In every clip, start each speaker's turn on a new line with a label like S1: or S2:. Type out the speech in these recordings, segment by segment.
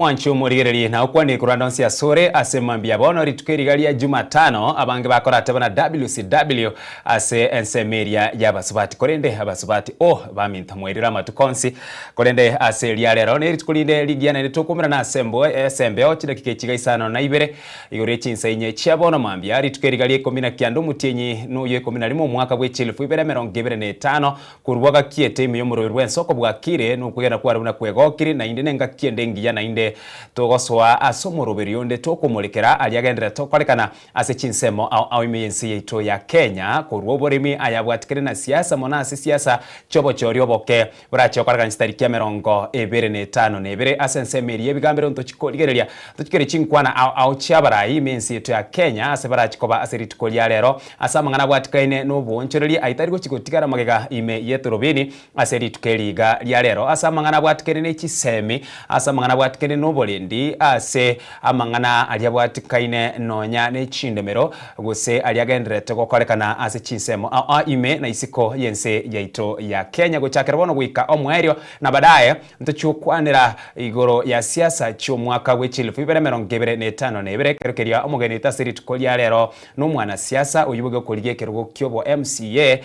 S1: Mwanche omorigererie na okwane korwa onsi asore ase mambia bono rituko eriga ria Jumatano abange bakorateba na WCW ase ensemo eria y'abasubati korende abasubati oh baminto mwairire amatuko onsi korende ase eria rero nerituko rinde rigiya naende tokomerana ase embo ase embeo chidakika echiga isano na ibere igoro ye chinsa inye chia bono mambia rituko eriga ria ikomi na kianda omotienyi noyo ikomi na rimo omwaka bwe chielfu ibere emerongo ebere na etano Korwa gakiete ime y'omorweri bw'ensoko bwakire, nokwegena kware buna kwegokire, naende nengaki ende engiya naende togosoa ase omoroberi onde tokomorekera aria agenderete okorekana ase chinsemo ao ao ime y'ense yaito ya Kenya korwa oboremi ayabwatikire na siasa mono ase siasa chi'obochori oboke borache okorekana chitariki emerongo ebere na etano na ebere ase ensemo eria y'ebigambero ntochikorigereria ntochikere chinkwana ao ao chi'abarai ime y'ense yaito ya Kenya ase barachi koba ase rituko ria rero Ase amang'ana abwatikaine nobwoonchoreria aye tari gochia gotigara magega ime y'etorobini ase rituko eri iga ria rero. Ase amang'ana abwatikaine ne chisemi, ase amang'ana abwatikaine noborendi, ase amang'ana aria abwatikaine nonya ne chindemero, gose aria agendererete gokorekana ase chinsemo ao ao ime na isiko y'ense yaito ya Kenya gochakera bono goika omoerio na badaye Ntochiokwanera igoro ya siasa chi'omwaka bwe chilifu ibere emerongo ebere na etano na ebere, ekero keria omogenete ase rituko ria rero nomwanasiasa oyio boigo okorigia ekerogo ki'obo MCA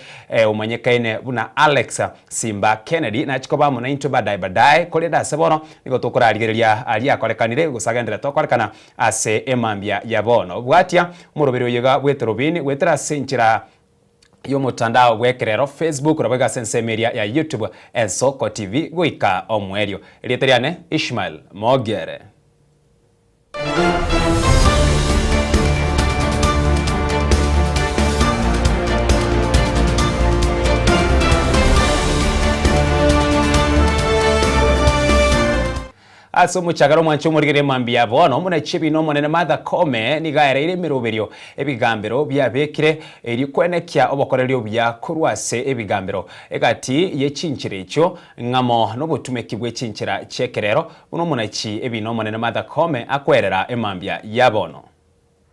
S1: omanyekaine buna Alex Simba Kennedy nachie koba amo naintwe badaye badaye, korende ase bono nigo tokorarigereria aria akorekanire gose agendererete gokorekana ase emambia ya bono. Bwatia omoroberi oyo iga bw'etorobini goetera ase enchera y'omotandao bw'ekerero Facebook naboigo ase ensemo eria ya YouTube Ensoko TV goika omoerio. Erieta riane Ishmael Mogere. Ase omochakano omwanche omorigereria mambia bono, omonachi ebiina omonene Martha Koome nigo aereire emeroberio ebigambero biabekire erio kwenekia obokoreri obuya korwa ase ebigambero egati ye chinchera echio ng'amo nobotumeki bwe chinchera chi'ekerero buna omonachi ebiina omonene Martha Koome akwerera emambia ya bono.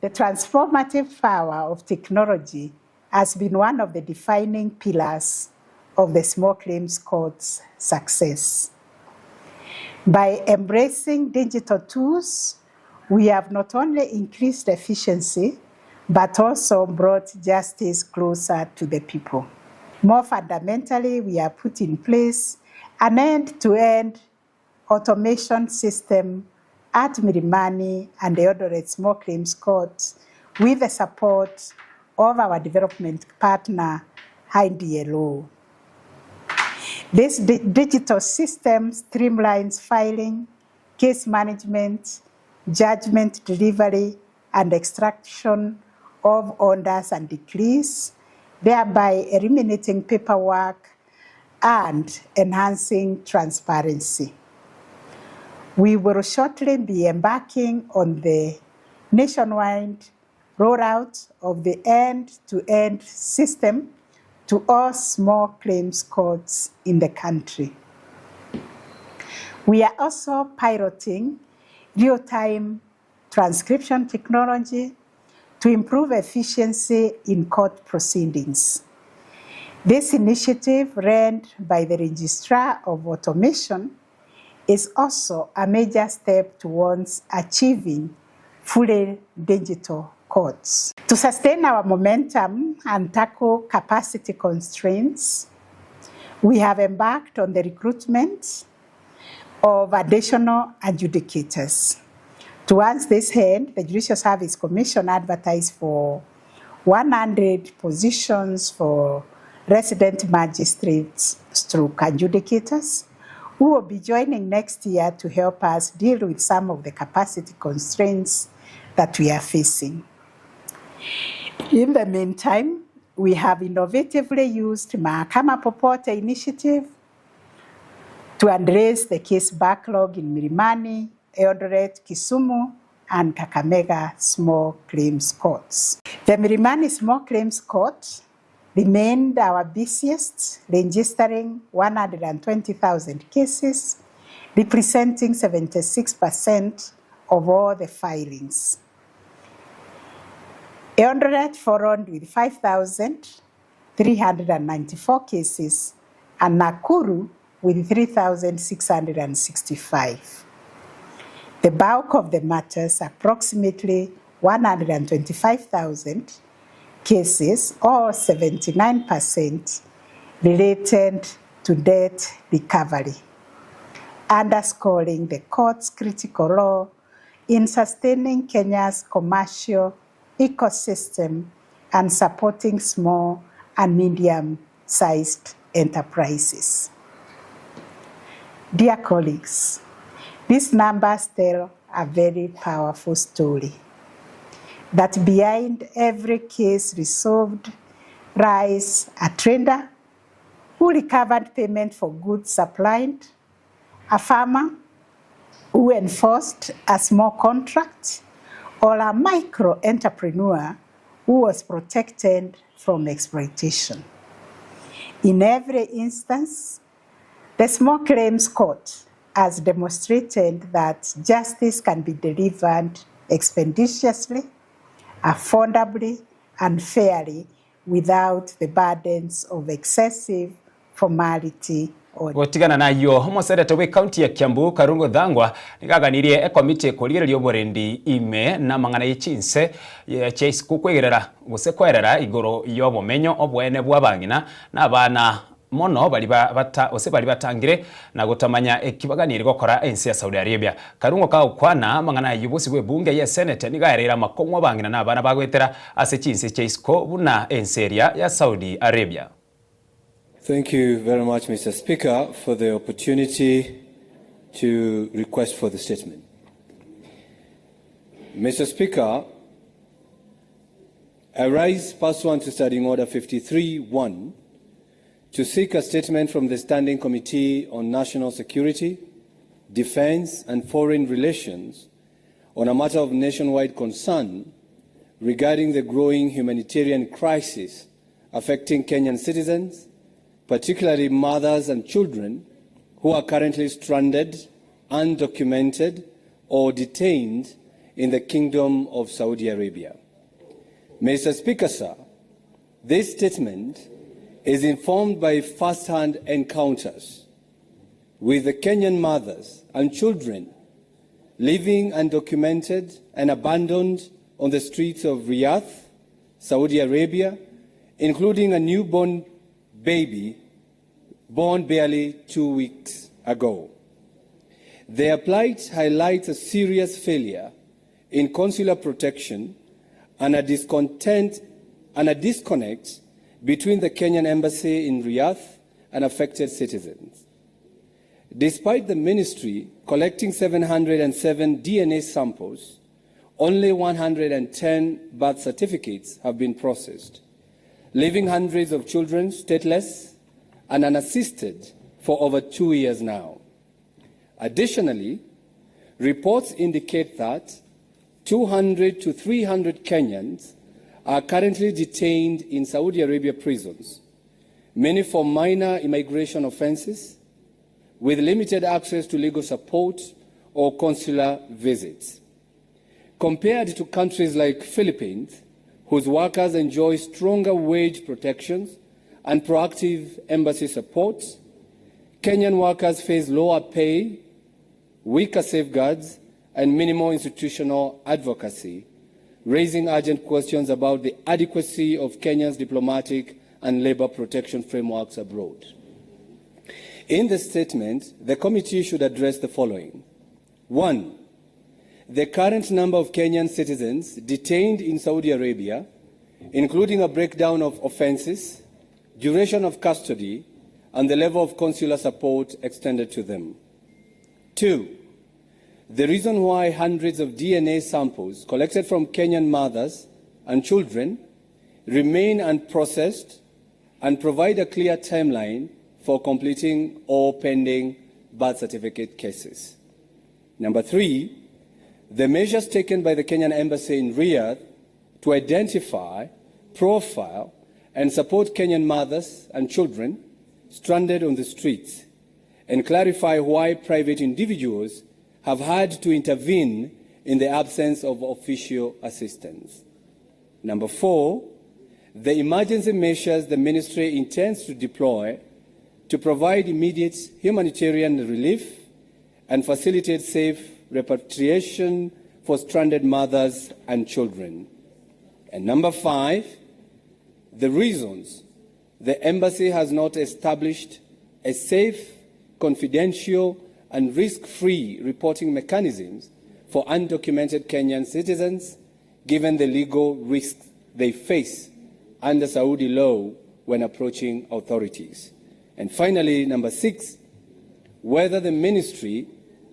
S2: The transformative power of technology has been one of the defining pillars of the Small Claims Court's success. By embracing digital tools, we have not only increased efficiency, but also brought justice closer to the people. More fundamentally, we have put in place an end-to-end automation system at Milimani and Eldoret Small Claims Court with the support of our development partner, IDLO. This digital system streamlines filing, case management, judgment delivery, and extraction of orders and decrees, thereby eliminating paperwork and enhancing transparency. We will shortly be embarking on the nationwide rollout of the end-to-end system to all small claims courts in the country. We are also piloting real-time transcription technology to improve efficiency in court proceedings. This initiative, led by the Registrar of Automation, is also a major step towards achieving fully digital courts. To sustain our momentum and tackle capacity constraints, we have embarked on the recruitment of additional adjudicators. Towards this end, the Judicial Service Commission advertised for 100 positions for resident magistrates stroke adjudicators who will be joining next year to help us deal with some of the capacity constraints that we are facing. In the meantime, we have innovatively used Mahakama Popote initiative to address the case backlog in Milimani, Eldoret, Kisumu, and Kakamega Small Claims Courts. The Milimani Small Claims Court remained our busiest, registering 120,000 cases, representing 76% of all the filings. Eldoret followed with 5,394 cases and Nakuru with 3,665. The bulk of the matters, approximately 125,000 cases or 79%, related to debt recovery, underscoring the court's critical role in sustaining Kenya's commercial ecosystem and supporting small and medium-sized enterprises. Dear colleagues, these numbers tell a very powerful story that behind every case resolved lies a trader who recovered payment for goods supplied, a farmer who enforced a small contract, or a micro entrepreneur who was protected from exploitation. In every instance, the small claims court has demonstrated that justice can be delivered expeditiously, affordably, and fairly without the burdens of excessive formality or
S1: Gotigana nayio, omoseneto bw'ecounty ya Kiambu Karungo Thang'wa nigo aganirie ekomiti ekorigereria oborendi ime na amang'ana ye chinse chia isiko kwegerera gose koerera igoro y'obomenyo oboene bw'abang'ina na abana mono baria bata gose baria batangire na gotamanya eki baganirie gokora ense ya Saudi Arabia. Karungo kagokwana amang'ana ayio bosio bw'ebunge y'esenete nigo aereire amakong'u abang'ina na abana bagoetera ase chinse chia isiko buna ense eria ya Saudi Arabia.
S3: Thank you very much, Mr. Speaker, for the opportunity to request for the statement. Mr. Speaker, I rise pursuant to Standing Order 53-1 to seek a statement from the Standing Committee on National Security, Defense and Foreign Relations on a matter of nationwide concern regarding the growing humanitarian crisis affecting Kenyan citizens, particularly mothers and children who are currently stranded, undocumented, or detained in the Kingdom of Saudi Arabia. Mr. Speaker, sir, this statement is informed by first-hand encounters with the Kenyan mothers and children living undocumented and abandoned on the streets of Riyadh, Saudi Arabia, including a newborn baby born barely 2 weeks ago. Their plight highlights a serious failure in consular protection and a discontent and a disconnect between the Kenyan embassy in Riyadh and affected citizens. Despite the ministry collecting 707 DNA samples, only 110 birth certificates have been processed, leaving hundreds of children stateless and unassisted for over 2 years now. Additionally, reports indicate that 200 to 300 Kenyans are currently detained in Saudi Arabia prisons, many for minor immigration offenses, with limited access to legal support or consular visits. Compared to countries like Philippines, whose workers enjoy stronger wage protections and proactive embassy support, Kenyan workers face lower pay, weaker safeguards, and minimal institutional advocacy, raising urgent questions about the adequacy of Kenya's diplomatic and labor protection frameworks abroad. In the statement, the committee should address the following. 1, the current number of Kenyan citizens detained in Saudi Arabia, including a breakdown of offenses, duration of custody, and the level of consular support extended to them. 2, the reason why hundreds of DNA samples collected from Kenyan mothers and children remain unprocessed, and provide a clear timeline for completing all pending birth certificate cases. Number 3, the measures taken by the Kenyan embassy in Riyadh to identify, profile, and support Kenyan mothers and children stranded on the streets, and clarify why private individuals have had to intervene in the absence of official assistance. Number 4, the emergency measures the ministry intends to deploy to provide immediate humanitarian relief and facilitate safe repatriation for stranded mothers and children. And number five, the reasons the embassy has not established a safe, confidential, and risk-free reporting mechanisms for undocumented Kenyan citizens, given the legal risks they face under Saudi law when approaching authorities. And finally, number six, whether the ministry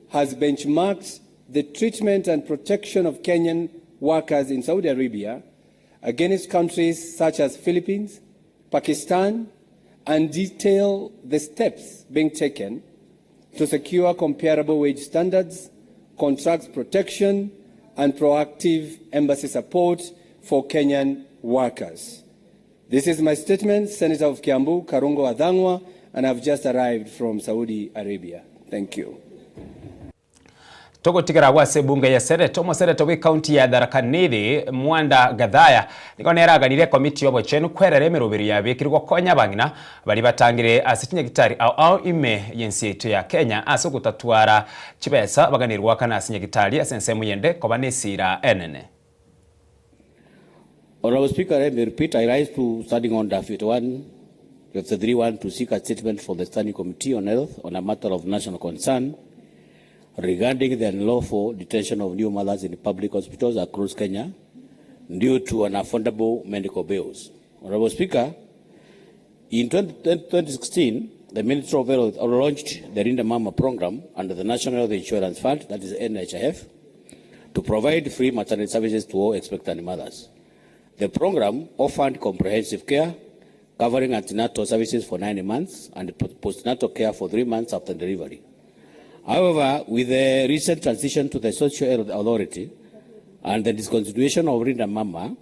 S3: has benchmarked the treatment and protection of Kenyan workers in Saudi Arabia against countries such as Philippines, Pakistan, and detail the steps being taken to secure comparable wage standards, contracts protection, and proactive embassy support for Kenyan workers. This is my statement, Senator of Kiambu, Karungo Thang'wa, and I've just arrived from Saudi Arabia. Thank you.
S1: Togotigera agwo ase ebunge ya Senate, omoseneto bw'ecounty ya Tharaka Nithi, Mwanda Gathaya, nigo nere aganire ekomiti y'obochenu kwerera emeroberi yabekirwe gokonya abang'ina baria batangire ase chinyagitari ao ao ime y'ense yaito ya Kenya ase ogotatwara chibesa baganire goakana ase nyagitari ase ensemo yende koba nesira enene.
S4: Honorable Speaker, let me repeat, I rise to standing order 51, 53.1 to seek a statement from the Standing Committee on Health on a matter of national concern regarding the unlawful detention of new mothers in public hospitals across Kenya due to unaffordable medical bills. Honorable Speaker, in 2016, the Ministry of Health launched the Linda Mama program under the National Health Insurance Fund, that is NHIF, to provide free maternity services to all expectant mothers. The program offered comprehensive care, covering antenatal services for 9 months and postnatal care for 3 months after delivery. However, with the recent transition to the Social Health Authority and the discontinuation of Linda Mama,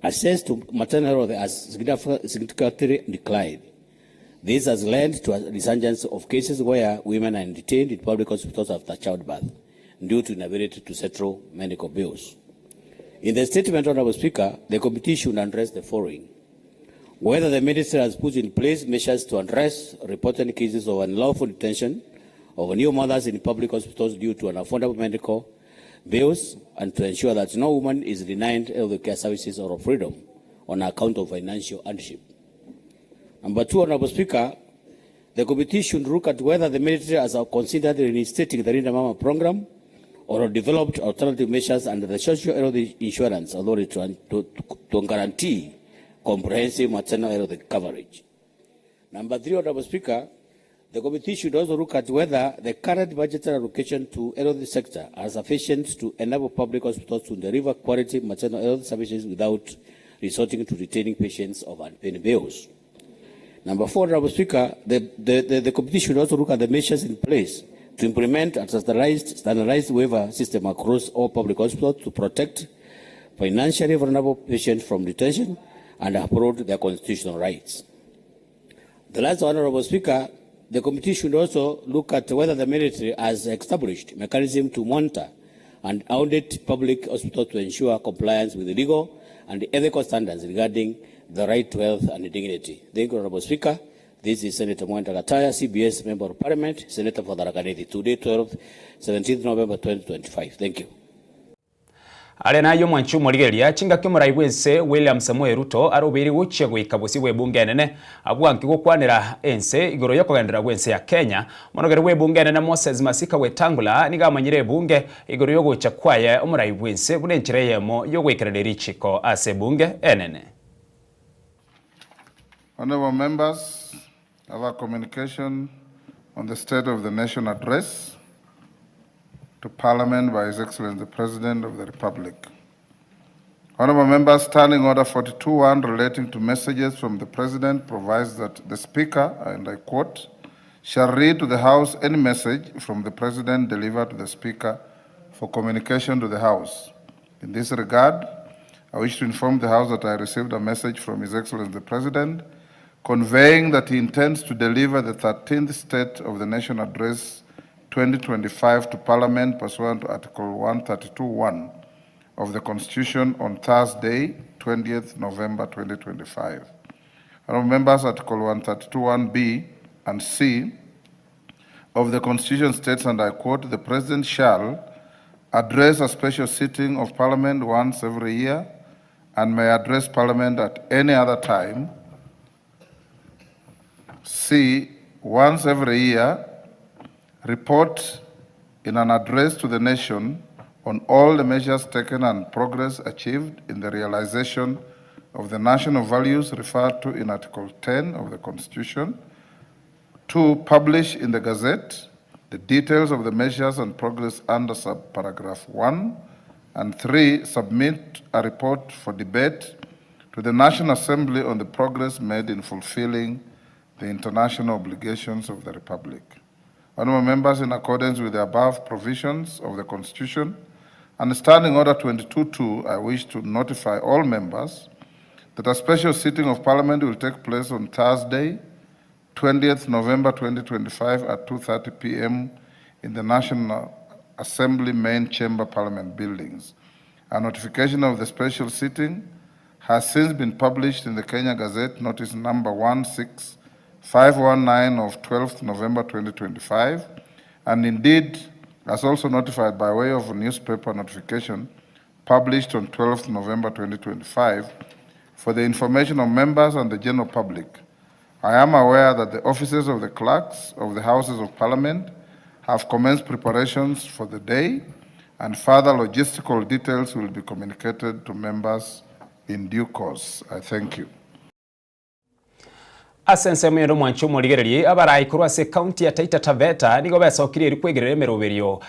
S4: access to maternal health has significantly declined. This has led to a resurgence of cases where women are detained in public hospitals after childbirth due to inability to settle medical bills. In the statement, Honorable Speaker, the committee should address the following. Whether the ministry has put in place measures to address reported cases of unlawful detention of new mothers in public hospitals due to unaffordable medical bills and to ensure that no woman is denied health care services or freedom on account of financial hardship. Number two, Honorable Speaker, the committee should look at whether the military has considered reinstating the Linda Mama program or developed alternative measures under the Social Health Insurance Authority to guarantee comprehensive maternal health coverage. Number three, Honorable Speaker, the committee should also look at whether the current budgetary allocation to health sector are sufficient to enable public hospitals to deliver quality maternal health services without resorting to retaining patients of unpaid bills. Number four, Honorable Speaker, the committee should also look at the measures in place to implement a standardized waiver system across all public hospitals to protect financially vulnerable patients from detention and uphold their constitutional rights. The last one, Honorable Speaker, the committee should also look at whether the military has established mechanism to monitor and audit public hospitals to ensure compliance with the legal and ethical standards regarding the right to health and dignity. Thank you, Honorable Speaker. This is Senator Mwenda Gataya, CBS Member of Parliament, Senator for Tharaka Nithi. Today, 12, 17th November 2025. Thank you.
S1: Are nayo mwanchi omorigereria chingaki omorai bwense William Samoei Ruto arobeire gochia goika bosio bw'ebunge enene abwanki gokwanera ense igoro yokogenderera bwense ya Kenya monogere bw'ebunge enene Moses Masika Wetangula niga amanyire ebunge igoro yogocha kwaye omorai bwense buna enchera eyemo yogoikerania richiko ase ebunge enene.
S5: Honorable members, our communication on the State of the Nation address to Parliament by His Excellency the President of the Republic. Honorable members, Standing Order 42.1 relating to messages from the President provides that the Speaker, and I quote, shall read to the House any message from the President delivered to the Speaker for communication to the House. In this regard, I wish to inform the House that I received a message from His Excellency the President conveying that he intends to deliver the 13th State of the Nation Address 2025 to Parliament pursuant to Article 132.1 of the Constitution on Thursday, 20th November 2025. Honorable members, Article 132.1b and C of the Constitution states, and I quote, the President shall address a special sitting of Parliament once every year and may address Parliament at any other time. C, once every year, report in an address to the nation on all the measures taken and progress achieved in the realization of the national values referred to in Article 10 of the Constitution. 2, publish in the Gazette the details of the measures and progress under subparagraph 1. And 3, submit a report for debate to the National Assembly on the progress made in fulfilling the international obligations of the Republic. Honourable members, in accordance with the above provisions of the Constitution and Standing Order 22.2, I wish to notify all members that a special sitting of Parliament will take place on Thursday, 20th November 2025 at 2:30 p.m. in the National Assembly Main Chamber Parliament buildings. A notification of the special sitting has since been published in the Kenya Gazette, notice number 16519 of 12th November 2025, and indeed as also notified by way of a newspaper notification published on 12th November 2025 for the information of members and the general public. I am aware that the offices of the clerks of the Houses of Parliament have commenced preparations for the day, and further logistical details will be communicated to members in due course. I thank you.
S1: Ase ensemo ende omwanchi omorigererie abarai korwa ase ekaunti ya Taita Taveta nigo besokirie erio kwegerera emeroberio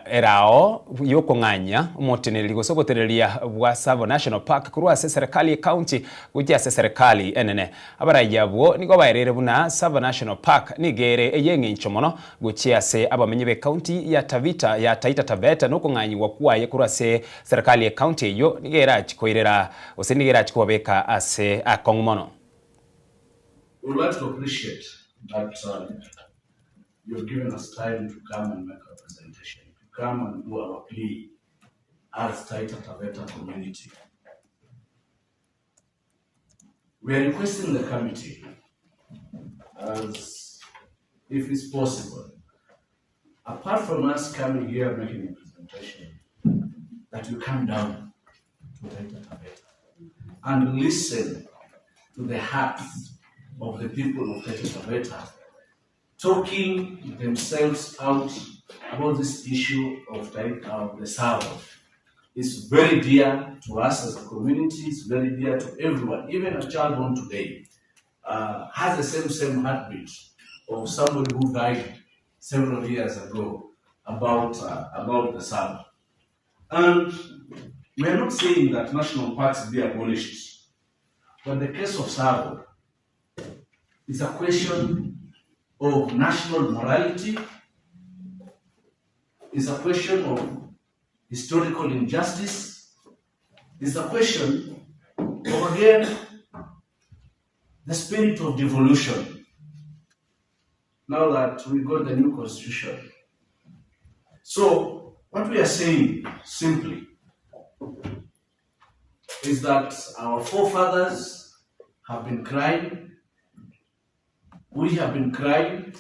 S1: erao yokong'anyia omoteneneri gose oboteneneria bwa Tsavo National Park korwa ase eserekari y'ekaunti gochia ase eserekari enene. Abarai abwo nigo baereire buna Tsavo National Park nigo ere ey'eng'encho mono gochia ase abamenyi b'ekaunti ya Tavita ya Taita Taveta na okong'anyigwa kwaye korwa ase Serikali y'ecounty eyio nigo erachi koirera gose nigo erachi kobabeka ase akong'u mono.
S6: We would like to appreciate that you have given us time to come and make our presentation, to come and do our plea as Taita Taveta community. We are requesting the committee, as if it's possible, apart from us coming here making a presentation, that you come down to Taita Taveta and listen to the hearts of the people of Taita Taveta talking themselves out about this issue of the Tsavo. It's very dear to us as a community, it's very dear to everyone. Even a child born today has the same heartbeat of somebody who died several years ago about the Tsavo. And we are not saying that national parks be abolished, but the case of Tsavo is a question of national morality, is a question of historical injustice, is a question of, again, the spirit of devolution. Now that we got the new constitution. So, what we are saying simply is that our forefathers have been crying, we have been crying,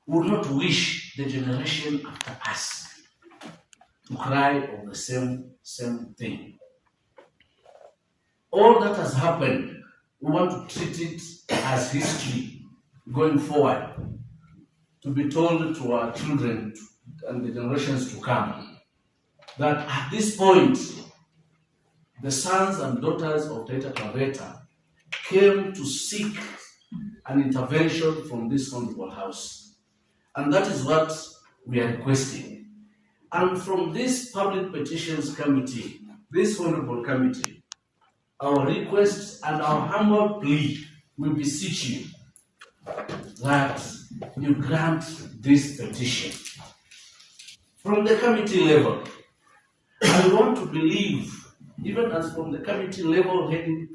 S6: we would not wish the generation after us to cry of the same thing. All that has happened, we want to treat it as history going forward, to be told to our children and the generations to come, that at this point, the sons and daughters of Taita Taveta came to seek an intervention from this honorable house. And that is what we are requesting. And from this Public Petitions Committee, this honorable committee, our request and our humble plea, we beseech you that you grant this petition. From the committee level, I want to believe, even as from the committee level heading.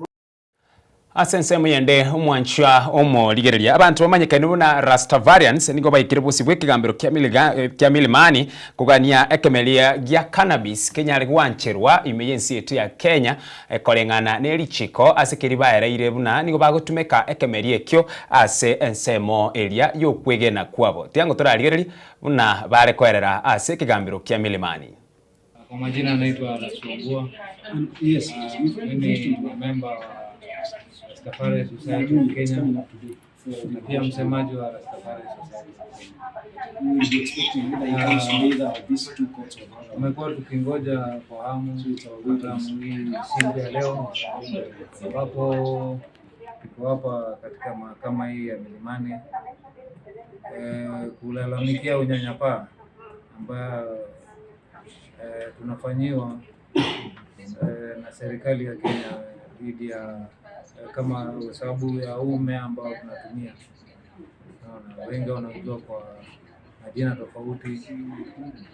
S1: Ase ensemo yende, omwanchwa omorigereria, abanto bamanyekaine buna Rastavarians nigo baikire bosio bw'ekegambero kia Milimani kogania ekemeria gia cannabis kenyare gwancherwa ime y'ense yaito ya Kenya koreng'ana ne richiko ase keria baereire buna nigo bagotumeka ekemeria ekio ase ensemo eria y'okwegena kwabo. Tiango torarigererie buna bare koerera ase ekegambero kia Milimani.
S7: Kwa majina naitwa Ras Wambua. Mimi ni member wa Rastafari Society of Kenya na pia msemaji wa Rastafari Society of Kenya. Tumekuwa tukingoja kwa hamu hatamu hii siku ya leo ambapo tuko hapa katika mahakama hii ya Milimani kulalamikia unyanyapaa ambayo tunafanyiwa na serikali ya Kenya dhidi ya kama sababu ya huu mmea ambao tunatumia. Naona wengi wanaujua kwa majina tofauti,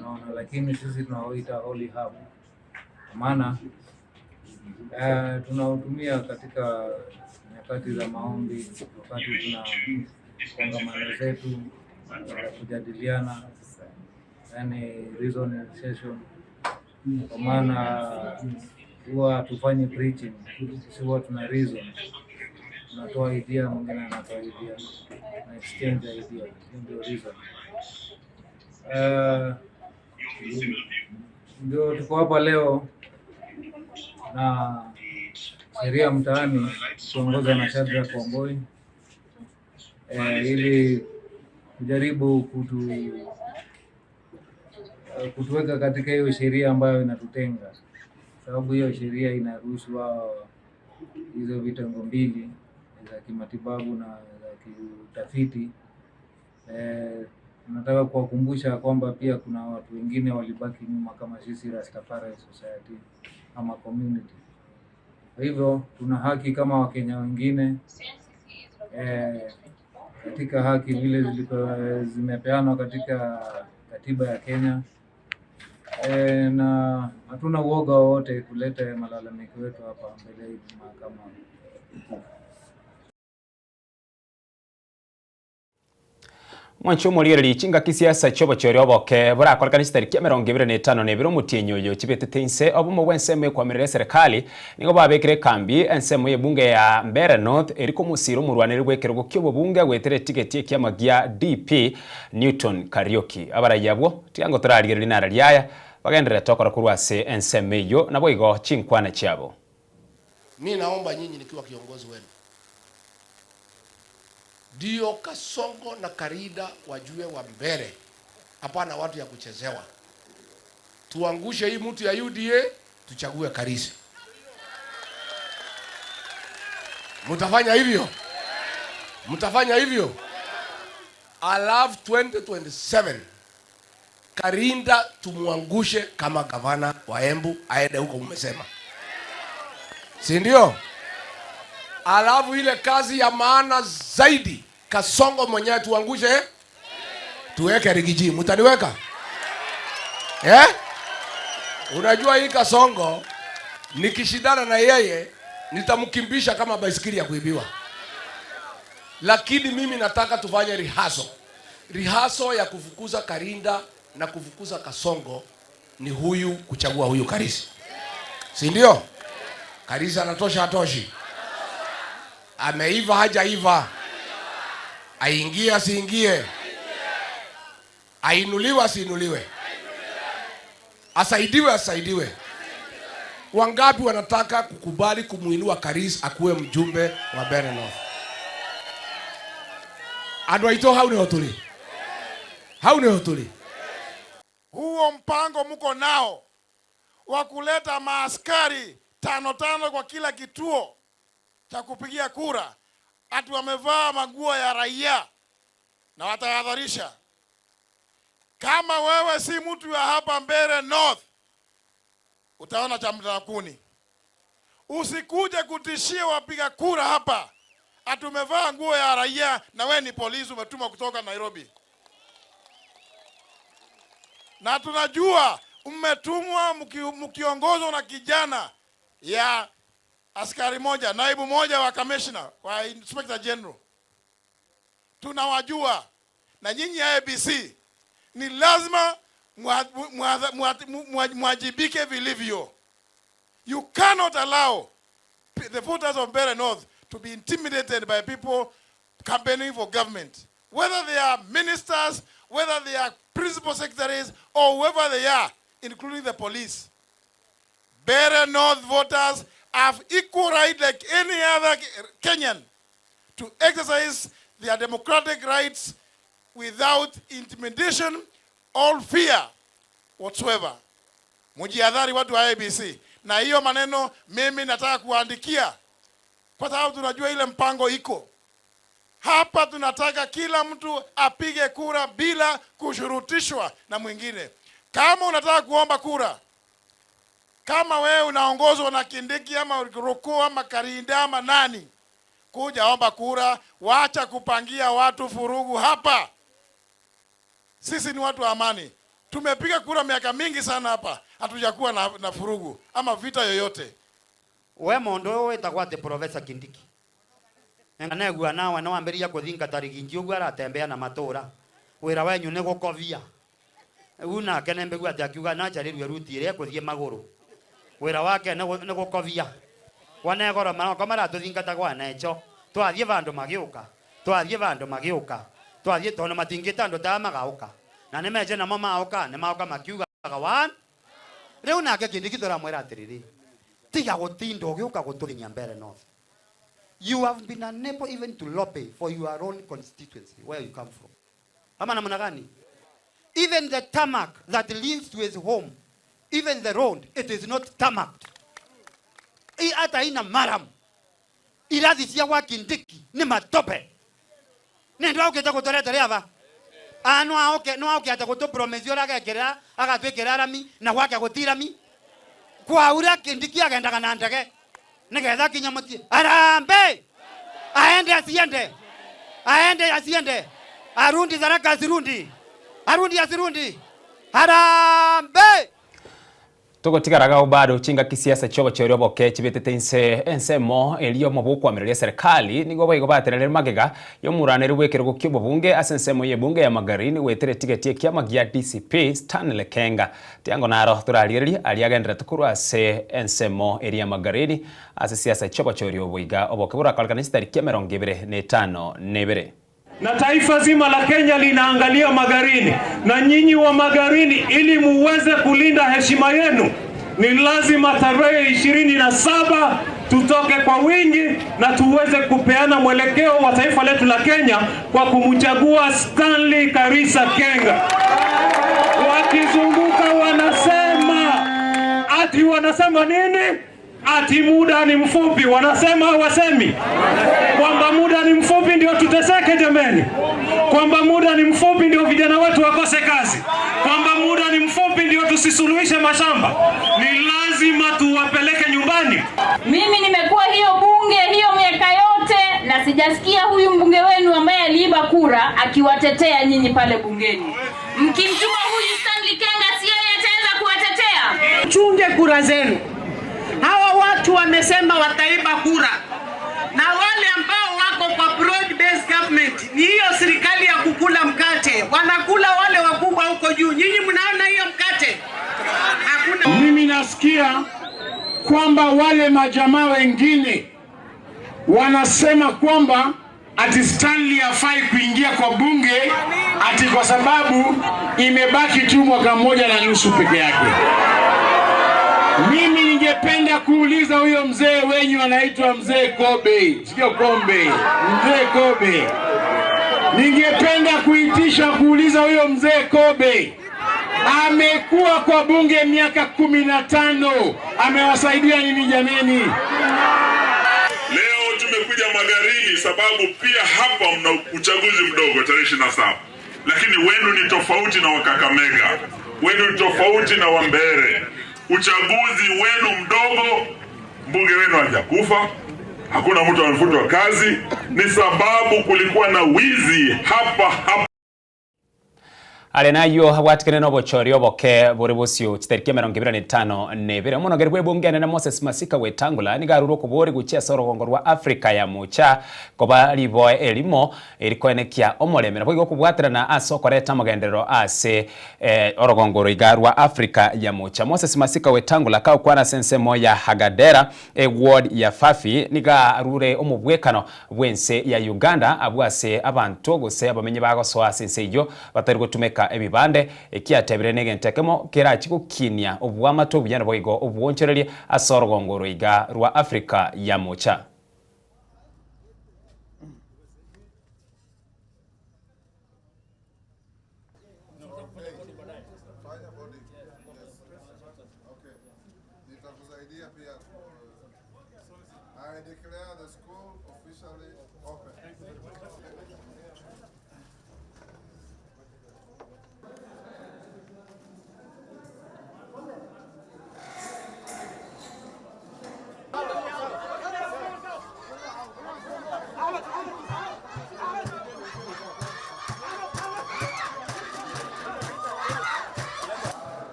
S7: naona lakini sisi tunaoita holy herb, kwa maana tunautumia katika nyakati za maombi, wakati tuna kongamano zetu za kujadiliana, yani reasoning session, kwa maana huwa hatufanyi preaching, sisi huwa tuna reason, tunatoa idea, mwingine anatoa idea, na exchange idea, hiyo ndio reason. Ndio tuko hapa leo na sheria mtaani kuongoza na Shadrack Wamboi ili kujaribu kutuweka katika hiyo sheria ambayo inatutenga, sababu hiyo sheria inaruhusu wao hizo vitengo mbili za kimatibabu na za kiutafiti. Nataka kuwakumbusha kwamba pia kuna watu wengine walibaki nyuma kama sisi Rastafari Society ama community. Kwa hivyo tuna haki kama Wakenya wengine katika haki vile zimepeanwa katika katiba ya Kenya na hatuna uoga wowote kuleta malalamiko yetu hapa mbele ya mahakama.
S1: Mwanche omorigereria chingaki siasa chiobochori oboke borakorekane chitariki 25 omotienyi oyo chibetete inse obomo bwa ensemo ekwamerera eserikali nigo babekire ekambi ensemo y'ebunge ya Mbeere North eri komosira omorwaneri bwa ekerogo kia obobunge goetera etigeti ekiama gia DP Newton Kariuki. Abaraiyo abwo tiga torarigereria nara riaya bagendererete okora korwa ase ensemo eywo nabo igo chinkwana chiabo.
S8: Mi naomba nyinyi nikiwa kiongozi wenu, ndio Kasongo na Karida wajue wa mbele, hapana watu ya kuchezewa. Tuangushe hii mtu ya UDA, tuchague Karisi. Mtafanya hivyo? Mtafanya hivyo? Alafu 2027 Karinda tumuangushe kama gavana wa Embu, aende huko umesema, si ndio? Alafu ile kazi ya maana zaidi, Kasongo mwenyewe tuangushe, tuweke Rigiji. Mtaniweka? Unajua hii Kasongo nikishindana na yeye nitamkimbisha kama baisikeli ya kuibiwa. Lakini mimi nataka tufanye rehearsal. Rehearsal ya kufukuza Karinda na kufukuza Kasongo ni huyu kuchagua huyu Karisi. Si ndio? Karisi anatosha hatoshi? Ameiva hajaiva? Aingie asiingie? Ainuliwe asiinuliwe? Asaidiwe asaidiwe? Wangapi wanataka kukubali kumuinua Karisi akuwe mjumbe wa Mbeere North? Andu aitũ hau nĩho tũrĩ. Hau nĩho tũrĩ.
S9: Huo mpango mko nao wa kuleta maaskari 5-5 kwa kila kituo cha kupigia kura, ati wamevaa manguo ya raia, na watahadharisha. Kama wewe si mtu wa hapa Mbeere North, utaona cha mtakuni. Usikuje kutishia wapiga kura hapa ati umevaa nguo ya raia na wewe ni polisi umetumwa kutoka Nairobi. Na tunajua mmetumwa mkiongozwa na kijana ya askari moja, naibu moja wa kamishna wa inspector general. Tunawajua na nyinyi IEBC ni lazima mwajibike vilivyo. You cannot allow the voters of Mbeere North to be intimidated by people campaigning for government, whether they are ministers, whether they are principal secretaries, or whoever they are, including the police. Mbeere North voters have equal right like any other Kenyan to exercise their democratic rights without intimidation or fear whatsoever. Mujihadhari watu wa IEBC. Na hiyo maneno mimi nataka kuandikia kwa sababu tunajua ile mpango iko hapa. Tunataka kila mtu apige kura bila kushurutishwa na mwingine. Kama unataka kuomba kura, kama wewe unaongozwa na Kindiki ama Ruku ama Karinda ama nani, kuja omba kura, wacha kupangia watu furugu hapa. Sisi ni watu wa amani. Tumepiga kura miaka mingi sana hapa, hatujakuwa na furugu ama vita yoyote.
S10: We mundu uyu witagwo ati Professor Kindiki negua nawe no ambiriria kuthinga riginji uguo aratembea na matura wira wenyu ni gukovia u nake nembegua ati akiuga nacharĩrue ruti ĩrĩa ekũthiĩ magũrũ wĩra wake nĩ gũkovia wanegoro maroko maratũthingata gwanecho twathiĩ vandũ magĩũka twathiĩ vandũ magĩũka twathiĩ tondũ matingĩta andũ ta magaũka na nĩmeje namo maũka nĩmaũka makiugaga one rĩu nake Kindiki tũramwĩra atĩrĩrĩ tiga gũtinda ũgĩũka gũtũginya Mbeere North. You have been unable even to lobby for your own constituency where you come from. Ama namna gani? Even the tarmac that leads to his home, even the road, it is not tarmacked. Hata ina maram. Irathi cia gwa Kindiki ni matope. Nĩ ndwa ũkĩte gũtũrete rĩaba. Ah, no aoke no aoke ata gũtũ promise ũrĩa agekĩra agatwĩkĩra rami na gwake gũtirami. Kwaura Kindiki agendaga na ndege nigetha kinya mutie arambe aende asiende aende asiende arundi Tharaka asirundi arundi asirundi arambe.
S1: Togotigaraga bado chingaki siasa chiobochori oboke chibetete inse ensemo erio omobokwamireria serikali nigo baigo batenenere magega yomuraneri bw'ekerogo kia obobunge ase ensemo ya ebunge ya Magarini gwetere tigeti ekiama gia DCP Stanley Kenga tiango naro torarigereria aria agenderete korwa ase ensemo eria ya Magarini ase siasa chiobochori oboiga oboke borakorekana chitariki 25.
S11: Na taifa zima la Kenya linaangalia Magarini, na nyinyi wa Magarini, ili muweze kulinda heshima yenu, ni lazima tarehe 27 tutoke kwa wingi na tuweze kupeana mwelekeo wa taifa letu la Kenya kwa kumchagua Stanley Karisa Kenga. Wakizunguka wanasema ati, wanasema nini? Ati muda ni mfupi. Wanasema wasemi kwamba muda ni mfupi ndio tuteseke jameni, kwamba muda ni mfupi ndio vijana wetu wakose kazi, kwamba muda ni mfupi ndio tusisuluhishe mashamba. Ni lazima tuwapeleke nyumbani.
S12: Mimi nimekuwa hiyo bunge hiyo miaka yote na sijasikia huyu mbunge wenu ambaye aliiba kura akiwatetea nyinyi pale bungeni. Mkimtuma huyu Stanley Kenga, si yeye ataweza kuwatetea?
S13: Chunge kura zenu. Hawa watu wamesema wataiba kura, na wale ambao wako kwa broad based government ni hiyo serikali ya kukula mkate, wanakula wale wakubwa huko juu. Nyinyi mnaona hiyo mkate? Hakuna.
S14: Mimi nasikia kwamba wale majamaa wengine wanasema kwamba ati Stanley hafai kuingia kwa bunge ati kwa sababu imebaki tu mwaka mmoja na nusu peke yake. Mimi ningependa kuuliza huyo mzee wenyu anaitwa mzee Kobe, sio Kombe, mzee Kobe. Ningependa kuitisha kuuliza huyo mzee Kobe, amekuwa kwa bunge miaka 15, amewasaidia nini jameni?
S15: Leo tumekuja Magarini sababu pia hapa mna uchaguzi mdogo tarehe 27, lakini wenu ni tofauti na Wakakamega, wenu ni tofauti na Wambere. Uchaguzi wenu mdogo, mbunge wenu hajakufa, hakuna mtu amefutwa kazi, ni sababu kulikuwa na wizi hapa hapa.
S1: Are nayio abwatikane nobochori oboke bore bosio chitariki 22 Omonogeri bw'ebunge enene Moses Masika Wetangula nigo arure okobori gochia ase orogongo rwa Africa ya Mocha koba riboe erimo erikoenekia omorembe naboigo okobwaterana ase okoreta amagenderero ase orogongo oro iga rwa Africa ya Mocha. Moses Masika Wetangula kagokwana ase ensemo ya Hagadera eward ya Fafi nigo arure omobwekano bw'ense ya Uganda abwo ase abanto gose abamenyi bagosoa ase ense eyio batari gotumeka ebibande, ekiatebire negento ekemo kerachie gokinia oboamate obuya naboigo obwoonchoreria ase orogongo oro iga rwa Africa ya Mocha.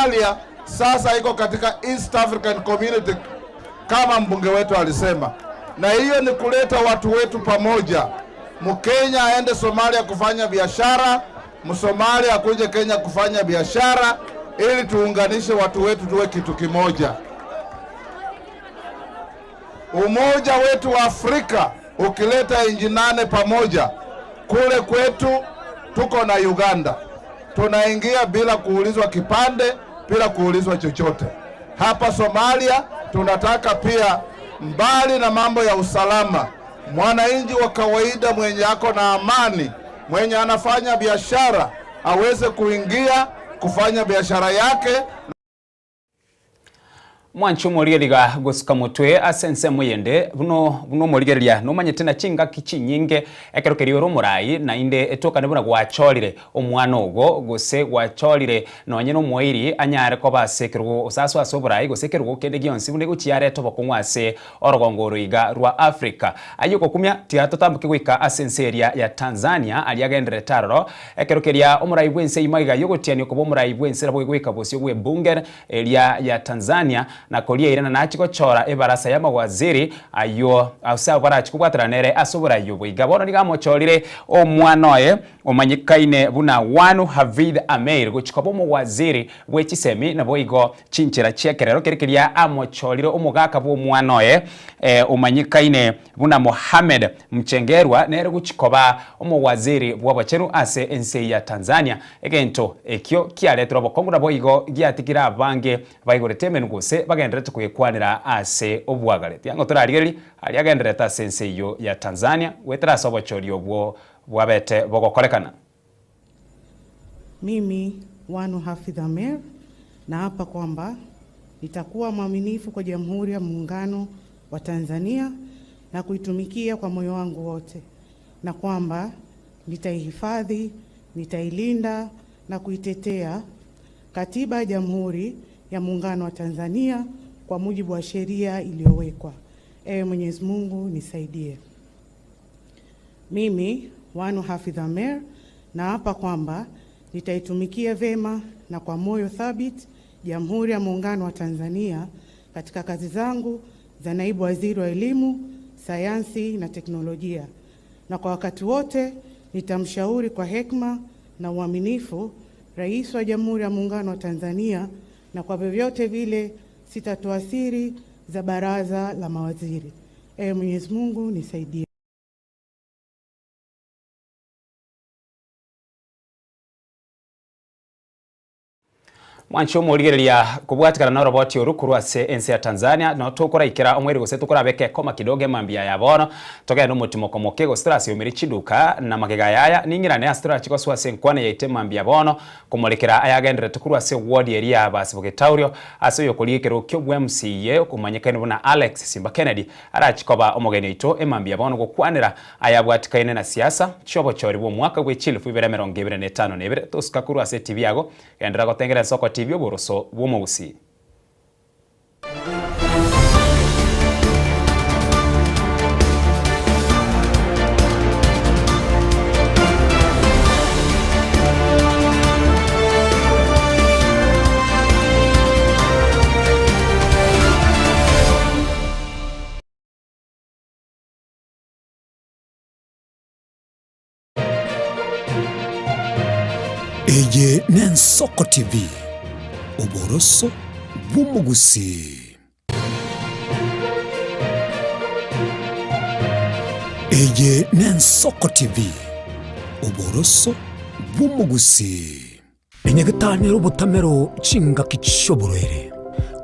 S5: Somalia sasa iko katika East African Community kama mbunge wetu alisema, na hiyo ni kuleta watu wetu pamoja. Mkenya aende Somalia kufanya biashara, Msomalia akuje Kenya kufanya biashara, ili tuunganishe watu wetu tuwe kitu kimoja. Umoja wetu wa Afrika ukileta nchi nane pamoja, kule kwetu tuko na Uganda, tunaingia bila kuulizwa kipande, bila kuulizwa chochote. Hapa Somalia tunataka pia, mbali na mambo ya usalama, mwananchi wa kawaida mwenye ako na amani, mwenye anafanya biashara aweze kuingia kufanya biashara yake.
S1: Mwanche omorigereria gosuka motwe ase ensemo eyende, buna buna omorigereria nomanyete na chingaki chinyinge ekero keria ore omorai naende etokane buna gwachorire omwana ogo gose gwachorire nonye na omoiri anyare koba ase ekerogo gose asoe ase oborai gose ekerogo kende gionsi buna egochia arete obokong'u ase orogongo oro iga rwa Africa. Ayio ogokumia tiga totamboke goika ase ense eria ya Tanzania aria agendererete aroro ekero keria omorai bw'ense eyio magega yogotiania koba omorai bw'ense nabo goika bosio bw'ebunge eria ya Tanzania, na koria eira na nachie gochora ebarasa y'amawaziri ayio ase abwo barachie kobwaterana nere ase oborai obo. Iga bono nigo amochorire omwana oye omanyekaine buna Wanu Hafidh Ameir gochia koba omowaziri bwe chisemi naboigo chinchera chi'ekerero keria keria amochorire omogaka bw'omwana oye omanyekaine buna Mohamed Mchengerwa nere gochia koba omowaziri bw'obochenu ase ense ya Tanzania. Egento ekio kiareterwe obokong'u naboigo giatigire abange baigorete emenwa gose bagendererete koyekwanera ase obwagare. Tiga torarigererie aria agendererete ase ense eyio ya Tanzania goetera ase obochori obwo bwabete bogokorekana.
S16: Mimi Wanu Hafidh Ameir naapa kwamba nitakuwa mwaminifu kwa Jamhuri ya Muungano wa Tanzania na kuitumikia kwa moyo wangu wote, na kwamba nitaihifadhi, nitailinda na kuitetea Katiba ya Jamhuri ya Muungano wa Tanzania kwa mujibu wa sheria iliyowekwa. Ewe Mwenyezi Mungu nisaidie. Mimi Wanu Hafidh Ameir naapa kwamba nitaitumikia vema na kwa moyo thabiti Jamhuri ya Muungano wa Tanzania katika kazi zangu za naibu waziri wa Elimu, Sayansi na Teknolojia, na kwa wakati wote nitamshauri kwa hekima na uaminifu Rais wa Jamhuri ya Muungano wa Tanzania, na kwa vyovyote vile sitatoa siri za baraza la mawaziri. Ewe Mwenyezi Mungu nisaidie.
S1: Mwanche omorigereria kobwatikana noroboti oru korwa ase ense ya Tanzania, no tokoraikera omweri gose tokorabeka ekoma kidogo emambia ya bono, togende omotimoko moke gose torasiomerie chiduka na magega yaya, ning'irane ase torache gosoa ase enkwana yaito emambia bono, komorekera ayagendererete korwa ase ward eria ya Abasi Bogetaurio, ase oyokoria ekerogo ki'obwMCA okomanyekaine buna Alex Simba Kennedy arache koba omogeni oito emambia bono gokwanera ayabwatikaine na siasa chiobochori bw'omwaka bwe chilifu ibere 2052 tosuka korwa ase etibi yago Genderera gotengera ensoko TV oboroso bw'omogusii.
S17: Eye n'Ensoko TV, oboroso bw'omogusii. Eye n'Ensoko TV, oboroso bw'omogusii. Enyagetari nere obotamero chingaki chi'oborwaire,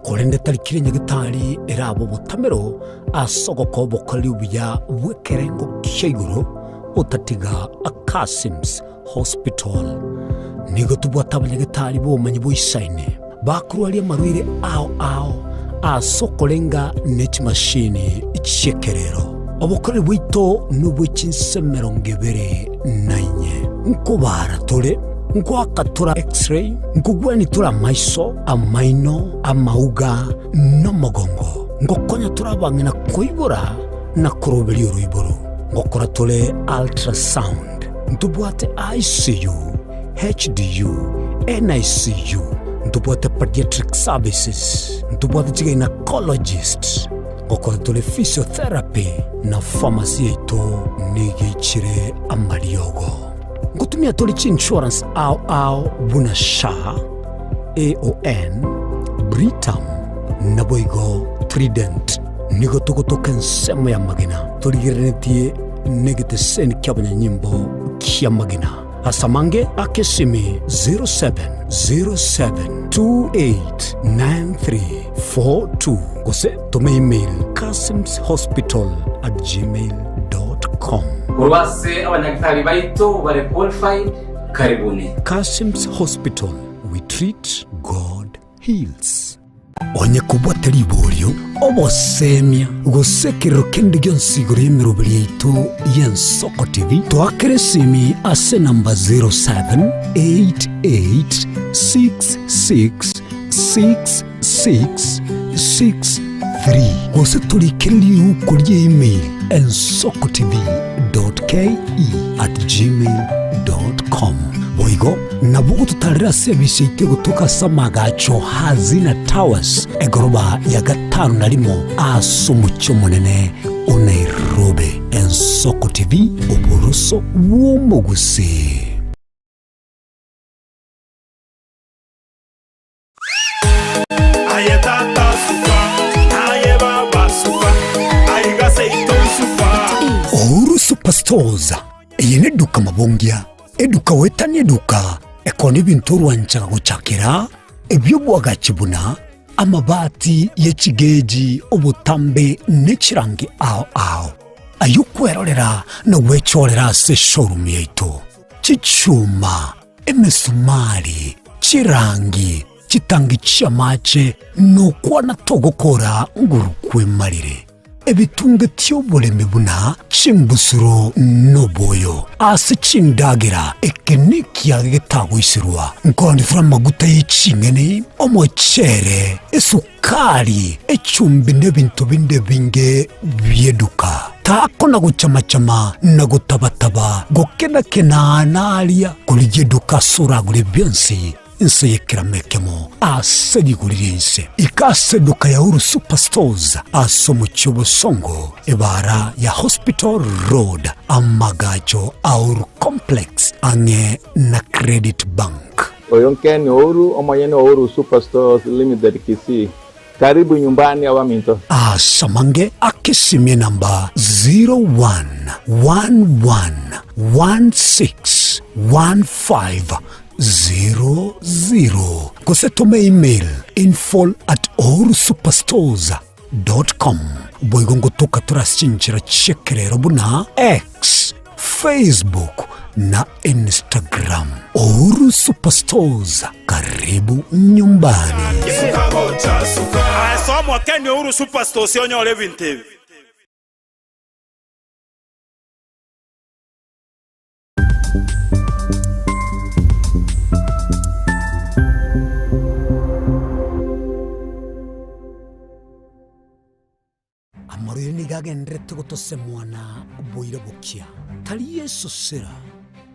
S17: korende tari kera enyagetari erabe obotamero ase ogokoa obokoreri obuya bw'ekerengo kia igoro otatiga Kasims Hospital. Nigo tobwate abanyagetari b'obomanyi boisaine bakorwaria amarwaire ao ao ase okorenga ne chimashini chi'ekerero. Obokoreri bwaito nobwe chinse 24. Nkobara tore, nkoaka tore X-ray, nkogwania tore amaiso, amaino, amauga, na omogongo, ngokonya tore abang'ina koibora na koroberia oroiboro, ngokora tore ultrasound, ntobwate ICU, HDU, NICU, ntobwate pediatric services, ntobwate chigynecologist, ngokora tore physiotherapy, na pharmacy yaito nigo eichire amariogo. Ngotumia tore chiinsurance ao ao buna SHA, AON, Britam, naboigo Trident. Nigo togotoka ensemo y'amagena torigereretie negeteseni ki'abanyanyimbo ki'amagena. Ase amange ake esimi 0707289342 gose toma email kasimshospital@gmail.com.
S18: Korwa ase abanyagitari baito bare qualified, karibuni.
S17: Kasim's Hospital, we treat, God heals. Onye kobwate riborio, obosemia, gose ekerero kende gionsi igoro y'emeroberi yaito y'Ensoko TV, toakere esimi ase enamba 0788666663 gose torikere riuko ria email ensokotv.ke@gmail.com. Boigo nabo ogototarera ase ebise yaito egotoka ase amagacho Hazina Towers, egoroba ya gatano na rimo ase omochie omonene o Nairobi. Ensoko TV, oboroso bw'omogusii.
S19: Aye tata suka, aye baba suka, aiga seito suka.
S17: Uhuru Superstores eye neduka mabongia, eduka goetania eduka ekona ebinto orwanchaga gochakera ebi'obwagachi buna amabati ye chigeji, obotambe ne chirangi ao ao. Ayio kwerorera na gwechorera ase eshowroom yaito. Chichuma, emesumari, chirangi, chitangi chi'amache, nokwana togokora nguru kwemarire. Ebitunge ti'oboremi buna chimbusuro noboyo ase chindagera, eke nekiage getagoiserwa. Nkoonetera amaguta ye ching'eni, omochere, esukari, echumbi nebinto binde ebinge bi'eduka. Takona gochama-chama na gotaba-taba, gokena-kena naria, korigia eduka ase oragore bionsi, inse y'ekerama ekemo ase rigori ri'ense. Ika ase eduka ya Uhuru Superstores ase omochie o Bosongo, ebaara ya Hospital Road, amagacho a Uhuru Complex, ang'e na Credit Bank.
S20: Oyo Ken Ouru, omonyene o Uhuru Superstores Limited Kisii. Karibu nyumbani abaminto.
S17: Asamange akesimie namba 00 gose tome email info at ohurusuperstores dot com. Boigo ngotoka tore ase chinchera chi'ekerero buna X, Facebook na Instagram. Uhuru Superstores, karibu nyumbani.
S19: Ase omokeni Uhuru Superstores onyore ebinto ebi.
S17: Amarwaire nigo agendererete gotosemwa na boira bokia, tari esosera,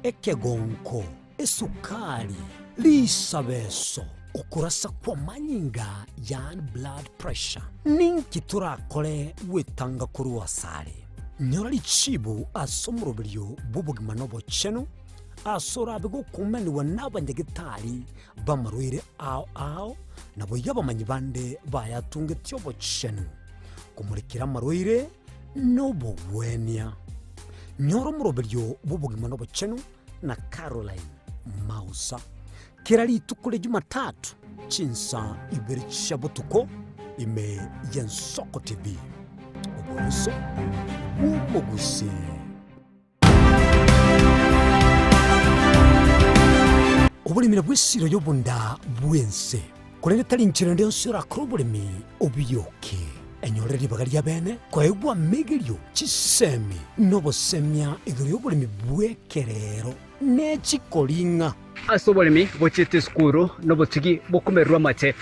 S17: ekegonko, esukari, risabeso, okorasa kw'amanyinga, yaani blood pressure. Ninki torakore gwetanga korwa asare? Nyora richibu ase omoroberio bw'obogima na obochenu, ase orabe gokumanigwa nabanyagetari b'amarwaire ao ao, naboigo abamanyi bande bayatungetie obochenu, komorekera amarwaire na obogwenia. Nyora omoroberio bw'obogima na obochenu na Caroline Mausa, kera rituko ria Jumatatu chinsa ibere chia botuko ime y'Ensoko TV. Oboroso bw'omogusii. Oboremi nabwo esiro y'obonda bw'ense, korende tari inchera ende yonsi orakore oboremi obiyoke. Enyorere ribaga ri'abeene koegwa amegerio, chisemi, na obosemia igoro y'oboremi bw'ekerero ne chikoring'a.
S18: Ase oboremi bochiete esukuru nobotugi bokomererwa amache.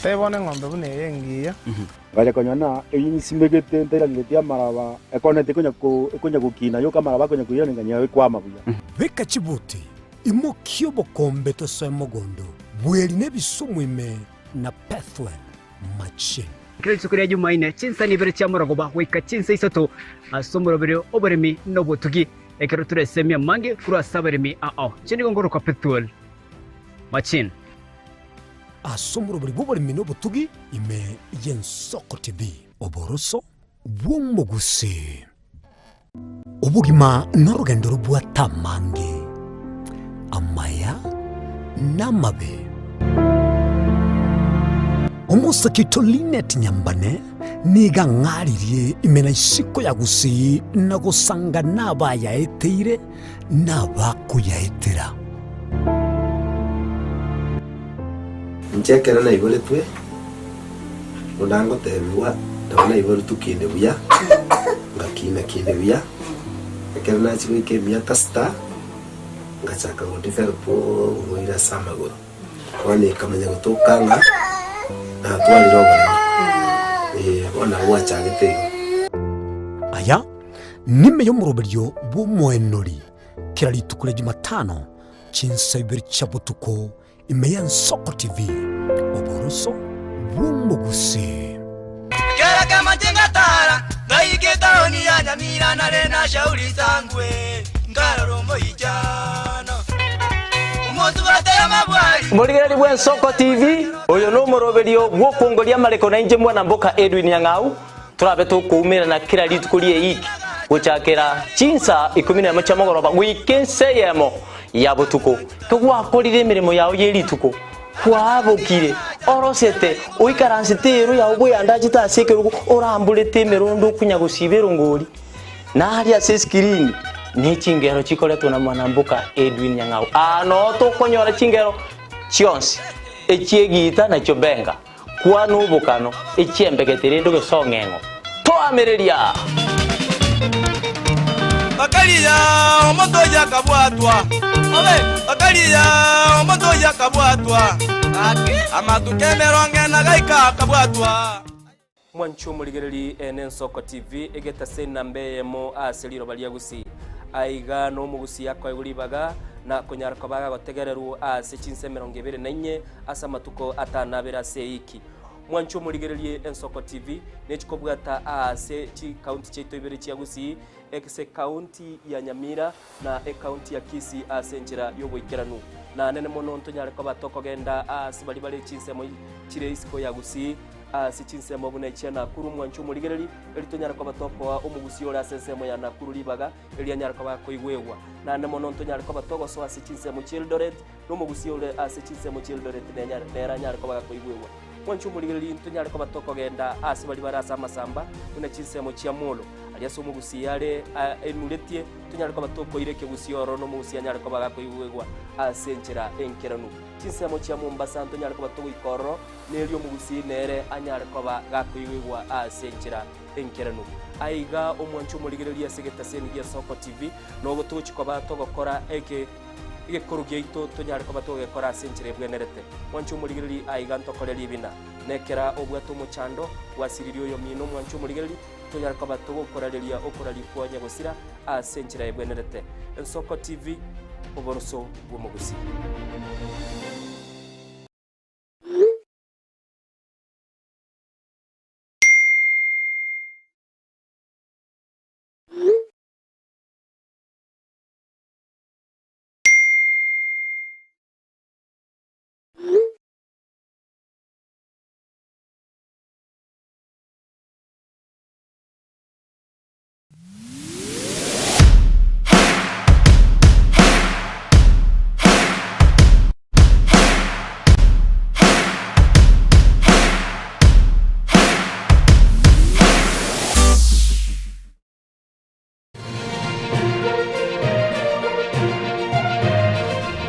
S21: Tebia bono eng'ombe buna eye engiya.
S22: Ngacha konyora ng'a eyio nsimegete ntairaneretie amaraba, ekonete ekonya gokina yoka amaraba akonya koirana nganyora ekwama buya.
S17: Beka chibuti, imokia obokombe tosoe mogondo, bweri nebisumu ime na Pethuel machine.
S18: Kera rituko ria Jumaine, chinsani ibere chia morogoba goika chinsa isato ase omoroberio oboremi na obotugi, ekero toresemie amange korwa ase abaremi ao. Inche nigo nkorokwa Pethuel Machine.
S17: Ase omorobori bw'oboremi na obotugi ime y'Ensoko TV. Oboroso bw'omogusii. Obogima norogendo robwate amange, amaya na amabe. Omosake oito Linet Nyambane nigo ang'aririe ime na isiko ya Gusii na gosanga nabayaeteire nabakoyaetera.
S23: Inche ekero naiboretwe, buna ngotebigwa, nabo naiboretwe kinde buya, ngakina kinde buya, ekero nachia goika emiaka sita, ngachaka go develop oborwaire ase amagoro. Bono ekamanya gotoka ng'a natwarire oboremo, eh, bono nabo bwachagete igo.
S17: Aya nime y'omoroberio bw'omoenori kera rituko ria Jumatano chinsa ibere chia botuko ime y'Ensoko TV, oboroso bw'omogusii.
S24: Kera kemache ngatara, ngaika etaoni ya Nyamira nare na Shauri Sangwe, nkarora omoichano. Omosubati amabwari.
S25: Morigereria bw'Ensoko TV, oyo nomoroberio bw'okwongoria amareko na inche mwana mboka Edwin Nyang'au, Torabe tokoumerana kera rituko ri'eiki, gochakera chinsa ikomi nemo chia mogoroba goika ensa eyemo ya botuko. Kegwakorire emeremo yao ye rituko, kwabokire, orosete, oikaransete eero yao bweyandachete ase ekerogo, oramborete emerondo okonya gosiba erongori, na aria ase esikirini ne chingero chikoretwa na mwanamboka Edwin Nyang'au. Aa noo tokonyora chingero chionsi, echi'egiita na chiobenga. Kwana obokano, echiembegete rende ogesong'eng'o. Toamereria!
S24: Bakaria omonto oyio akabwatwa, bakaria omonto oyio akabwatwa, amatuko emerongo ena gaika akabwatwa.
S26: Mwanche omorigereri ene Ensoko TV egetase enamba eyemo ase riroba ria Gusii. Aiga nomogusii akoegwa ribaga na konyara koba agotegererwa ase chinsa 24 ase amatuko atanabere ase eiki. Mwanche omorigererie Ensoko TV nechikobwata aase chikaunti chiaito ibere chia Gusii ase ekaunti ya Nyamira na ekaunti ya Kisii ase enchera y'oboikeranu. Nanene mono ntonyare koba tokogenda aase baria bare chinsemo chire isiko ya Gusii. Ase chinsemo buna echia Nakuru omwancho omorigereri, eri tonyare koba tokoa omogusia ore ase ensemo ya Nakuru ribaga, eri anyare koba akoigwegwa. Naende mono ntonyare koba togosoa ase chinsemo chi'Eldoret, na omogusia ore ase chinsemo chi'Eldoret nenyare nere anyare koba gakoigwegwa. Mwanche omorigereri ntonyare koba tokogenda ase baria bare ase amasamba, buna chinsemo chia Molo, aria ase omogusia are enuretie, tonyare koba tokoira ekegusii ororo na omogusia anyare koba gakoigwegwa ase enchera enkeranu. Chinsemo chia Mombasa ntonyare koba togoika ororo, Nerio omogusii nere anyare koba gakoigwigwa ase enchera enkeranu. Aiga omwanche omorigereria ase egetaseni gia Soko TV, nogo togochi koba togokora eke egekoro giaito tonyare koba togegekora ase enchera ebwenerete. Mwanche omorigereria aiga ntokore ribina. Nekera obwate omochando, gwasiririe oyomino omwanche omorigereria, tonyare koba togokorareria okoraria kwa nyagosira ase enchera ebwenerete. Ensoko TV, oboroso bw'omogusii.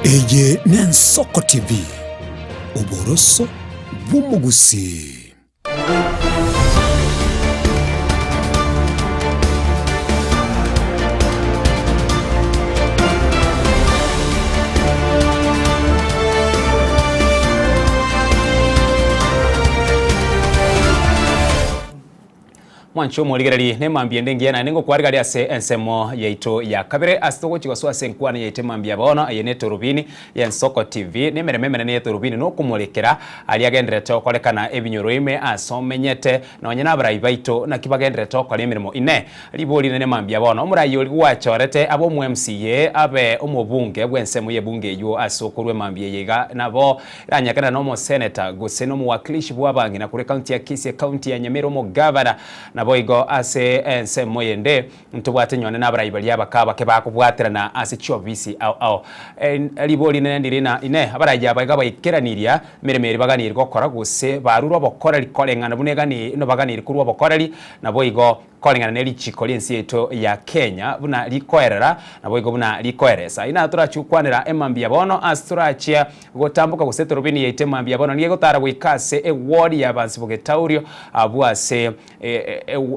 S17: Eye n'Ensoko TV, oboroso bw'omogusii.
S1: Mwanche omorigererie nemambia ende engiya naende ngokwarigaria ase ensemo yaito ya kabere ase togochi gosoa ase enkwana yaito emambia bono eye netorubini y'Ensoko TV nemeremo emenene y'etorubini nokomorekera aria agendererete gokorekana ebinyoro ime ase omenyete nonye nabarai baito naki bagendererete gokora emeremo ine ribori rinene mambia bono omorai oria gwachorete abe omo MCA abe omobunge bw'ensemo y'ebunge eywo ase okorwa emambia eye iga nabo Eranyakana nomoseneta, gose nomowakilishi bw'abang'ina korwa ekaunti ya Kisii, ekaunti ya Nyamira, omogavana. Naboigo ase ensemo eyende ntobwate nyone nabarai baria abake abake bakobwaterana ase chiofisi ao ao. Ribori rinene ndiri ng'a inee, abarai aba iga baikeraniria emeremo eria baganeirie gokora gose barure obokoreri koreng'ana buna egani nobaganeirie korwa obokoreri? Naboigo Koreng'ana ne richiko ri'ense yaito ya Kenya buna rikoerera, naboigo buna rikoeresa. Inaa torachie gokwanera emambia bono ase torachia gotamboka gose etorobini yaito emambia bono nigo egotara goika ase eward ya Bansibo Getaurio abwo ase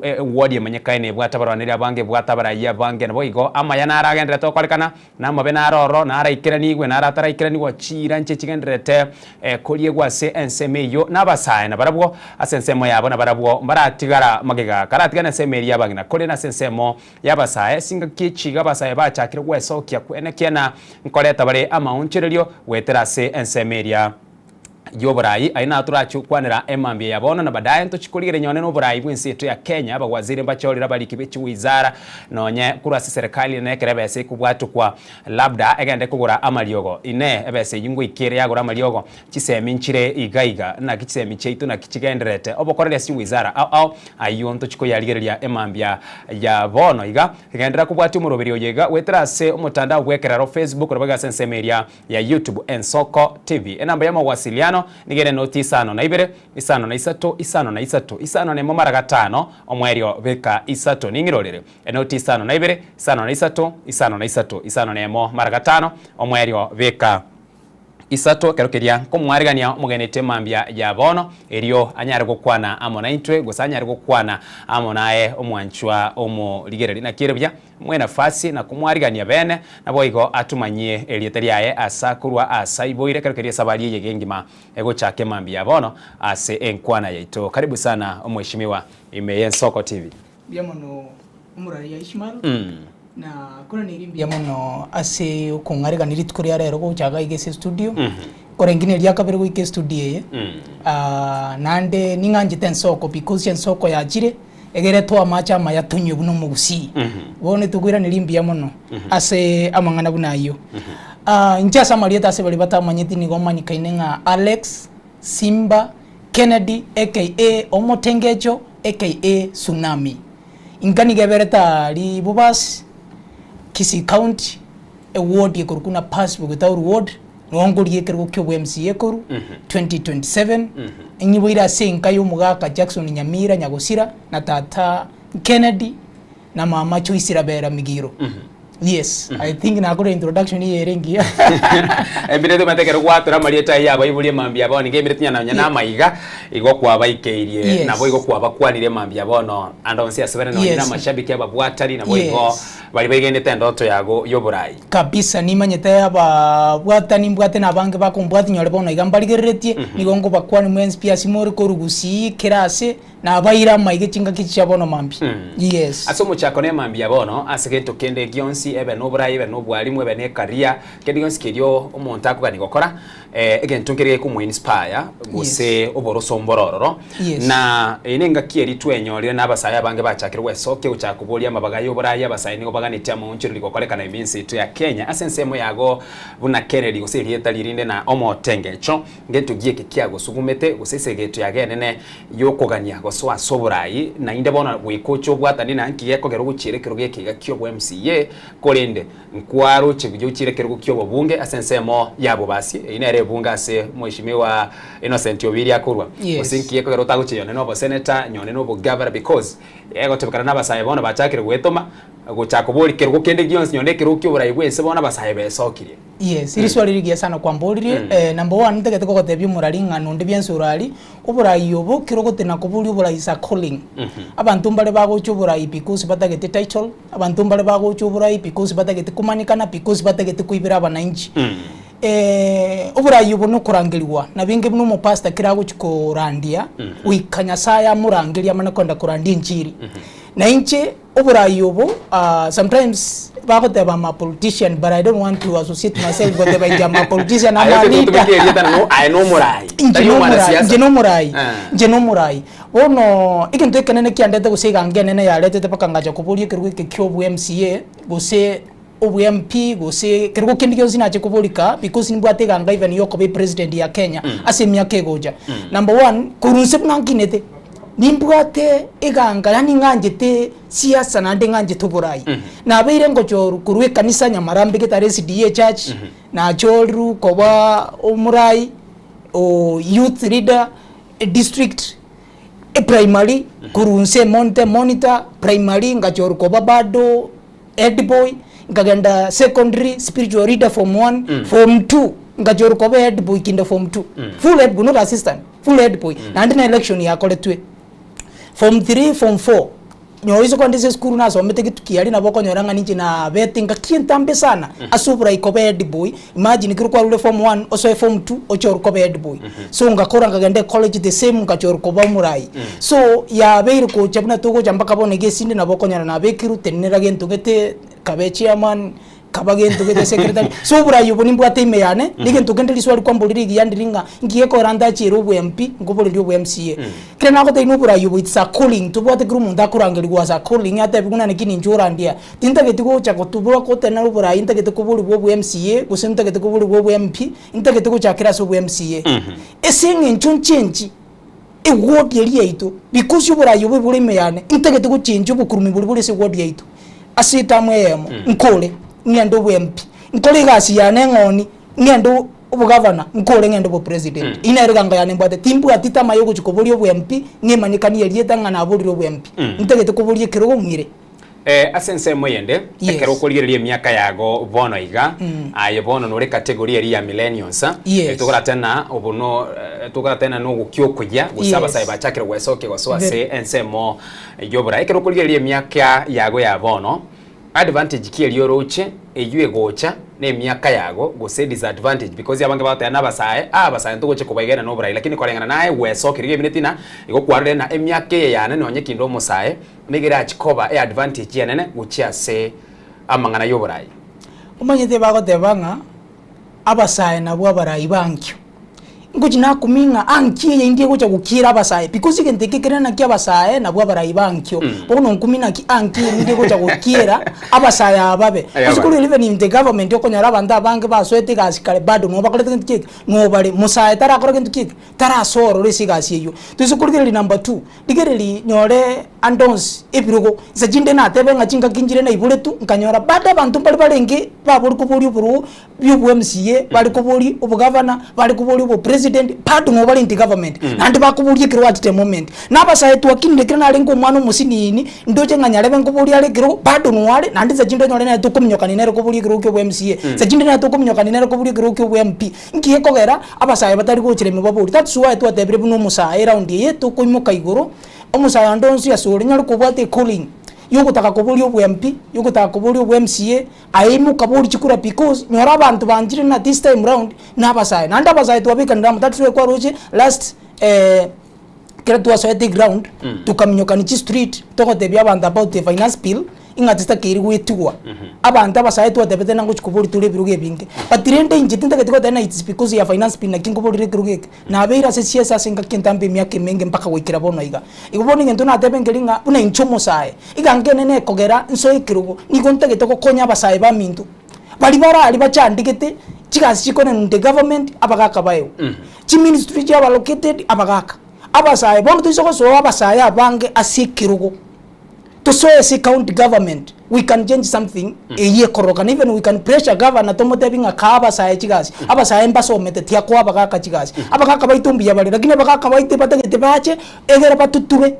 S1: eward emanyekaine ebwate abarwaneri abange ebwate abarayia abange naboigo amaya naro agenderete gokorekana na amabe naro ororo naraikeranigwe naro ataraikeranigwa chiira nche chigendererete koriegwa ase ensemo eyio nabasae nabarabwo ase ensemo yabo nabarabwo mbaratigara magega karatigane ensemo eria y'abang'ina korende ase ensemo y'abasae chingaki echi iga abasae bachakire gwesokia kwenekia na nkoreta bare amaonchorerio goetera ase ensemo eria y'oborai. Aye nao torache gokwanera emambia ya bono, na badaye ntochie korigereria nonye noborai bw'ense yaito ya Kenya, abawaziri mbachorire abariki be chiwizara nonye korwa ase eserekari ere ekero ebesa ekobwatokwa labda egende kogora amariogo. Inee ebesa eyio ngoika ere yagora amariogo? Chisemi nchire iga iga, naki chisemi chiaito naki chigendererete obokoreri ase chiwizara ao ao? Ayio ntochie koyarigereria emambia ya bono iga. Genderera kobwatia omoroberi oyo iga goetera ase omotandao bw'ekerero Facebook naboigo ase ensemo eria ya YouTube Ensoko TV. Enamba y'amawasiliano nigo ere noti isano na ibere, isano na isato, isano na isato, isano na emo mara gatano, omoerio beka isato. Ning'irorere, Enoti isano na ibere, isano na isato, isano na isato, isano na emo mara gatano, omoerio beka isato. Ekero keria nkomwaregania omogenete mambia ya bono, erio anyare gokwana amo naintwe, gose anyare gokwana amo naye omwanchwa omorigereria. Naki ere buya Mwenafasi na komwarigania bene, naboigo atumanyie erieta riaye ase akorwa aase aiboire ekero keria esabari eye gengima egochaka emambia ya bono ase enkwana yaito. Karibu sana omweshimiwa ime y'Ensoko TV.
S2: Mbuya mono omoraria Ishmael na koraneri mbuya mono ase okong'aregania rituko ria rero gocha iga iga ase estudio koreng'ina eria kabere goika estudio eye naende ning'anchete ensoko because ensoko yachire Egere toe amache amaya tonywe buna omogusii. Bono tokoiraneria mbuya mono ase amang'ana buna ayio. Inche ase amarieta ase baria batamanyeti nigo omanyekaine ng'a Alex Simba Kennedy aka Omotengecho aka Tsunami. Inka nigo eberete aria Bobasi, Kisii County, eward ekorokwa na Pasbo Getauru Ward, nigo nkoria ekerogo kia obwa MCA korwa 2027, nyiboire ase enka ya omogaka Jackson Nyamira Nyagosira na tata Kennedy na mama Joyce Rabera Migiro. Yes, I think nakore introduction eye ere engiya.
S1: Ebire tomanyete ekero gwatora amarieta ayio abaibori emambia bono nigo ebire tinya nonya na amaiga igo kwabaikeirie
S2: Yes.
S1: nabo igo kwabakwanire emambia bono ande onsi ase bare nonya
S2: Yes.
S1: na amashabiki ababwatani nabo igo
S2: Yes.
S1: baria baigenete endoto yago y'oborai.
S2: Kabisa nimanyete ababwatani mbwate na abange bakombwatia nyore bono iga mbarigereretie, nigo ngobakwania mwensi pi ase more korwa gusii kera ase, Nabaire amaiga chingaki chia bono mambia. Yes.
S1: Ase omochako nemambia bono, ase gento kende gionsi, ebe noborai, ebe nobwalimu, ebe nekaria, kende gionsi keria omonto akogania gokora, egento nkeria gekomoinspire, gose oboroso mboro ororo.
S2: Yes.
S1: Na eye nengaki eria twenyorire na abasae abange bachakire gwesokia gochaka koboria amabaga y'oborai, abasae nigo baganetie amaonchoreri gokorekana ime ense yaito ya Kenya, ase ensemo yago buna Kennedy gose erieta ririnde na omotengecho, ngento gieke kiagosugumete, gose ase egeto yagenene y'okogania gosoa ase oborai, naende bono goika oche obwatane na nki gekogera ogochiera ekerogo eke iga ki'obo MCA, korende nkwaroche buya ochiere ekerogo ki'obobunge ase ensemo ya Bobasi, eyio nere ebunge ase Mheshimiwa Innocent Obiri akorwa.
S2: Yes.
S1: Gose nki gekogera otagochia yonde na obosenator, nyonde na obogavana because egotebekana na abasae bono bachakire goetoma, gochaka koboria kerogo kende gionsi nyonde ekerogo ki'oborai bwense bono abasae besokirie.
S2: Yes, riswali rigiya sana kwamboririe. Eh, number one ntagete kogotebia omorari ng'a nonde biense orari, oborai obo kero ogotena koboria oborai is a calling. Abanto mbare bagocha oborai because batagete title, abanto mbare bagocha oborai because batagete komanyekana, because batagete koibera abananchi. Oborai obo nokorangerigwa, nabo inge buna omopastor kera agochia korandia, goika Nyasaye amorangerie amane kogenda korandia enchiri. Na inche Oborai obo sometimes bagoteba am a politician but I don't want to associate myself goteba inche am a politician am
S1: Aye
S2: a
S1: ote
S2: leader.
S1: gotumeka erieta nang'o aye nomorai
S2: Inche
S1: tari
S2: nomorai,
S1: omwanasiasa.
S2: inche nomorai,
S1: Eh.
S2: inche nomorai. Bono egento ekenene kiandete gose eganga enene yaretete mpaka ngacha koboria ekerogo eke kia obwa MCA gose obwa MP gose kerogo kende gionsi nache koborika because nimbwate eganga even ya okoba epresident ya Kenya ase emiaka egocha. Number one, korwa inse buna nkinete. Nimbwate eganga, yaani ng'anchete siasa naende ng'anchete oborai. Nabeire ngochorwa korwa ekanisa Nyamarambe getare SDA church, nachorirwe koba omorai o youth leader edistrict, eprimary, korwa inse emonte monitor, primary ngachorwa koba bado head boy, nkagenda secondary spiritual leader form one, form two ngachorwa koba head boy kinde form two, full head boy not assistant. Full head boy naende na election yakoretwe form 3 form 4 nyora ase kogenda ase esukuru nasomete getuki aria nabo okonyora ng'a ninche nabete ngaki entambe sana ase oborai koba head boy imagine ekero kwarure form 1 osoe form 2 ochorwe koba head boy so ngakora nkagenda ecollege the same ngachorwa koba omorai so yabeire gocha buna togocha mpaka bono iga esinde nabo okonyora nabekirwe tenenera gento gete kabe chairman. Kaba gento gete secretary. So oborai obo nimbwate ime yane, negento kende riswali kwamborire rigiya ndiri ng'a nki gekogera ntachiere obo MP, nkoborerie obo MCA. Kere nagotebia ng'a oborai obo it's a calling, tobwate kera omonto akorangerigwa as a calling atebiwe buna naki ninche orandia. Tintageti gocha gotubora gotenena oborai ntagete koborigwa obo MCA, gose ntagete koborigwa obo MP, ntagete gochakera ase obo MCA. Ase eng'encho nchenchi eward eria yaito, because oborai obo bore ime yane, ntagete gochenchia obokurumi boria bore ase eward yaito. Ase etamu eyemo, nkore, ng'ende obwemp, nkore egasi yane eng'oni, ng'ende obogavana, nkore ng'ende obopresident. Eyio nere eganga yane mbwate. Timbwati tamaa ya ogochia koboria obwemp, ng'emanyekanie erieta ng'a naborire obwemp. Ntagete koboria ekerogo ng'ire.
S1: Ase ensemo eyende,
S2: Yes.
S1: ekero okorigereria emiaka yago bono iga, aye bono nore category eria ya millennials,
S2: Yes.
S1: togoratena obo no togoratena nogokia okuya, gose
S2: Yes.
S1: abasae bachakire gwesokia gosoa ase
S2: Very.
S1: ensemo Y'oboraai. Ekero okorigereria emiaka yago ya bono, advantage ki eria oroche eyio egocha na emiaka yago gose disadvantage because abange bagoteba na abasae, aa abasae ntogochia kobaigena na oborai lakini koreng'ana naye gwesokeria emineti na igo kwarorire na emiaka eye yane nonye kinde omosae nigo erachi koba eadvantage enene gochia ase amang'ana y'oborai.
S2: Omanyete bagoteba ng'a abasae nabwo abarai bankio. Ngochi nakumia ng'a ankio eye indie gocha gokiera abasae because egento eke ekere naki abasae nabwo abarai ba ankio. Bono nkumia naki ankio eye indie gocha gokiera abasae aba babe. Gose korwa even in the government okonyora abanto abange basoete egasi kare bado nabo bakorete gento ki eke? Nobare. Mosae tarakora gento ki eke? Tarasoa ororo ase egasi eyio. Toise korigereria number two, rigereria nyore ande onsi ebirogo, inse chinde natebe ng'a chingaki nchire naiboretwe nkanyora bado abanto mbare barenge babori koboria oboroo bia obo MCA, bare koboria obogavana, bare koboria obopresident, bado nabo bare in the government, naende bakoboria ekero at the moment. Na abasae twakinire ekero narenge omwana omosinini, ndoche ng'a nyarebe nkoboria are ekerogo, bado noo are, naende inse chinde onyore nere tokominyokania nere koboria ekerogo kia obo MCA, inse chinde nere tokominyokania nere koboria ekerogo kia obo MP. Nki gekogera abasae batari gochera ime babori? That's why twatebire buna omosae eround eye tokoimoka igoro, omosae onde onsi ase ore nyare kobwata ecalling yogotaka koboria obo MP, yogotaka koboria obo MCA, aye imoka boria chikura because nyora abanto banchire na this time round na abasae. Naende abasae twabekanire amo that's why kwaroche last ekero twasoete eground tokaminyokani chistreet togotebia abanto about the finance bill ing'a titakeiri goetigwa. Abanto abasae twatebete ng'a ngochi koboria tore ebirogo ebinge. But rende inche tintageti goteba ng'a it's because ya finance bill naki nkoborire ekerogo eke. Nabeire ase siasa ase engaki entambe emiaka emenge mpaka goikera bono iga. Igo bono egento natebe nkeri ng'a buna inche omosae, iga ngenene ekogera nsoe ekerogo, nigo ntagete gokonya abasae baminto. Baria bare aria bachandegete, chigasi chikonenwa in the government, abagaka baegwe. Chiministry chiaba allocated, abagaka. Abasae, bono toise gosoa abasae abange ase ekerogo, tosoe ase county government, we can change something eyio ekororokana, even we can pressure governor tomotebie ng'a kaa abasae chigasi, abasae mbasomete tiakoa abagaka chigasi. Abagaka baito mbuya bare, lakini abagaka baito batagete bache, egere batoture.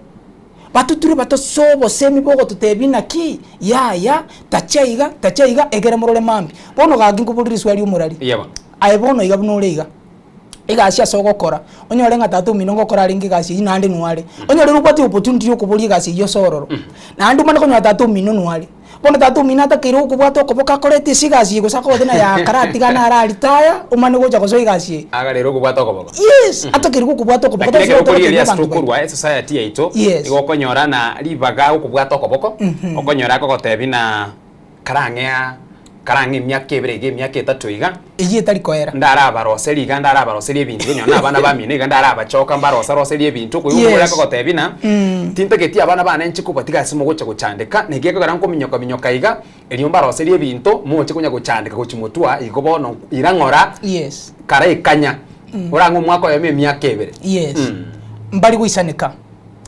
S2: Batoture batosoe obosemi bogototebia naki, yaya, tacha iga, tacha iga, egere morore mambia. Bono gaki nkoborie riswali omorari, aye bono iga buna ore iga, egasi ase ogokora, onyore ng'a tata omino ngokora arenge egasi eyio naende nwo are. Onye rero obwate opportunity ya okoboria egasi eyio ase ororo, naende omanye konyora tata omino nwo are. Bono tata omino atakeire gokobwata okoboko akorete ase egasi eye gose akogote naye akaratigana ara retire, omanye gocha gosoa egasi eye.
S1: Aga rero okobwata okoboko.
S2: Yes, atakeire gokobwata okoboko.
S1: Lakini ekero
S2: Tari
S1: okorigereria ase
S2: abanto baito.
S1: tokorwa esociety yaito,
S2: Yes.
S1: nigo okonyora na ribaga okobwata okoboko, okonyora akogotebia na karang'ea karang'e emiaka ebere iga emiaka etato iga,
S2: Eyio etari koera.
S1: ndarabaroserie iga ndarabaroserie ebinto iga onye na abana bamino iga ndarabachoka mbarosaroserie ebinto okoigwa
S2: Yes.
S1: omorware akogotebia ng'a tintageti abana bane inche kobatiga ase mogocha gochandeka naki ekogera nkominyoka minyoka iga erio mbaroserie ebinto moche konya gochandeka gochia motwe igo bono ira ng'ora
S2: Yes.
S1: kara ekanya orang'e omwaka oyomo emiaka ebere.
S2: Yes. Mbari goisaneka.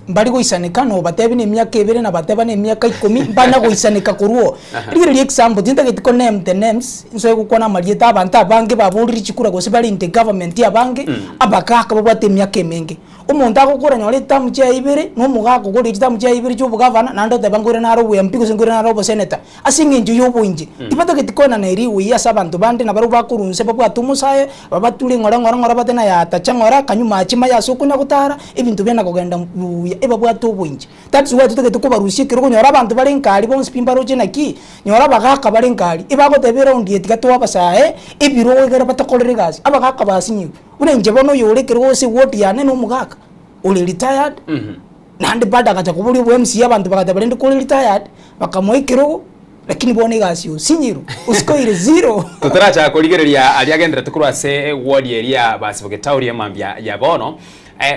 S2: Mbari goisaneka, nobatebi nemiaka ebere, nabateba nemiaka ikomi, mbana goisaneka korwa oo. Rigereria example, tintageti ko name the names, nsoe gokwana amarieta abanto abange baborire chikura gose bare in the government abange, abagaka babwate emiaka emenge. Omonto agokora nyora etamu chiaye ibere, na omogaka ogorire chitamu chiaye ibere chia obogavana, naende oteba nkoirane nare obo MP gose nkoirane nare oboseneta. Ase eng'encho y'oboinche, tibatageti koenana erigwe ase abanto bande, na barabwo bakorwa inse babwate omosae, babature ng'ora ng'ora ng'ora bate naye atacha ng'ora, kanywa mache maya ase okonya gotara, ebinto biana kogenda buya, ebabwate oboinche. That's why totagete kobarusia ekero okonyora abanto bare nkari bonsi pi mbaroche naki, nyora abagaka bare nkari, ebagoteba eraundi eye tiga toe abasae, ebirogo egere batokorere egasi, abagaka basinyigwe. Buna inche bono oyore ekerogo ase eward yane na omogaka, ore retired, Naende bado agacha koboria obo MC abanto bagateba rende kore retired, bakamoa ekerogo, lakini bono egasi osinyirwe, osikoire zero.
S1: Totarachaka korigereria aria agenderete korwa ase ward eria ya Basibo Getauri emambia ya bono,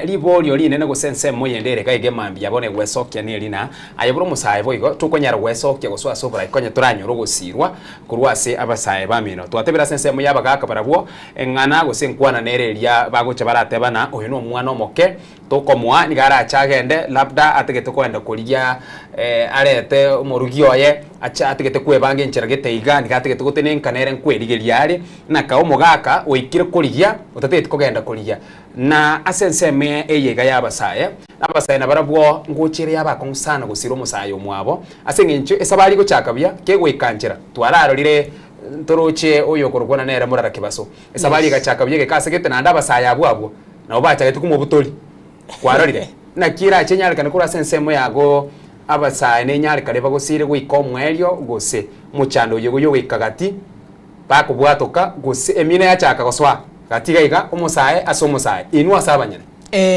S1: riborio rinene gose ensemo eyende ere iga iga emambia ya bono egwesokia neri na aye buna omosae boigo tokonyara gwesokia gosoa ase oborai konya toranyore ogosirwa korwa ase abasae bamino. Twatebire ase ensemo ya abagaka barabwo eng'ana gose enkwana nere eria bagocha barateba na oyo nomwana omoke Tokomoa, nigo arache agende, labda atagete koenda korigia arete omorugi oye, ache atagete kwebanga enchera gete iga, nigo atagete gotenenka nere nkwerigeria are, naka omogaka oikire korigia, otatageti kogenda korigia. Na ase ensemo eye iga y'abasae, abasae nabarabwo ngocha ere yabakong'u sana gosira omosae omwabo, ase eng'encho esabari egochaka buya, kegoika nchera, twararorire ntoroche oyo okorokwana nere morara kebaso. Esabari egachaka buya egeka ase gete naende abasae abwo abwo. Nabo bachagete komobutoria. Kwarorire? Naki erache enyarekane korwa ase ensemo yago abasae nenyarekane bagosiire goika omoerio gose omochando oyo goyia ogoika gati, bakobwatoka gose emina yachaka gosoa gati iga iga omosae ase omosae, inwe ase abanyene.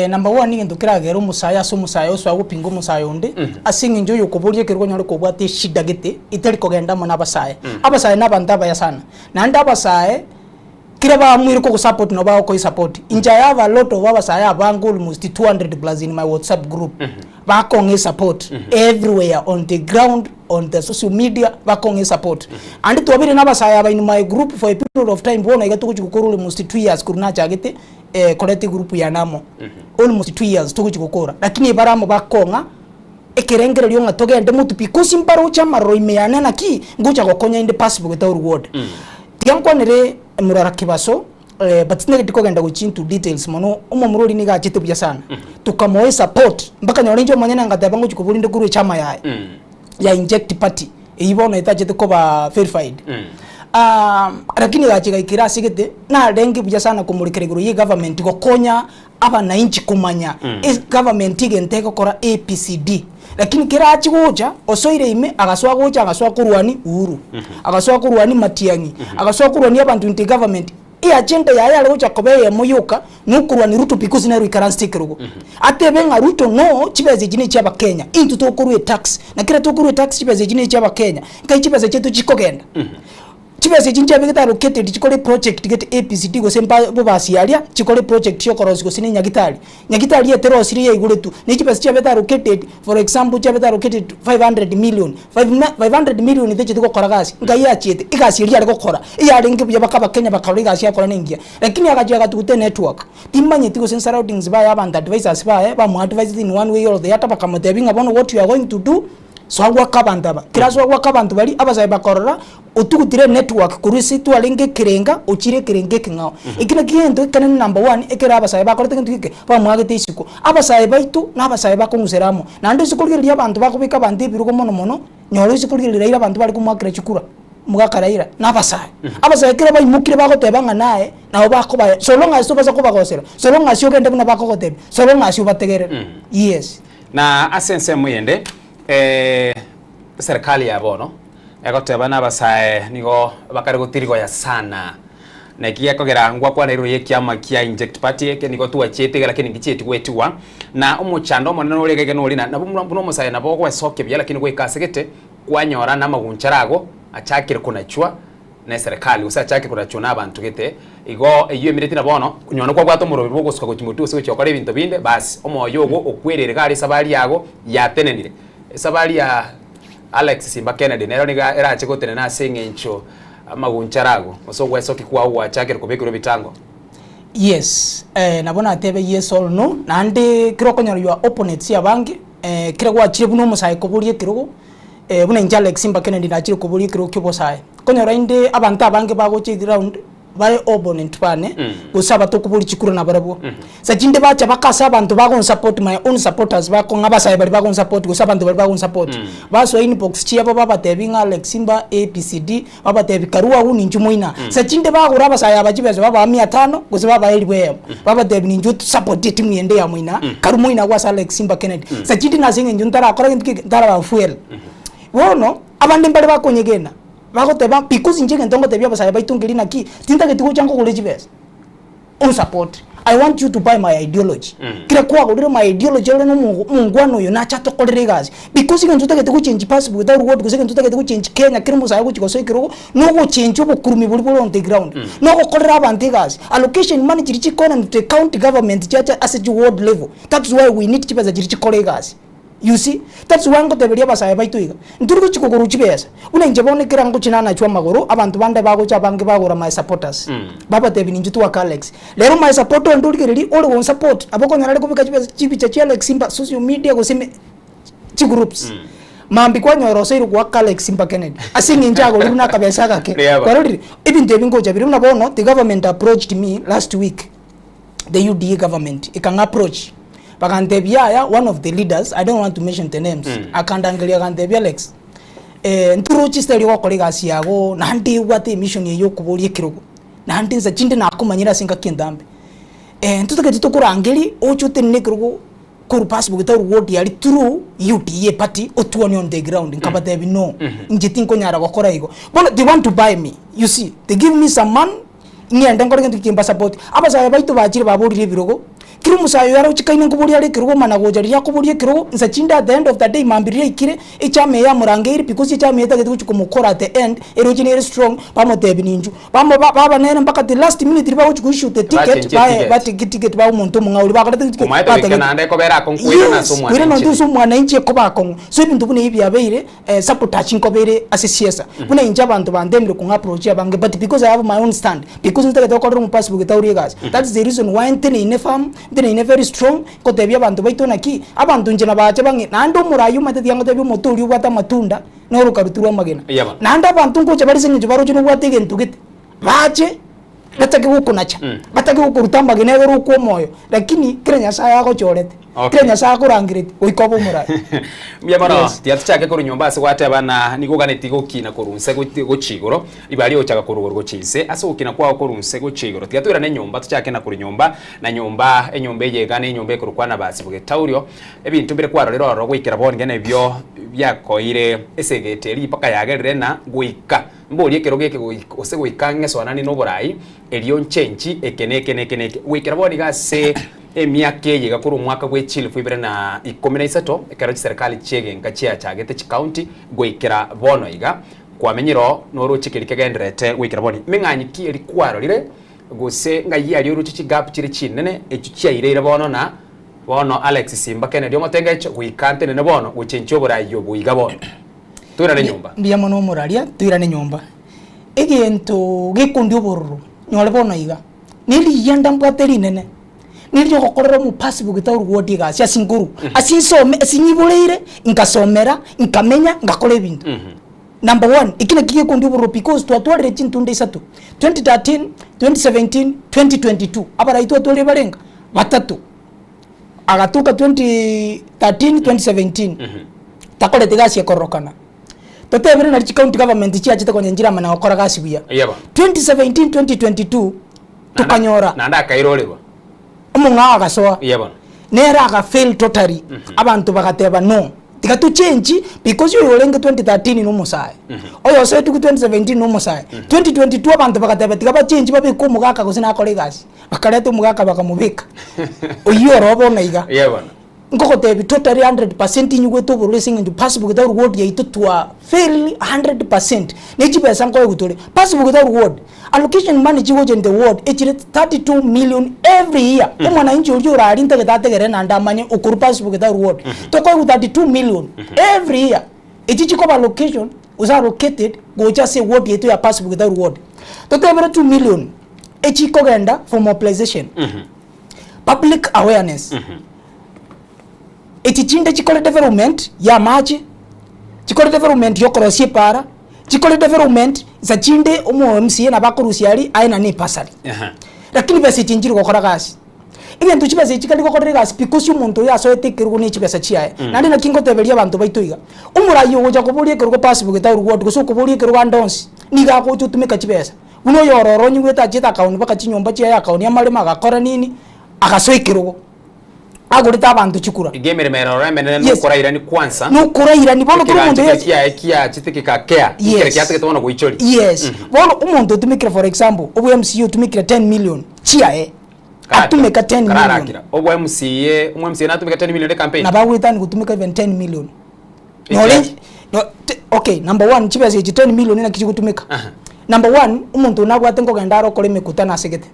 S2: Number one egento keragere omosae ase omosae osoa gopinga omosae onde, ase eng'encho oyokoboria ekero okonyora kobwate eshida gete, etari kogenda amo na abasae. Abasae na abanto abaya sana, naende abasae. Kera baamuire kogosupport nabo bagokoisupport. Inche I have a lot of abasae abange almost 200 plus in my WhatsApp group bakong'a esupport everywhere on the ground, on the social media bakong'a esupport. Ande twabeire na abasae aba in my group for a period of time bono iga togochi gokora almost 2 years korwa nachagete koreta egroup yane amo. Almost 2 years togochi gokora lakini bare amo bakong'a ekerengererio ng'a togende motwe because mbaroche amaroro ime yane naki ngocha gokonya inde possible getaur reward. Tiga nkwanere Murara Kibaso but tintageti kogenda gochia into details mono, omomura oria nigo achete buya sana, tokamoa esupport mpaka nyore inche omonyene ngateba ngochia kobua rinde korwa echama yaye ya Inject Party eyio bono etachete koba verified. Lakini egachia egaikera ase egete narenge buya sana komorekera igoro ya egovernment gokonya abanainchi komanya egovernment egento egokora ABCD. Lakini kera achie gocha osoire ime agasoa gocha agasoa korwania Uhuru, agasoa korwania Matiang'i, agasoa korwania abanto into egovernment. Eagenda yaye are gocha koba eyemo yoka nokorwania Ruto because nere oikaransete ekerogo. Atebe ng'a Ruto no chibesa echi ne chia abakenya, intwe tokorwa etax, na kera tokorwa etax chibesa echi ne chia abakenya, nkai chibesa chiaito chikogenda. Chibesa echi nchiabegete allocated chikore eproject gete ABCD gose mba bobasi aria, chikore eproject ya okorosia gose ne nyagitari. Nyagitari eterosirie yaigoretwe, ne chibesa chiabete allocated, for example chiabete allocated 500 million, 500 million techeti gokora gasi, nkai yachiete, egasi eria yare gokora, eyarenge buya baka abakenya bakarora egasi yakora nengiya. Lakini agachia agatuguta enetwork, timanyeti gose surroundings baye abanto advisers baye, bamoadviseti in one way or the other bakamotebia ng'a bono what you are going to do, Soa goaka abanto aba. Kera asoa goaka abanto baria, abasae bakorora, otugutire enetwork korwa ase twarenge ekerenga ochire ekerenga ekeng'ao. Eki nakio egento ekenene number one ekero abasae bakorete gento geke, bamwagete isiko. Abasae baito na abasae bakong'usera amo. Naende ase korigereria abanto bakobeka abanto ebirogo mono mono, nyora ase korigereria Raila abanto bare komoakera chikura, omogaka Raila, na abasae. Abasae ekero baimokire bagoteba ng'a naye, nabo bakobaya so long as tobasa kobagosera, so long as ogende buna bakogotebia, so long as obategerere. Yes.
S1: Na ase ensemo eyende, eserekari ya bono egoteba nabasae nigo bakare gotirigoya sana. Naki gekogera ngwakwana igoro y'ekiama kia Inject Party eke nigo twachiete iga lakini ngichieti goetigwa. Na omochando omonene ore iga iga nori na nabo buna omosae nabo ogwesokia buya lakini goika ase gete kwanyora namagunchara ago achakire konachwa neserekari gose achakire korachwa nabanto gete. Igo eyio emereti na bono, onye kwabwate omoroberi bw'ogosuka gochia motwe gose gochia gokora ebinto binde, basi omoyo ogo okwerere iga are esabari yago yatenenire. Esabari ya Alex Simba Kennedy nero nigo erache gotenena ase eng'encho amagunchara ago gose ogwesokia kwao gwachakire kobekerwa ebitango.
S2: Yes, nabo natebe yes or no, naende kera okonyora your opponents abange, kera gwachire buna omosae koboria ekerogo, buna inche Alex Simba Kennedy nachire koboria ekerogo kia obosae. Konyora inde abanto abange bagocha eground bare opponent bane gose abatokoboria chikura nabarabwo. Sachinde bacha baka ase abanto bagonsupport my own supporters bakong'a abasae baria bagonsupport gose abanto baria bagonsupport. Basoa inbox chiabo babatebia ng'a Alex Simba ABCD, babatebia karue agwo ninchwe moina. Sachinde bagora abasae aba chibesa babaa mia tano gose babaa elifu eyemo. Babatebia ninchwe otusupport etimu ende ya moina, karue moina agwo ase Alex Simba Kennedy. Sachinde nase eng'encho ntarakora gento keke, ntaraba fuel. Bono abande mbare bakonyegena. Bagoteba, because inche egento ngotebia abasae baito nkeri naki, tintageti gocha nkogore chibesa, onsupport, I want you to buy my ideology. Kera kwagorire my ideology ore na omo omongwana oyo nache atokorere egasi. Because egento otagete gochenji passport without reward gose egento otagete gochenji Kenya kera omosae agochi gosoa ekerogo, na ogochenji obokurumi boria bore on the ground. Na ogokorera abanto egasi. Allocation money chiria chikoenanwa to county government chiacha ase chi ward level, that's why we need chibesa chiria chikore egasi. You see? That's why ngoteberia abasae baito iga, ntori gochia kogorwa chibesa. Buna inche bono ekero ngochia nanachwe amagoro, abanto bande bagocha abange bagora my supporters. Babatebia ninche twaka Alex. Rero my supporter onde origereria ore gonsupport, nabo okonyora are kobeka chibesa chibicha chia Alex Simba social media gose ime chigroups. Mambia kwanyora osoire goaka Alex Simba Kennedy ase eng'encho agorirwe na akabesa agake.
S1: Riaba.
S2: Kwarorire? Ebinto ebi ngocha bire. Buna bono, the government approached me last week. the UDA government ekang'a approach bagantebia yaya one of the leaders I don't want to mention the names akandangeria agantebia Alex eh, ntoroche style ogokora egasi yago naende obwate emission eye yokoboria ekerogo naende insa chinde nakomanyire ase engaki entambe eh, ntotagete tokorangerie oche otenene ekerogo korwa passport gete orwa ward aria through UDA party otwane on the ground nkabatebia no inche tinkonyara gokora igo bono they want to buy me you see they give me some money Ing'ende nkore gento ki mbasapoti. Abasae baito bachire baborire ebirogo, Kera omosae oyo arochikaine nkoboria are ekerogo omana gocha riria akoboria ekerogo, nsa chinde at the end of the day mambia riria aikire, echama eye yamorangeire because echama eye etagete gochia komokora at the end, eroche nere strong, bamotebia ninchu. Bamo ba baba nere mpaka the last minute riria bagochia koissue the ticket,
S1: Bachenchie
S2: bae
S1: ticket.
S2: bateke ticket bae omonto omong'ao oria bakorete ki?
S1: Omaete goika
S2: Batagete.
S1: naende ekobera akong'u koirana ase
S2: Yes, koirana
S1: omwananchi.
S2: onto ase omwananchi ekoba akong'u. So ebinto buna ebi biabeire, sabotage nkoba ere ase siasa. Buna inche abanto bantemire kong'a approach abange but because I have my own stand, because ntagete gokorera omopasi bogetauri egasi, that is the reason why nteneine firm, nteneine very strong, ngotebia abanto baito naki, abanto inche nabache bang'e, naende omoraia omanyete tiga ngotebie omote oria obwate amatunda, noro okarutirwe amagena.
S1: Yaba.
S2: Naende abanto ngocha bare ase eng'encho baroche nobwate egento gete, bache batake gokonacha, batake gokoruta amagena egere okwe omoyo, lakini kera Nyasaye agochorete,
S1: Okay.
S2: kera Nyasaye akorangeretie, goika obe omoraia.
S1: Mbuya mono,
S2: Yes.
S1: tiga tochake korwa nyomba ase gwateba ng'a nigo oganetie gokina korwa nse gochi gochia igoro, ribaga rigochaka korwa igoro gochia inse. Ase ogokina kwao korwa nse gochia igoro, tiga toirane nyomba tochake na korwa nyomba, na nyomba enyomba eye iga na enyomba ekorokwa Nabasi Bogetaurio, ebinto mbire kwarorire ororo goikera bono iga nabio biakoire esegete eria mpaka yagerire ng'a goika Mborie ekerogo eke goika gose goika ng'esoananie noborai, erio nchenchi eke na eke na eke na eke. Goikera bono iga ase emiaka eye iga korwa omwaka bwe chilifu ibere na ikomi na isato, ekero chiserikali chi'egenka chiachagete chicounty, goikera bono iga, kwamenyire oo noroche keria kegendererete goikera bono. Ming'anyi ki eria kwarorire, gose ng'ai aria oroche chigap chire chinene echio chiaireire bono na bono Alex Simba Kennedy omotengecho goika ntenene bono gochenchia oborai obo iga bono. Toirane nyomba.
S2: Mbuya mono omoraria, toirane nyomba. Egento gekondia obororo, nyore bono iga, nerigianda mbwate rinene, neri ogokorera omopasi bogete orwodi egasi ase nkoru, ase nsome ase nyiboreire, nkasomera, nkamenya, ngakora ebinto. Number one, eki nakio gekondia obororo because twatwarire chintunda isato, 2013, 2017, 2022, abarai twatwarire barenga? Batato. Agatoka 2013, 2017 takoreti gasi ekororokana. Totebire nari chicounty government chiachete konya nchire amana gokora gasi buya.
S1: Yeba.
S2: 2017, 2022 tokanyora
S1: Naende akairorerwa.
S2: omong'ao agasoa
S1: Yeba.
S2: nere aga fail totally abanto bagateba no tiga to change because oyo orenge 2013 na omosae oyo osoetigwe 2017 na omosae 2022 abanto bagateba tiga ba change babeke omogaka gose nakore egasi Bakareta omogaka bakamobeka, oyio oro bono iga.
S1: Eeh bono.
S2: Nkogotebia totally 100% inyigwete obororo ase eng'encho passbook tari ward yaito twa fail 100% ne chibesa nkoegwa tore. Passbook tari ward, allocation money chigocha in the ward echire 32 million every year. Omwananchi oria orari ntagete ategerere naende amanye okorwa passbook tari ward. Tokoegwa 32 million every year. Echi chikoba allocation gose allocated gocha ase eward yaito ya passbook tari ward. Totebere 2 million. echikogenda for mobilization, public awareness, echi chinde chikore development ya amache, chikore development ya okorosia epara, chikore development nsa chinde omo MCA nabo akorusia aria aenane ebasari. Lakini besa echi nchiri gokora gasi. Egento chibesa echi chikari gokorera egasi because omonto oyo asoete ekerogo ne chibesa chiaye. Naende naki ngoteberia abanto baito iga, omorai ogocha koboria ekerogo passbook etaurwa ward gose okoboria ekerogo ande onsi, nigo agocha otumeka chibesa. Buna oyororo onyigwete achiete akaoni mpaka chinyomba chiaye akaonia amaremo agakora nini, agasoa ekerogo, agorete abanto chikura.
S1: Iga emeremo ere ororo emenene
S2: Yes.
S1: nokorairani kwansa.
S2: Nokorairani, bono kera omonto
S1: Ekegancha
S2: yes.
S1: keria kiaye kiachete gekakea,
S2: Yes.
S1: ekere kiatagete bono goichoria.
S2: Yes. Bono omonto otumekire for example, obo MCA otumekire 10 million chiaye, atumeka 10 million.
S1: Kararakira. Obo MCA, omo MCA natumeka 10 million ecampaign.
S2: Nabo agoetania gotumeka even 10 million. Nore
S1: Ekiagera?
S2: no, te, okay, number one chibesa echi 10 million naki chigotumeka. Number one, omonto oyio nabwate nkogenda are okore emekutano ase gete,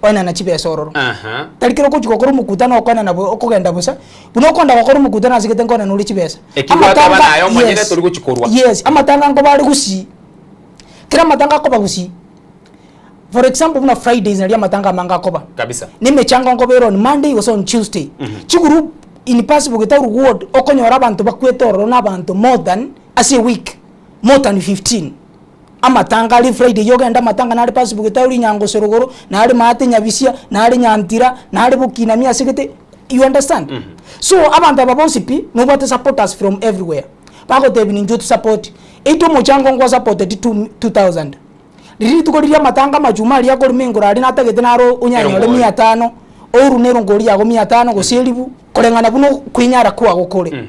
S2: oenana chibesa ororo.
S1: Aha.
S2: Tari kero ogochi gokora omokutano okoenana bo okogenda bosa, buna okoenda gokora omokutano ase gete nkoenana ore chibesa.
S1: Eki gwateba naye omonyene tori gochi korwa.
S2: Yes, amatanga nkoba are gusii, kera amatanga akoba gusii, for example buna Fridays naria amatanga amange akoba.
S1: Kabisa.
S2: Na emechango nkoba ere on Monday gose on Tuesday. Chigroup in possible getauru ward okonyora abanto bakwete ororo na abanto more than ase eweek more than 15. Amatanga aria Friday eyio ogende amatanga nare possible getauri Nyangoso rogoro, nare maate Nyabisia, nare Nyantira, nare Bokinamia ase gete, you understand? So abanto aba bonsi pi nobwate supporters from everywhere. Bagotebia ninchwe tosupport. Eitwe omochango ngwasupporteti 2000. Riria rituko riria amatanga amachuma aria akorima engoro aria natagete naro onyanyore
S1: Erongori.
S2: mia tano, ourune erongori yago mia tano gose elifu, koreng'ana buna okwenyara kwago kore.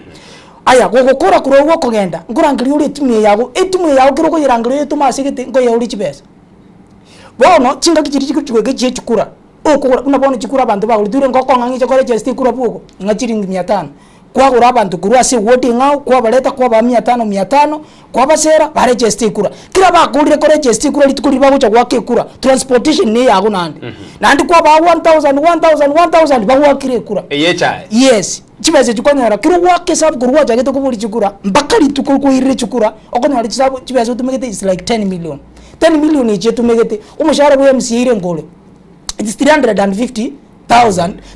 S2: Aya, gogokora korwa agwo okogenda, nkorangeria ore etimu eye yago, etimu eye yago kero okoyerangeria oyetome ase egete, nkoyeorie chibesa. Bono, chingaki chiria chigochi goika echie chikura. Okogora buna bono chikura abanto bagorire ture ngokong'a ng'iche kore chesti ekura bwogo, ng'a chiringi mia tano. Kwagora abanto korwa ase eward eng'ao, kwabareta kwabaa mia tano mia tano, kwabasera barecheste ekura. Kera bakorire korechesta ekura rituko riria bagocha goaka ekura, transportation na eyago naende. Naende kwabaa 1000 1000 1000 bagoakire ekura.
S1: Eye echae.
S2: Yes, chibesa echi kwanyora kera ogoaka esabu korwa gwachagete koboria chikura, mpaka rituko kwairire chikura, okonyora chisabu chibesa otumegete is like 10 million. 10 million echi etumegete, omoshahara bwa MCA ere nkore, it's 350,000,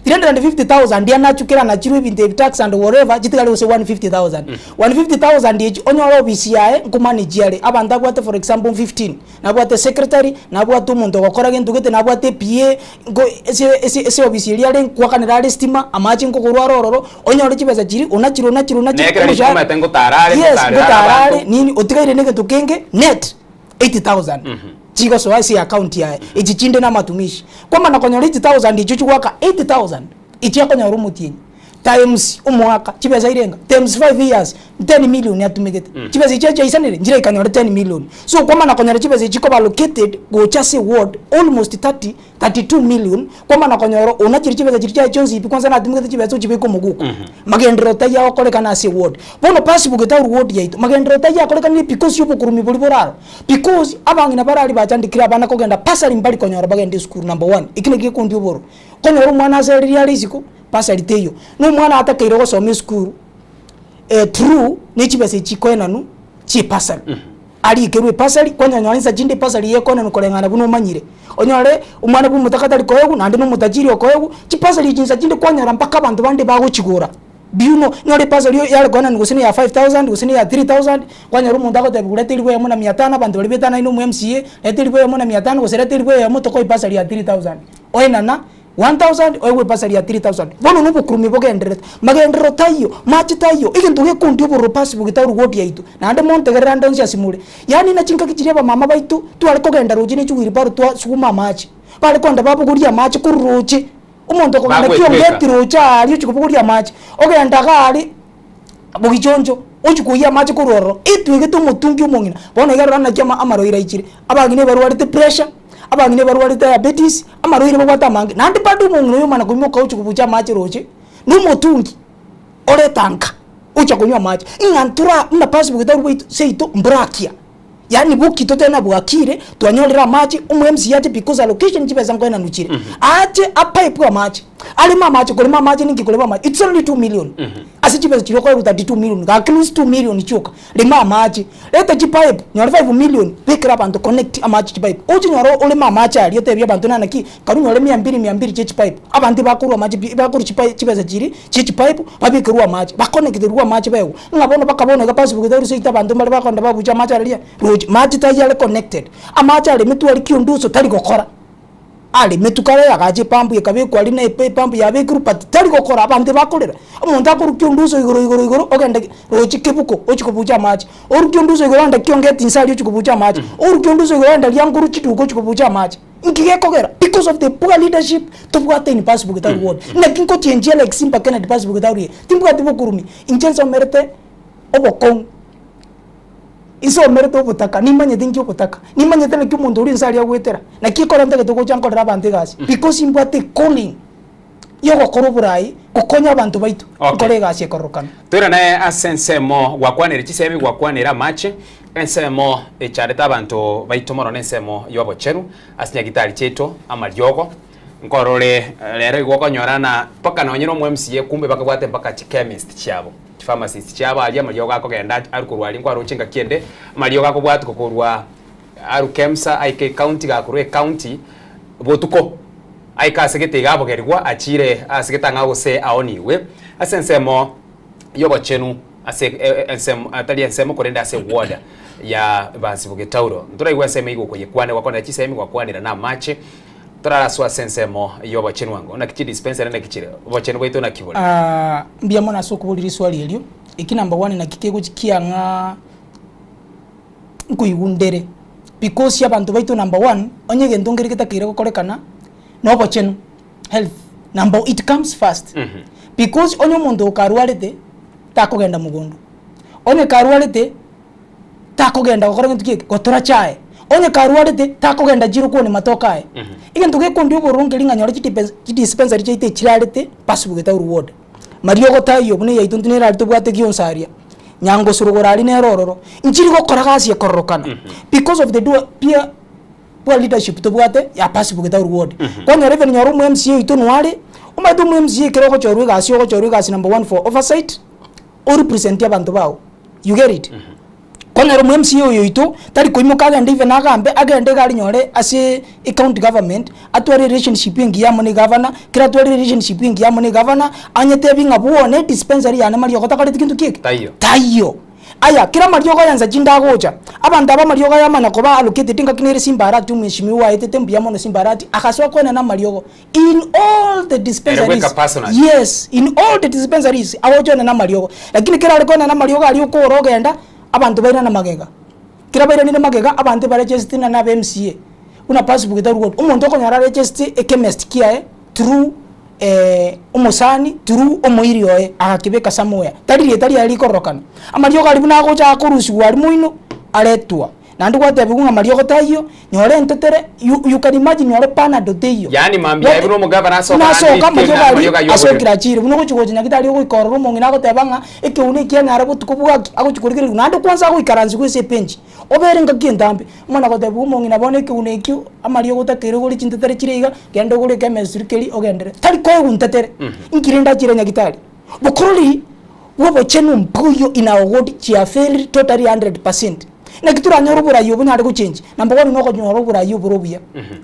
S2: 350,000 anachwe kera anachirwe ebinto ebi tax and whatever, chitigare gose 150,000. 150,000 echi onyore ofisi yaye nkomanage are, abanto abwate for example 15, nabwate secretary, nabwate omonto ogokora gento gete, nabwate PA, nko ase ase ase ofisi eria are nkoakanera are estima, amache nkogorwa are ororo, onyore chibesa chiria onachire onachire onachire
S1: Nekero
S2: omoshahara
S1: rikomete ngotara are,
S2: yes
S1: ngotarera are
S2: ngotara are
S1: abanto.
S2: nini otigaire na egento kenge net. 80,000 chigosoa ase eaccount yaye, echi chinde na amatumishi. Kwamana konyora 80,000 echio chigoaka 80,000 echi akonyora omotienyi times omwaka chibesa irenga times 5 years 10 million atumegete. Chibesa echio chiaisanire nchiraikanyore 10 million. So kwamana konyora chibesa echi chikoba allocated gocha ase eward almost 30 32 million kwamana konyora onachire chibesa chiria chiaye chionsi pi kwanza natumegete chibesa ochibeke omoguko. Magenderero taiyo agokorekana ase eward. Bono passbook etauri ward yaito, magenderero taiyo akorekanire because ya obokurumi boria bore aro. Because abang'ina barari bachandekire abana kogenda bursary mbari konyora bagende esukuru number one, eki nakio gekondia obororo. Okonyora omwana asereri are isiko, bursary teiyo. Na omwana atakeire gosoma esukuru through ne chibesa echi chikoenanwa chie bursary. Arikerwe ebursary, kwanyanyora insa chinde ebursary eye ekoenanwa koreng'ana buna omanyire. Onyore omwana bwa omotaka tari koegwa naende na omotajiri okoegwa, chibursary echi insa chinde kwanyora mpaka abanto bande bagochigora. Do you know, nyore ebursary yare koenanwa gose ne ya 5000 gose ne ya 3000, kwanyora omonto agotebiwa reta elifu eyemo na mia tano abanto baria betanaine omo MCA, reta elifu eyemo na mia tano gose reta elifu eyemo tokoe ebursary ya 3000. Oenana 1000 oegwe ebasari ya 3000. Bono nobokurumi bogendererete, magenderero taiyo, mache taiyo, egento gekondia obororo pasi bogetauru ward yaito, naende montegerere ande onsi ase more. Yaani na chingaki chiria abamama baito tware kogenda roche ne chiwheelbarrow twasuguma amache, bare kogenda babogoria amache korwa roche, omonto okogenda
S1: Bagwetweka.
S2: kiongeti roche aaria ochia kobogoria amache, ogenda iga aria bogichoncho ochia koiyia amache korwa ororo, etwegete omotungi omong'ina. Bono iga rora naki ama amarwaire aichire, abang'ina ebarwarete pressure, Abang'ina ebarwarete diabetes, amarwaire babwate amange, naende bado omong'ina oyo omana koimoka ochi kobucha amache roche, na omotungi ore etanka ocha konywa amache, ng'a ntora buna passport etaru bwaito seito mborakia, yaani boki totebe ng'a bwakire, twanyorire amache, omo MCA ache because allocation chibesa nkoenanwa chire, ache apipe amache, areme amache, korema amache ninki korema amache, it's only 2 million, ase chibesa chiria okoegwa 32 million, gaki lose 2 million chioka. Rema amache, reta chipipe, nyora 5 million, bekera abanto connect amache chipipe. Oche nyora oreme amache aria otebie abanto na naki, karue nyore mia mbiri mia mbiri chie chipipe. Abanto ebakorwa amache pi ebakorwa chipi chibesa chiria chie chipipe, babekerwe amache, bakonecterwe amache baegwe. Ng'a bono mpaka bono iga passbook etaru seito abanto mbare bakogenda babucha amache aria roche, mache taiyo are connected. Amache aremetwe aria kionduso tari gokora. Aremetwe kare agacha epampu ekabekwa aria na epampu yabekirwe but tari gokora abanto ebakorera. Omonto akorukia onduso igoro igoro igoro ogende ki roche kebuko ochie kobucha amache, orukie onduso igoro ogende kiongeti inse aria ochie kobucha amache, orukie onduso igoro ogende rianguru chiduka ochie kobucha amache. Nki gekogera? Because of the poor leadership tobwate in passbook etari ward. Naki nkochenchia like Simba Kennedy passbook etari eye, timbwati bokurumi, inche nsomerete obokong'u. Insomerete obotaka, nimanyete inki obotaka, nimanyete naki omonto oria inse aria agoetera, naki ekero ntagete gocha nkorere abanto egasi, because imbwate ecalling ya ogokora oborai, gokonya abanto baito,
S1: Okay.
S2: nkore egasi ekororokana.
S1: Toirane ase ensemo gwakwanire chisemi gwakwanire amache, ensemo echarete abanto baito mono nensemo y'obochenu ase nyagitari chiaito, amariogo, nkorore rero igo okonyora na mpaka nonye na omo MCA kumbe bakabwate mpaka chichemist chiabo. Chipharmacist chiabo aria amariogo akogenda aru korwa aria nkwaroche engaki ende, amariogo akobwatwa korwa aru Kemsa aike ecounty gakorwa ecounty botuko aike ase gete iga abogerigwa achire ase gete ang'ao gose aonigwe ase ensemo y'obochenu ase ensemo tari ensemo korende ase eward ya Bansibo Getauro. Ntoraigwe ensemo eywo gokoyekwana gwakwanera chisemi gwakwanera na amache. Toraraswe ase ensemo y'obochenu ango. Naki chidispensary naki chire? Obochenu bwaito naki bore?
S2: Aah mbuya mono ase okoboria riswali erio, eki number one naki kegochi kiang'a nkoigwa ndere, because abanto baito number one, onye egento nkere getakeire gokorekana, na obochenu, health, number it comes first. Because onye omonto okarwarete, takogenda mogondo, onye karwarete, takogenda gokora gento ki eke, gotora chae. Onye karwarete, takogenda chiro kwane matoke aye. Egento gekondia obororo nkeri ng'a nyore chidispensary chiaito echirarete pasibo getauru ward. Mariogo taiyo buna eyaito intwe nere aria tobwate gionsi aria, Nyangosorogoro aria nere ororo, nchiri gokora gasi ekororokana because of the dua pia poor leadership tobwate ya pasibo getauru ward. Kwanyora even nyora omo MCA oito nware, omanyete omo MCA ekero ogochorwa egasi ogochorwa egasi number one for oversight, orepresentie abanto bao, you get it? Konyora omo MCA oyo oito tari koimoka agende even agambe, agende iga arinyore ase ecounty government, atware relationship engiya amo na egavana, kera atware relationship engiya amo na egavana, anyetebi ng'a bwone edispensary yane mariogo takoreti gento ki eke?
S1: Taiyo.
S2: Taiyo. Aya, kera amariogo ayansa chinde agocha, abanto aba amariogo aya amanya koba allocated engaki nere Simba Arati omweshimiwa aetete mbuya mono Simba Arati, agasoa koenana amariogo in all the
S1: Ere
S2: dispensaries
S1: bweka personally.
S2: yes in all the dispensaries agocha onene amariogo lakini kera are koenana amariogo aria okora ogenda abanto bairana magega kera bairanire magega abanto ebaregesiti na abe MCA buna passbook etari gocha omonto okonyora aregesiti echemist kiaye through omosani through omoiri oye agakebeka somewhere tari rieta riaye rikororokana amariogo aria buna agocha akorusiwa aria moino aretwa. Naende gwatebiwa ng'a mariogo taiyo, nyora entetere, you, you can imagine nyore panado teiyo.
S1: Yaani mambia aye buna omogabana asoka
S2: Buna
S1: naende
S2: asoka
S1: rituko
S2: amariogo
S1: eri
S2: aria
S1: amariogo aywo
S2: asokire
S1: aborire.
S2: achire, buna ogochia gocha nyagitari ogoika ororo omong'ina agoteba ng'a ekeunu eki anyare botuko bwaki agochia korigererigwa naende kwanza agoikaransigwa ase ebench, obere engaki entambe. Omwana agotebiwa omong'ina bono ekeunu ekio amariogo otakeire ogore chintetere chire iga, genda ogore ekemestry keria ogenderere. Tari koegwa ntetere, inki rende achire nyagitari? Bokorori bw'obochenu mboiyo in our ward chia failed totally 100%. Naki toranyore oborai obo nyare gochenji? Number one nokonyora oborai obore obuya.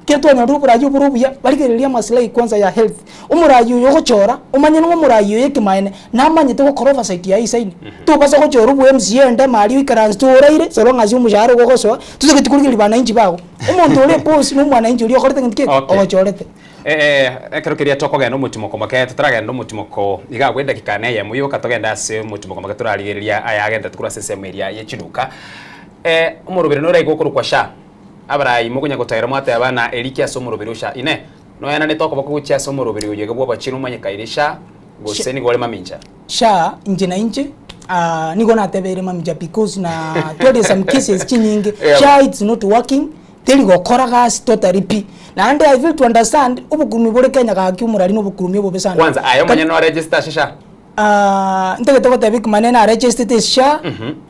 S2: Kero twanyorire oborai obore obuya, barigereria amaslahi kwanza ya health. Omorai oyo ogochora, omanye ng'a omorai oyo ekemanene, namanyete gokora oversight yaye isaine. Tobasa gochora obo MCA ende maria oikaranse oraire, so long as omoshahara ogo ogosoa, totageti korigereria bananchi bago. Omonto ore eboss na omwananchi oria okorete gento ki?
S1: Okay.
S2: Ogochorete.
S1: Ee, ekero keria tokogenda omotimoko moke, totaragenda omotimoko iga agwo edakika neyemo yoka togende ase omotimoko moke torarigereria aya agenderete korwa ase ensemo eria ye chiduka. Eh, omoroberi nore iga okorokwa SHA, abarai mokonya gotaera mwateba na eriki ase omoroberi o SHA. Inee, noenanete okoboko gochia ase omoroberi oyo iga bw'obochenu omanyekaine SHA, gose nigo ore mamincha?
S2: SHA, inche na inche, ah, nigo natebeire mamincha because na twarire some cases chinyinge,
S1: Yeah.
S2: SHA it's not working, Teri gokora gasi totally pi. Naende I fail to understand obokurumi bore Kenya gaki omorari na obokurumi obobe sana.
S1: Kwanza aye omonyene no register ase SHA?
S2: Ah, ntagete goteba ekemanene na registered ase SHA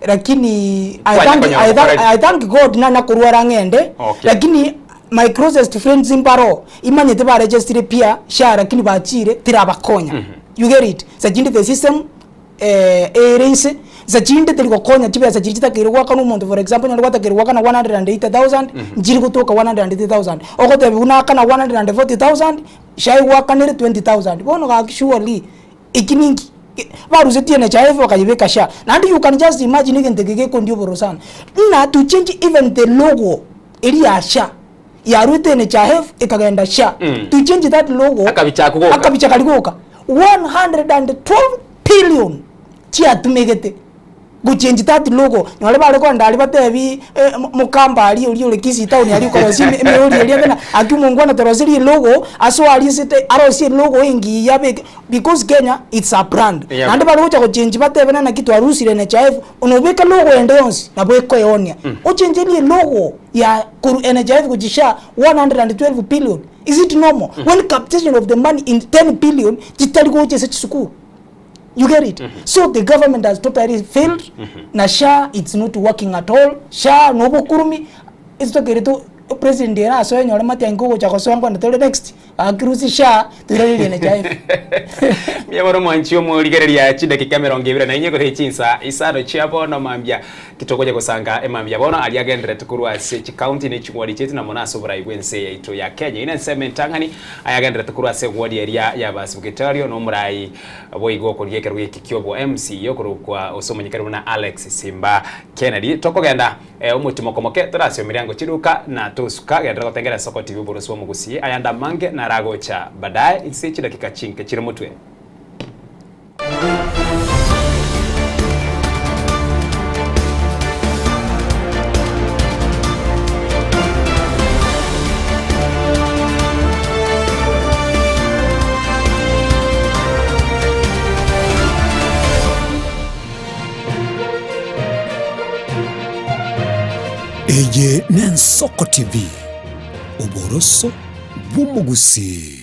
S2: lakini I
S1: Kwanya
S2: thank,
S1: konyora
S2: I thank,
S1: gokoreri.
S2: I thank God nana korwara ng'ende
S1: Okay.
S2: lakini my closest friends mbaro imanyete ba registire pia SHA lakini bachire tirabakonya. You get it? Sachinde the system ere inse, inse chinde teri gokonya chibesa chiria chitakeire goakanwa omonto for example onyore gwatakeire goakana 180,000 nchiri gotoka 180,000 ogotebiwa buna akana 140,000 shai gwakanire 20,000 bono gaki surely eki ninki? Barusetie NHIF bakayebeka SHA naende you can just imagine egento eke gekondia obororo sana buna to change even the logo eria ya SHA yaruete NHIF ekagenda SHA to change that logo
S1: Akabicha ako goka.
S2: akabicha kari goka 112 billion chiatumegete gochange that logo nyore bare kogenda aria batebi mokamba aria oria ore Kisii town aria okorosia emeori eria buna aki omongwana toroserie elogo asoe aria esete arosie elogo engiya abeke because Kenya it's a brand.
S1: Yeah.
S2: Naende bare gocha gochange batebe na naki twarusire NHIF onobeka logo ende yonsi nabo ekoeonia. Ochenjerie elogo ya korwa NHIF gochia SHA 112 billion Is it normal when capitation of the money in 10 billion chitari gocha ase chisukuru? You get it? So the government has totally failed na SHA it's not working at all. SHA nobokurumi ase to president ere asoe nyore matiang'i kogocha gosoa nkone tore next gaki rusia SHA toiranerie NHIF.
S1: Mbuya mono mwanchi omorigereria chidakika emerongo ebere na inye gose chinsa isano chia bono mambia Titokonya gosanga emambia bono aria agenderete korwa ase chicounty ne ching'wadi chiaito na mono ase oborai bw'ense yaito ya Kenya. Eyio nensemo entang'ani ayagenderete korwa ase eward eria y'Abasibuketario na omorai boigo okorigia ekerogo eke ki'obo MC okorokwa ase omonyekani buna Alex Simba Kennedy. Tokogenda omotimoko moke torase omiriango chiduka na tosuka genderera gotengera Esoko TV oborosi bw'omogusii ayande amange naragocha baadaye inse chidakika chinke chire motwe.
S17: Eye n'Ensoko TV, oboroso bw'omogusii.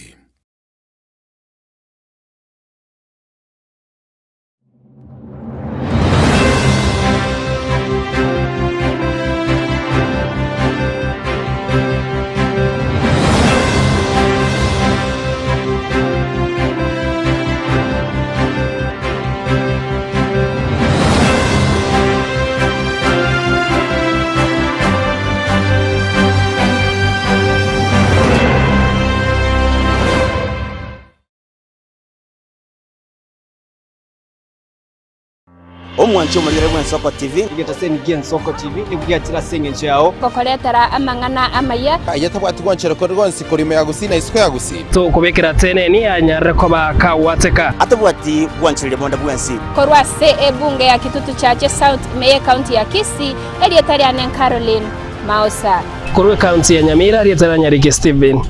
S3: Omwanchi omorigere bw'Ensoko TV.
S18: Egetaseni gi'Ensoko TV nigo giachire ase engencho yao.
S4: Gokoretera amang'ana amaya.
S6: Aye tabwati gwanchera kore gwonsi korwa ime ya Gusii na isiko ya Gusii.
S26: Tokobekera teneni anyarire koba kagwateka.
S3: Atabwati gwanchereria bonde bwensi.
S4: Korwa ase ebunge ya Kitutu Chache South ime y'Ekaunti ya Kisii, erieta riane Caroline Maosa.
S26: Korwa ekaunti ya Nyamira, erieta ria Nyariki Stephen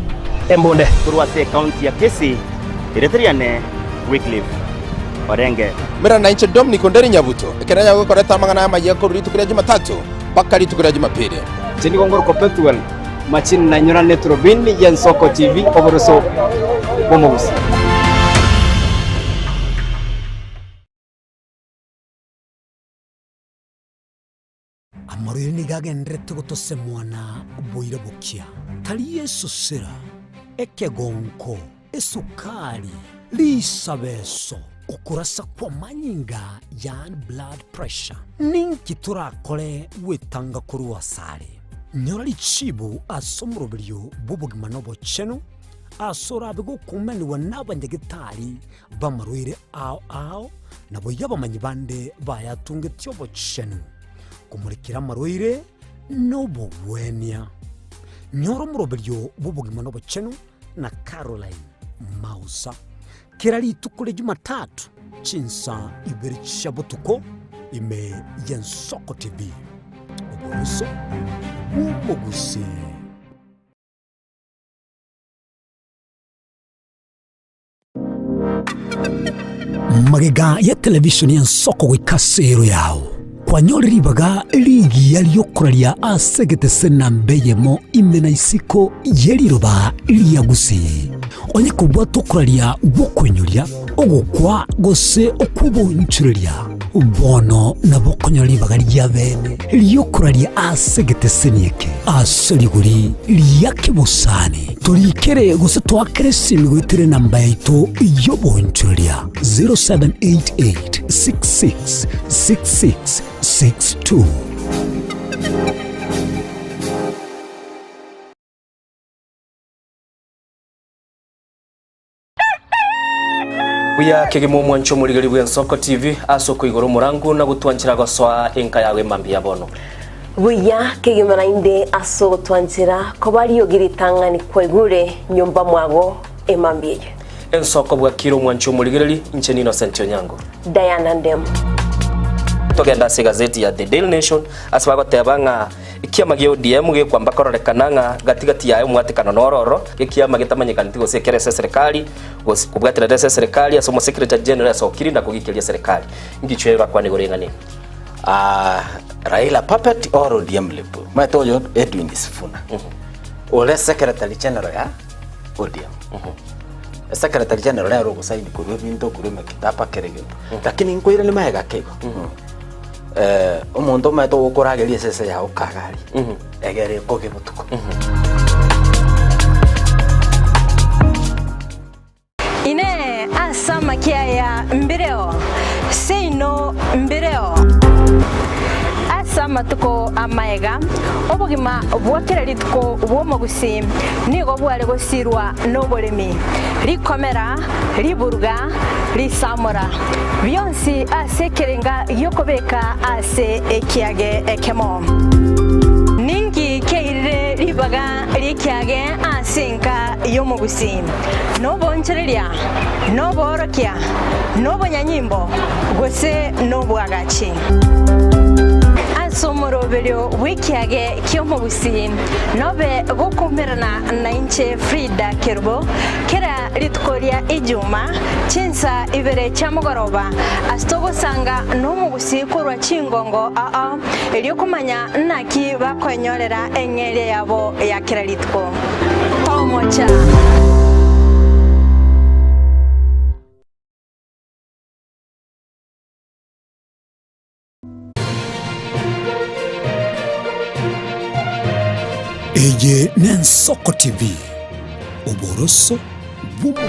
S26: Embunde.
S3: Korwa ase ekaunti ya Kisii, erieta riane Wycliffe Orenge.
S6: Mera nainche Dominic Onderi Nyabuto, ekero nanyare gokoreta amang'ana amayia korwa rituko ria Jumatatu mpaka rituko ria Jumapili.
S18: Inche nigo ngorokwa Pethuel Machini na inyora neturubini y'Ensoko TV oboroso bw'omogusi.
S17: Amarwaire nigo agendererete gotosemwa na boira bokia, tari esosera, ekegonko, esukari, risabeso, okorasa kw'amanyinga yaani blood pressure. Ninki torakore gwetanga korwa asare? Nyora richibu ase omoroberio bw'obogima na obochenu, ase orabe gokumanigwa n'abanyagetari b'amarwaire ao ao, naboigo abamanyi bande bayatungetie obochenu, komorekera amarwaire na obogwenia. Nyora omoroberio bw'obogima na obochenu na Caroline Mausa kera rituko ria Jumatatu chinsa ibere chia botuko ime y'Ensoko TV. Oboroso bw'omogusii. Magega ya televishoni y'ensoko goika ase ero yao, kwanyore ribaga rigiya ri'okoraria ase egetese namba eyemo ime na isiko ye riroba ria Gusii. Onye kobwate okoraria gw'okoinyoria, ogokwa gose okw'obonchoreria, Bono nabo okonyora ribaga ria bene ri'okoraria ase egeteseni eke ase rigori ria kebosani. Torikere gose toakere esimi goetera enamba yaito y'obonchoreria 0788 66 66 62.
S26: Buya kegima omwancho omorigeri bw'Ensoko TV ase okoigora omorangu na gotwanchera gosoa enka yago emambia ya bono.
S7: Buya kegima naende ase ogotwanchera koba riogi ritang'ani kwaigure nyomba mwago emambia eye.
S26: Ensoko bwakire omwancho omorigereri, inche ni Innocent Onyango.
S7: Diana Ndemo.
S26: Togende ase egazeti ya The Daily Nation ase bagoteba ng'a Ekiama gia ODM gekwamba kororekana ng'a gati gati yaye omwatekano noro oro, ekiama getamanyekaneti gose ekere ase eserekari, gose kobwaterera ase eserekari ase omosecretary general asokiri na kogikeria eserekari. Inki chio orakwane igoro y'eng'ana eye?
S8: Ah, Raila puppet or ODM lip. Maete oyo Edwin Sifuna. Ore secretary general ya ODM. Secretary general nere ogosaini korwa ebinto korwa emekitaba kere egento. Lakini nkoirani magega ake igo. Eh, omonto omanyete ogokorageria esese yao kagari egere ekoge botuko.
S9: Inee! Ase amakia aya mbireo? Seino mbireo. Ase amatuko amaega, obogima bwa kera rituko bw'omogusii nigo bware gosirwa noboremi, rikomera, riburuga, risamora. Bionsi ase ekerenga gi'okobeka ase ekiage ekemo. Ninki kiairire ribaga ri'ekiage ase enka y'omogusii? Nobonchoreria, noboorokia, nobonyanyimbo, gose nobwagachi? Ase omoroberio bw'ekiage ki'omogusii, nobe gokoumerana nainche Frida Kerubo, kera rituko ria Ijuma, chinsa ibere chia mogoroba, ase togosanga nomogusii korwa chingongo ao, erio komanya naki bakoenyorera eng'eria yabo ya kera rituko. Tomocha!
S17: Eye n'Ensoko TV, oboroso bw'omogondo.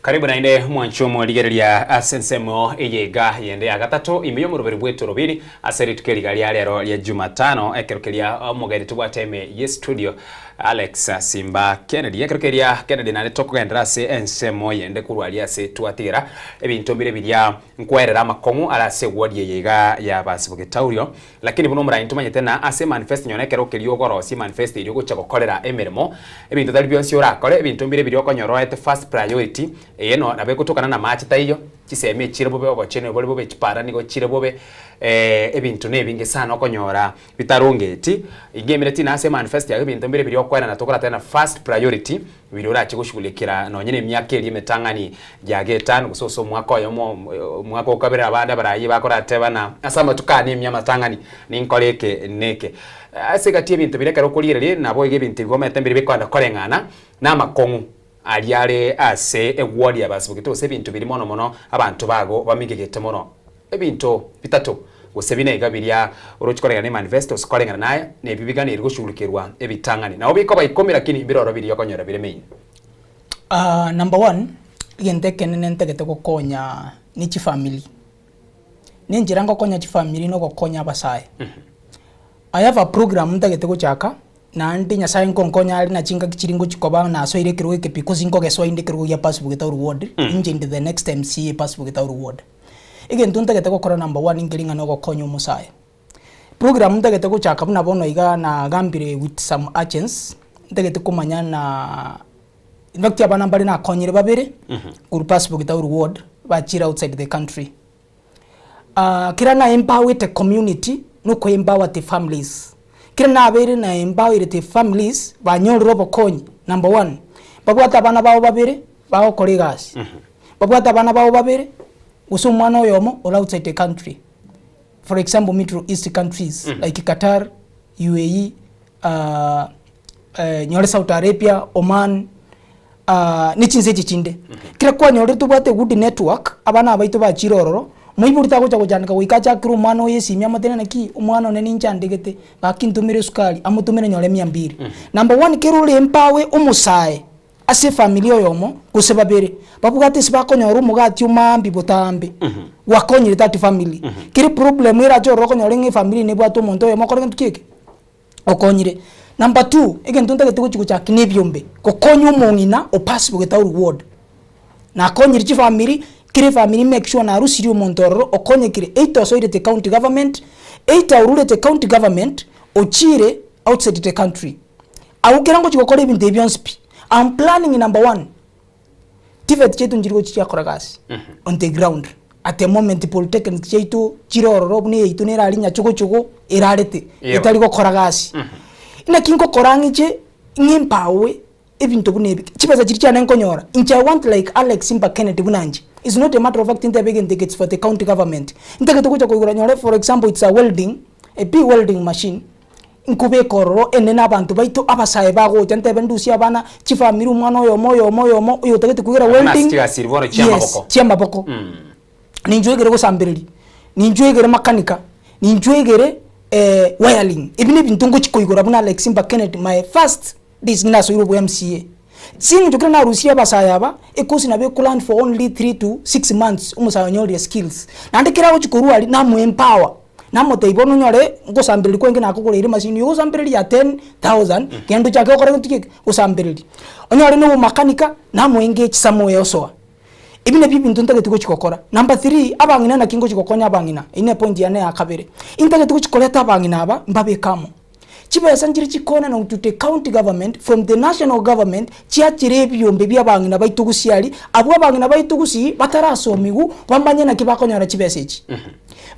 S1: Karibu naende mwanche omorigereria ase ensemo eye iga yende ya gatato ime y'omoroberi bw'etorobiri ase rituko eriga ria rero ria Jumatano ekero keria omogeni tobwate ime ye studio Alex Simba Kennedy. Ekero keria Kennedy naende tokogenderera ase ensemo yende korwa aria ase twatigera ebinto mbire biria nkwerera amakong'u are ase eward eye iga ya Basibogetaurio Lakini buna omoraai ntomanyete na ase emanifesto nyora ekero keria ogorosia emanifesto eria ogochia gokorera emeremo, ebinto tari bionsi orakore, ebinto mbire biria okonyora oete first priority, eye no nabo egotokana na amache taiyo, chisemi echire bobe, obochenu bore bobe, chipara nigo chire bobe, ebinto na ebinge sana okonyora bitarongeti. Ingemereti na ase emanifesto yago ebinto mbire biria okoenana tokoratebe na first priority, Biria orache goshughulikera nonye nemiaka eria emetang'ani ya getano, gose ase omwaka oyomo, omwaka o kabere abande abarayie bakorateba na ase amatuko ane emia amatang'ani ninkore eke na eke. Ase egati y'ebinto biria ekero okorigereria naboigo ebinto ebi omanyete mbiri bikoenda koreng'ana na amakong'u aria are ase eward ya basibogete gose ebinto biria mono mono abanto bago bamigegete mono. Ebinto bitato gose bine iga biria oroche koreng'ana ne manifesto gose koreng'ana naye nebi biganeiri goshughulikerwa ebitang'ani. Nabo bikoba ikomi lakini mbiroro biria okonyora bire main.
S2: Ah, number one, egento ekenene ntagete gokonya ne chifamiri. Na enchera ngokonya chifamiri na ogokonya abasae. I have a program ntagete gochaka, naende Nyasaye nkonkonya are na chingaki chiria ngochi koba nasoire ekerogo eke because nkogeswa inde ekerogo gia Pascal Gitau Ward, inche inde the next MCA Pascal Gitau Ward. Egento ntagete gokora number one nkeri ng'a nogokonya omosae. Program ntagete gochaka buna bono iga nagambire with some agents, ntagete komanya na in fact abana mbare nakonyire babere, korwa Pascal Gitau Ward, bachire outside the country. Kera na empowerete community na oko empower the families. Kera nabeire na empowerete families banyorire obokonyi number one, babwate abana babo babere bagokora egasi, babwate abana babo babere gose omwana oyomo ore outside the country, for example middle east countries like Qatar, UAE, nyore Saudi Arabia, Oman, ne chinse echi chinde. Kera kwanyorire tobwate egood network, abana abaito bachire ororo, moibori tagocha gochandeka goika achakere omwana oye esimi amotebie naki omwana one ninchandegete, gaki ntomere esukari, amotomere nyore mia mbiri. Number one kera ore empower omosae ase efamiri oyomo gose babere, babwate ase bakonyora omogati omaambia botambe, gwakonyire that family. Kere problem erache ororo okonyora ng'a efamiri eye nebwate omonto oyomo okore gento ki eke? Okonyire. Number two, egento ntagete gochia gochaki na ebiombe, gokonya omong'ina o pass getauri ward. Nakonyire chifamiri, kera efamiri make sure narusirie omonto ororo okonyekire either osoirete county government, either orurete county government ochire outside the country. Agwo kera ngochia gokora ebinto ebi bionsi pi, am planning number one, TVET chiaito nchiri gochia chiakora gasi on the ground at the moment polytechnics chiaito chire ororo buna eyaito nere aria nyachogochogo erarete etari gokora gasi. Naki ngokora ng'iche ng'empower ebinto buna ebi, chibesa chiria chiane nkonyora, inche I want like Alex Simba Kennedy buna inche, it's not a matter of fact ntebe egento eke it's for the county government, ntagete gocha koigora nyore for example it's a welding, a big welding machine. Nkobeka ororo enene abanto baito abasae bagocha ntebe ndusie abana chifamiri omwana oyomo oyomo oyomo oyotagete koigora
S1: Buna ase
S2: welding
S1: chigasiri bono
S2: yes
S1: chi'amaboko.
S2: chi'amaboko ninchwe egere gosambereria ninchwe egere makanika ninchwe egere wiring ebi nebinto ngochi koigora buna Alex Simba Kennedy my first this nasoire obo MCA sing'encho kere narusirie abasae aba ekosi nabo ekoland for only 3 to 6 months omosae onyorire skills naende kere agochi korwa aria namo empower. Namotebia, Bono onyore ngosambereria kwange nakogoreire emashini eye ogosambereria ya 10,000, genda ochake gokora gento ki eke? Gosambereria. Onyore na omomakanika, namoengage somewhere osoa. Ebi nabio ebinto ntagete gochi gokora. Number three, abang'ina naki ngochi gokonya abang'ina, eyio ne point yane ya kabere. Intagete gochi koreta abang'ina aba mbabeke amo. Chibesa nchire chikonana to the county government from the national government chiachire ebiombe bia abang'ina baito gusii aria, abwo abang'ina baito gusii batarasomiwu bamanye naki bakonyora chibesa echi.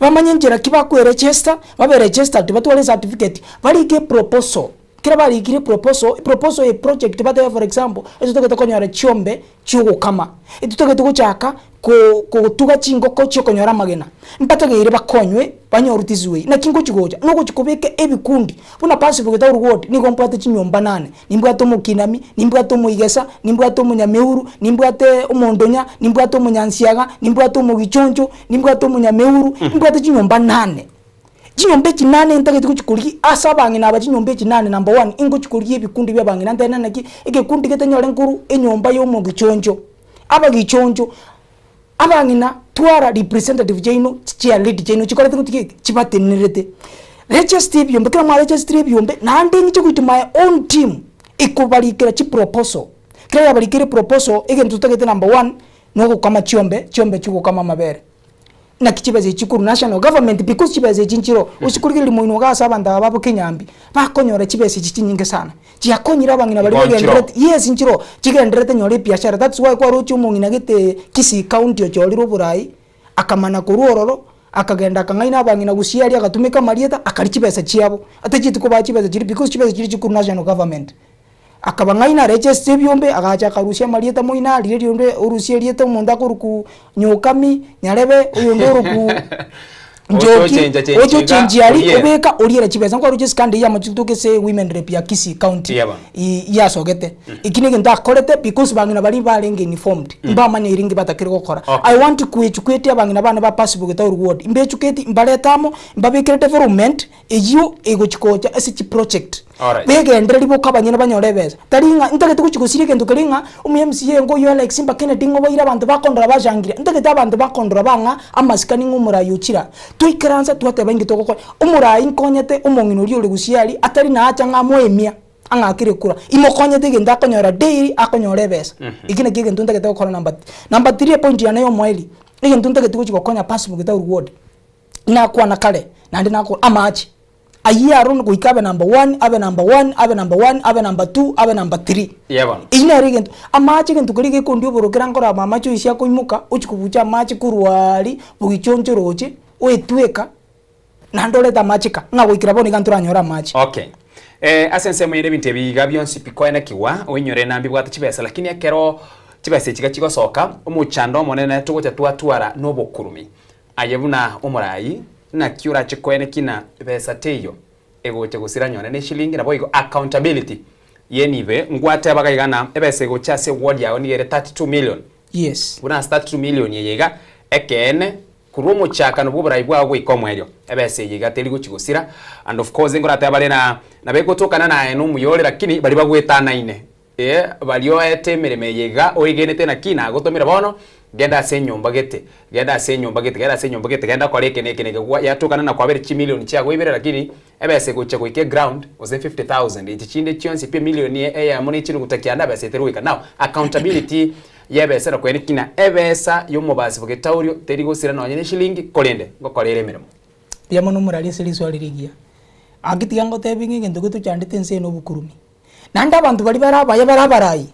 S2: Bamanye enchera ki bakoeregister, babe registered batware ecertificate, barike eproposal. Ekero barikire eproposal, eproposal ya eproject batebe for example, ase totagete konyora chiombe chiogokama, etotagete gochaka ko kotuga chingoko chiokonyora amagena, mbatageire bakonywe banyore this way. Naki ngochi gocha, nogochi kobeka ebikundi buna Pacific Town Ward nigo mbwate chinyomba nane, nimbwate omokinami, nimbwate omoigesa, nimbwate omonyameuru, nimbwate omondonya, nimbwate omonyansiaga, nimbwate omogichoncho, nimbwate omonyameuru, nimbwate chinyomba nane. Chinyomba echi nane ntagete gochia korigia ase abang'ina aba chinyomba echi nane number one, ingochia korigia ebikundi bia abang'ina ntebe naki, egekundi getanyore nkoru enyomba ya omogichoncho, abagichoncho, abang'ina twara representative chiaino chia lady chiaino chikorete goti ki? Chibatenenerete. Register ebiombe, ekero mwaregistire ebiombe, naende ng'iche goitia my own team, ekobarikera chiproposal, ekero yabarikeire eproposal, egento totagete number one, nogokama chiombe, chiombe chiogokama amabere. Naki chibesa echi chikorwa national government because chibesa echi nchiroo, ochi korigereria moino iga ase abanto aba babo Kenyambi, bakonyora chibesa echi chinyinge sana. Chiakonyire abang'ina baria
S1: Igo nchiroo.
S2: bagendererete yes nchiroo, chigendererete nyora ebiashara that's why kwaroche omong'ina gete Kisii county ochorire oborai, akamana korwa ororo, akagenda akang'aina abang'ina gusii aria agatumeka amarieta, akaria chibesa chiabo, atachieti kobaa chibesa chiria because chibesa chiria chikorwa national government. Akabang'aina areche ebiombe, agacha akarusia amarieta moino aria erionde orusie erieta omonto akorokwa Nyokami, Nyarebe, oyonde orokwu Njoki,
S1: Oche ochencha
S2: oche
S1: chencha
S2: ochenchia aria,
S1: oriere.
S2: obeka oriere chibesa. Nkwaroche escandal eyio yamachete ase women rep ya Kisii county
S1: Yebo.
S2: i- yasogete. Eki na egento akorete because bang'ina baria barenge informed, mbamanyeire inki batakire gokora.
S1: Okay.
S2: I want koeducate abang'ina bane ba Pacific Getauri ward, mbeducate mbarete amo, mbabekere development Eyio egochi gocha ase chiproject.
S1: Alright.
S2: Begendereri boka abanyene banyore ebesa. Tari ng'a ntagete gochi gosiria egento keria ng'a omo MCA ngoyio Alex Simba Kennedy ng'o baire abanto bakondora bashangiria. Ntagete abanto bakondora bang'a amasikani ng'a omorai ochire aa. Twaikaransa twateba inki togokora. Omorai nkonyete omong'ina oria ore gusii aria atari naacha ng'a amoe emia ang'akere ekura. Imokonyete egento akonyora daily akonyora ebesa. Eki nakio egento ntagete gokora number number three epoint yane ya omoerio, egento ntagete gochi gokonya Pacific Getauri ward. Nakwana kare, naende nakora amache ayio aro goika abe number one, abe number one, abe number one, abe number two, abe number three.
S1: Eeh bono.
S2: Eyio nere egento, amache egento keria gekondia oborokera nkora amache oisia akoimoka, ochia kobucha amache korwa aria, bogichoncho oroche, oetweka, naende orete amache ka, ng'a goikera bono iga ntoranyore amache.
S1: Okay. Ase ensemo ere ebinto ebi iga bionsi pi koenekigwa, oinyore na mbibwate chibesa lakini ekero chibesa echi iga chigosoka, omochando omonene togocha twatwara nobokurumi. Aye buna omoraai, naki orache koenekia ng'a besa teiyo egocha gosira nyone ne eshilingi? Naboigo accountability yenibe ngwatebaga iga ng'a ebesa egocha ase eward yago nigo ere 32 million.
S2: Yes.
S1: Buna ase 32 million eye iga, ekeene korwa omochakano bw'oborai bwao goika omoerio, ebesa eye iga teri gochi gosira and of course ngoratebe bare ng'a nabo egotokana naye nomuya ore lakini baria bagwetanaine Ee, baria oete emeremo eye iga oegenete naki nagotomire bono, genda ase enyomba gete, genda ase enyomba gete, genda ase enyomba gete, genda kora eke na eke na eke, gwa yatokana na kwabere chimilioni chiagoibere lakini ebesa egochia goika eground gose 50,000 echi chinde chionsi pi emilioni eyemo ne chinuguta kianda ebesa etari goika. Now, accountability ya ebesa erokoene ki na ebesa ya omobasi bogetaurio teri gosira nonye na eshilingi korende ngokora ere emeremo.
S2: Mbuya mono omorari ase riswali rigiya. Gaki tiga ngotebi ng'a egento getochandete ense eye na obokurumi. Naende abanto baria bare abaya bare abarai,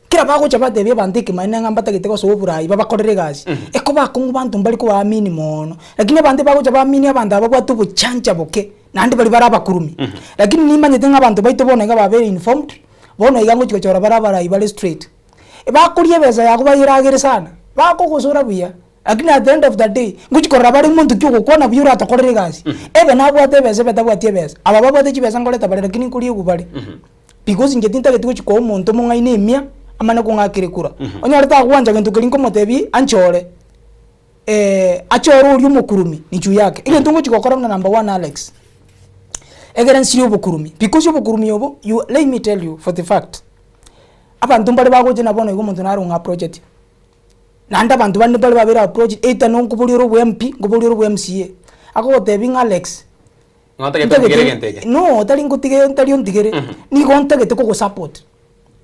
S2: kera bagocha batebia abanto ekemanene ng'a mbatagete gosoa oborai babakorere egasi, ekoba akong'u banto mbari kobaamini moono. Lakini abanto ebagocha baamini abanto aba babwate obochancha boke, naende baria bare abakurumi. Lakini nimanyete ng'a abanto baito bono iga babere informed, bono iga ngochi gochora bare abarai bare straight. Bakoria ebesa yago bayeragere sana, bakogosora buya. Lakini at the end of the day, ngochi korora bare monto ki ogokwana buya oratokorere egasi. Ebe nabwate ebesa ebe tabwati ebesa. Aba babwate chibesa nkoreta bare lakini nkoria egwe bare. Because inche tintageti gochi koa omonto omong'aini emia, amane kong'akera ekura. Onyore tagwancha gento keria nkomotebia anchore, achore oria omokurumi ni juu yake. Egento ngochi gokora buna number one Alex, egere nsirie obokurumi, because obokurumi obo, you let me tell you for the fact, abanto mbare bagocha na bono iga omonto nare ong'aproacheti. Naende abanto bande mbare babere approached, either nonkoboria ore obwa MP, nkoboria ore obwa MCA, akogotebia ng'a Alex,
S1: Ng'a otagete ontigere egento eke.
S2: No, tari ngotige ntari ontigere, nigo ntagete kogosupport.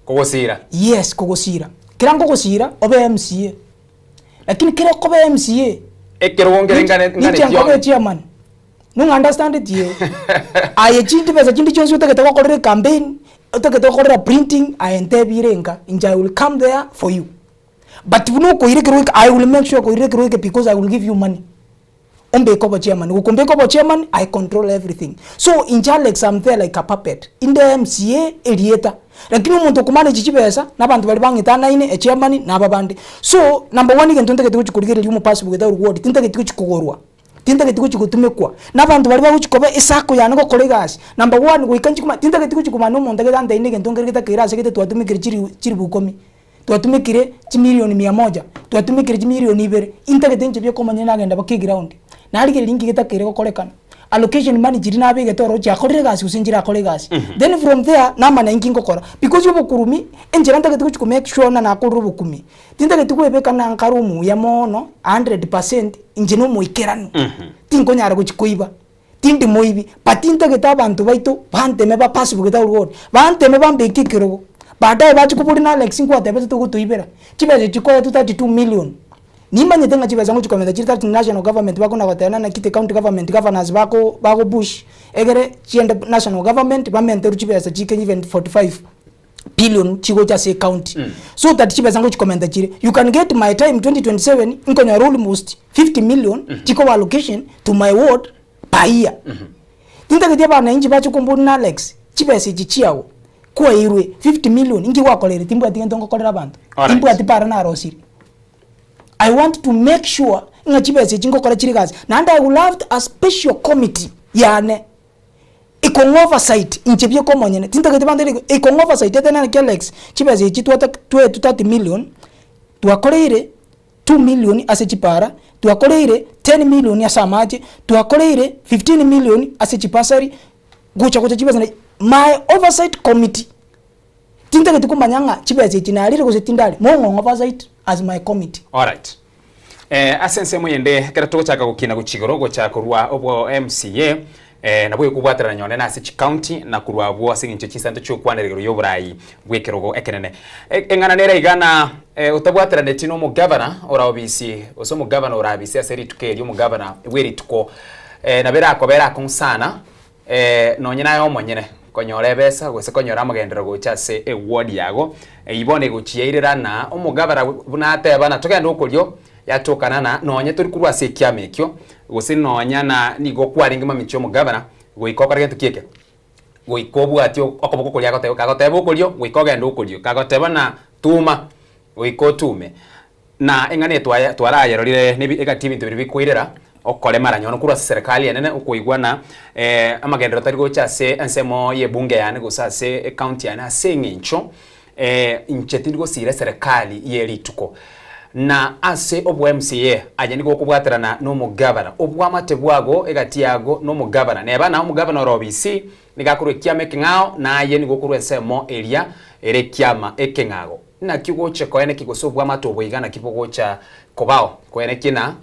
S1: Kogosira.
S2: Yes, kogosira. Kera nkogosira, obe MCA. Lakini kere okoba MCA,
S1: Ekerogo nkere ngane
S2: ninche
S1: nganeti
S2: nkobe
S1: onye.
S2: chairman. Nong'a understandeti eh? Aye chindi besa chinde chionsi otagete gokorera ecampaign, otagete gokorera printing, aye ntebire nka, inche I will come there for you. But buna okoira ekerogo eke, I will make sure koira ekerogo eke because I will give you money. Ombeke obo chairman, gokombeka obo chairman, I control everything. So inche Alex am there like a puppet. Inde MCA erieta, lakini omonto okomanage chibesa, na abanto baria bang'etanaine, echairman, na aba bande. So, number one egento ntagete gochia korigereria omopasi bweta reward, tintageti gochia kogorwa. Tintageti gochia gotumekwa, na abanto baria bagochia koba esako yane gokora egasi, number one goika nchie komanya, tintageti gochia komanya na omonto agete antebi na egento nkere getakeire ase gete twatumekire chiri chiribu ikomi, twatumekire chimilioni mia moja, twatumekire chimilioni ibere, intagete inche bieka omonyene nagenda mpaka eground, narigereria nki getakeire gokorekana, allocation money chiria nabegete ororo chiakorire egasi gose nchirakore egasi, then from there namanya inki ngokora, because obokurumi, enchera ntagete gochia ko make sure ng'a nakorire obokumi. Tintageti kwebeka ng'a nkare omuya mono 100% inche nomoikeranu, tinkonyara gochia koiba, tindi moibi, but ntagete abanto baito banteme ba pass without reward, banteme bambeke ekerogo, baadaye bachie koboria na Alex nkwatebete togotoibera, chibesa echi chikoetwe 32 million, nimanyete ng'a chibesa ngochia komenta chire 30 national government bakona goteba naki the county government governors bako bago push egere chiende national government bamenterwe chibesa chike even 45. Billion chigocha ase ecounty so that chibesa ngochikomenta chire you can get my time 2027 nkonyora almost 50 million chikoba allocation to my ward per year tintageti abananchi bache komboria na Alex chibesa echi chiago kwaeirwe 50 million inki gwakorire timbwati gento ngokorera abanto
S1: Alright.
S2: timbwati para narosire I want to make sure ng'a chibesa echi ngokora chire gasi naende I will have a special committee yane Ikong'a oversight inche bieka omonyene tintageti banto riko ikong'a oversight etari naki Alex chibesa echi twata twaetwe 30 million twakoreire 2 million ase chipara twakoreire 10 million ase amache twakoreire 15 million ase chibasari gocha gocha chibesa na my oversight committee tintageti komanya ng'a chibesa echi narire gose tindari mong'ong'a oversight as my committee.
S1: Alright. Eh, ase ensemo eyende ekero togochaka gokina gochia igoro gocha korwa obwo MCA eh, nabo ekobwaterana nyonene ase chicounty na korwa abwo ase eng'encho chisanto chiokwanera igoro y'oborai bw'ekerogo ekenene. E- Eng'ana nere iga na eh, otabwateraneti na omogavana ora obisi gose omogavana ora abisi ase rituko erio omogavana bw'erituko eh, nabo erakobera akong'u sana eh, nonye naye omonyene konyora ebesa gose konyora amagenderero gocha ase eward yago, eyio bono egochiairera na omogabara buna ateba na togende okorio yatokana na nonye tori korwa ase ekiama ekio gose nonya na nigo kwarenge mamicha omogabara goika okore gento ki eke? Goika obwatie okoboko koria agoteba kagoteba okorio goika ogende okorio kagoteba na tuma goika otume. Na eng'ana eye twaye twarayerorire nebi egati y'ebinto biria bikoirera okoremara nyono korwa ase serikali enene okoigwana amagenderero tari gocha ase ensemo y'ebunge yane gose ase ecounty yane ase eng'encho inche tindi gosira eserekari ye rituko. Na ase obwa MCA aye nigo okobwaterana na omogabana obwamate bwago egati yago na omogabana neba na omogabana ore obisi nigo akorwa ekiama ekeng'ao na aye nigo okorwa ensemo eria ere ekiama ekeng'ago. Naki ogocha koeneki gose obwamate obo iga naki bogocha kobao? Koeneki na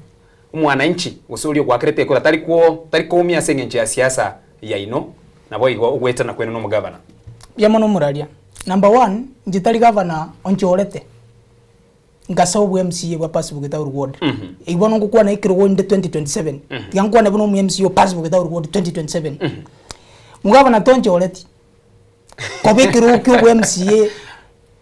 S1: omwananchi gose oria ogwakerete ekura tari kwo tari koumia ase engencho ya siasa yaino, naboigo ogwetana kwenu nomogabana.
S2: Mbuya mono omoraria. Number one, inche tari gavana onchorete ngase obwa MCA bwa Pass Bugetauru ward. Eywo bono ngokwana ekerogo inde 2027. Tiga nkwane buna omo MCA o Pass Bugetauru ward 2027. Omogavana tonchoreti koba ekerogo kia obwa MCA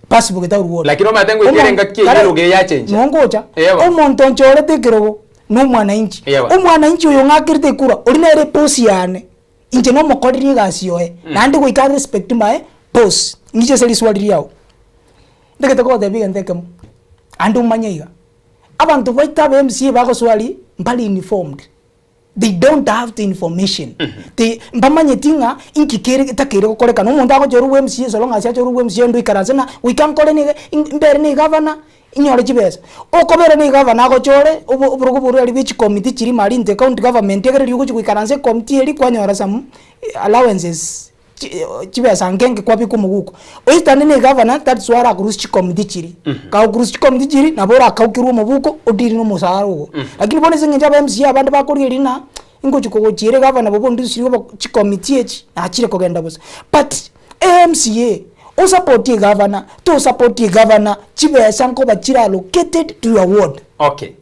S2: Pass Bugetauru ward.
S1: Lakini omanyete ngoika ere engaki eyio erogo eye yachencha.
S2: Nongocha.
S1: Eeh.
S2: Omonto onchorete ekerogo na omwananchi.
S1: Eeh.
S2: Omwananchi oyo ng'akerete ekura, oria nere eboss yane. Inche nomokoreri egasi oye, naende goika arespect my boss. Ng'iche ase riswali riao. Ntagete kogotebia egento ekemo, ande omanye iga, abanto baito aba MCA bagoswari mbari informed. They don't have the information. They mbamanyeti ng'a inki kere getakeire gokorekana. Omonto agochora obwa MCA so long as achore obwa MCA onde oikaranse ng'a goika nkore niga mbere na egavana inyore chibesa. Okobera na egavana agochore obo oborogo boria aria bwe chicommittee chiria marinte county government ekero riria ogochi goikaransa ecommittee eria kwanyora some allowances chibesa nke nke kwabeka omoguko. Oitane na egavana that's why arakorusia chicommittee chiria. Kagokorusia chicommittee chiria nabo orakaukerwe omobuko odeal na omosara ogo. Lakini bono ase eng'encho aba MCA abande bakorigereria ng'a ingochi kogochiera egavana bobe ondusirie obo chicommittee echi nachire kogenda bosa. But eMCA osapotie egavana tosapotie egavana chibesa nkoba chire allocated to your ward.
S1: Okay.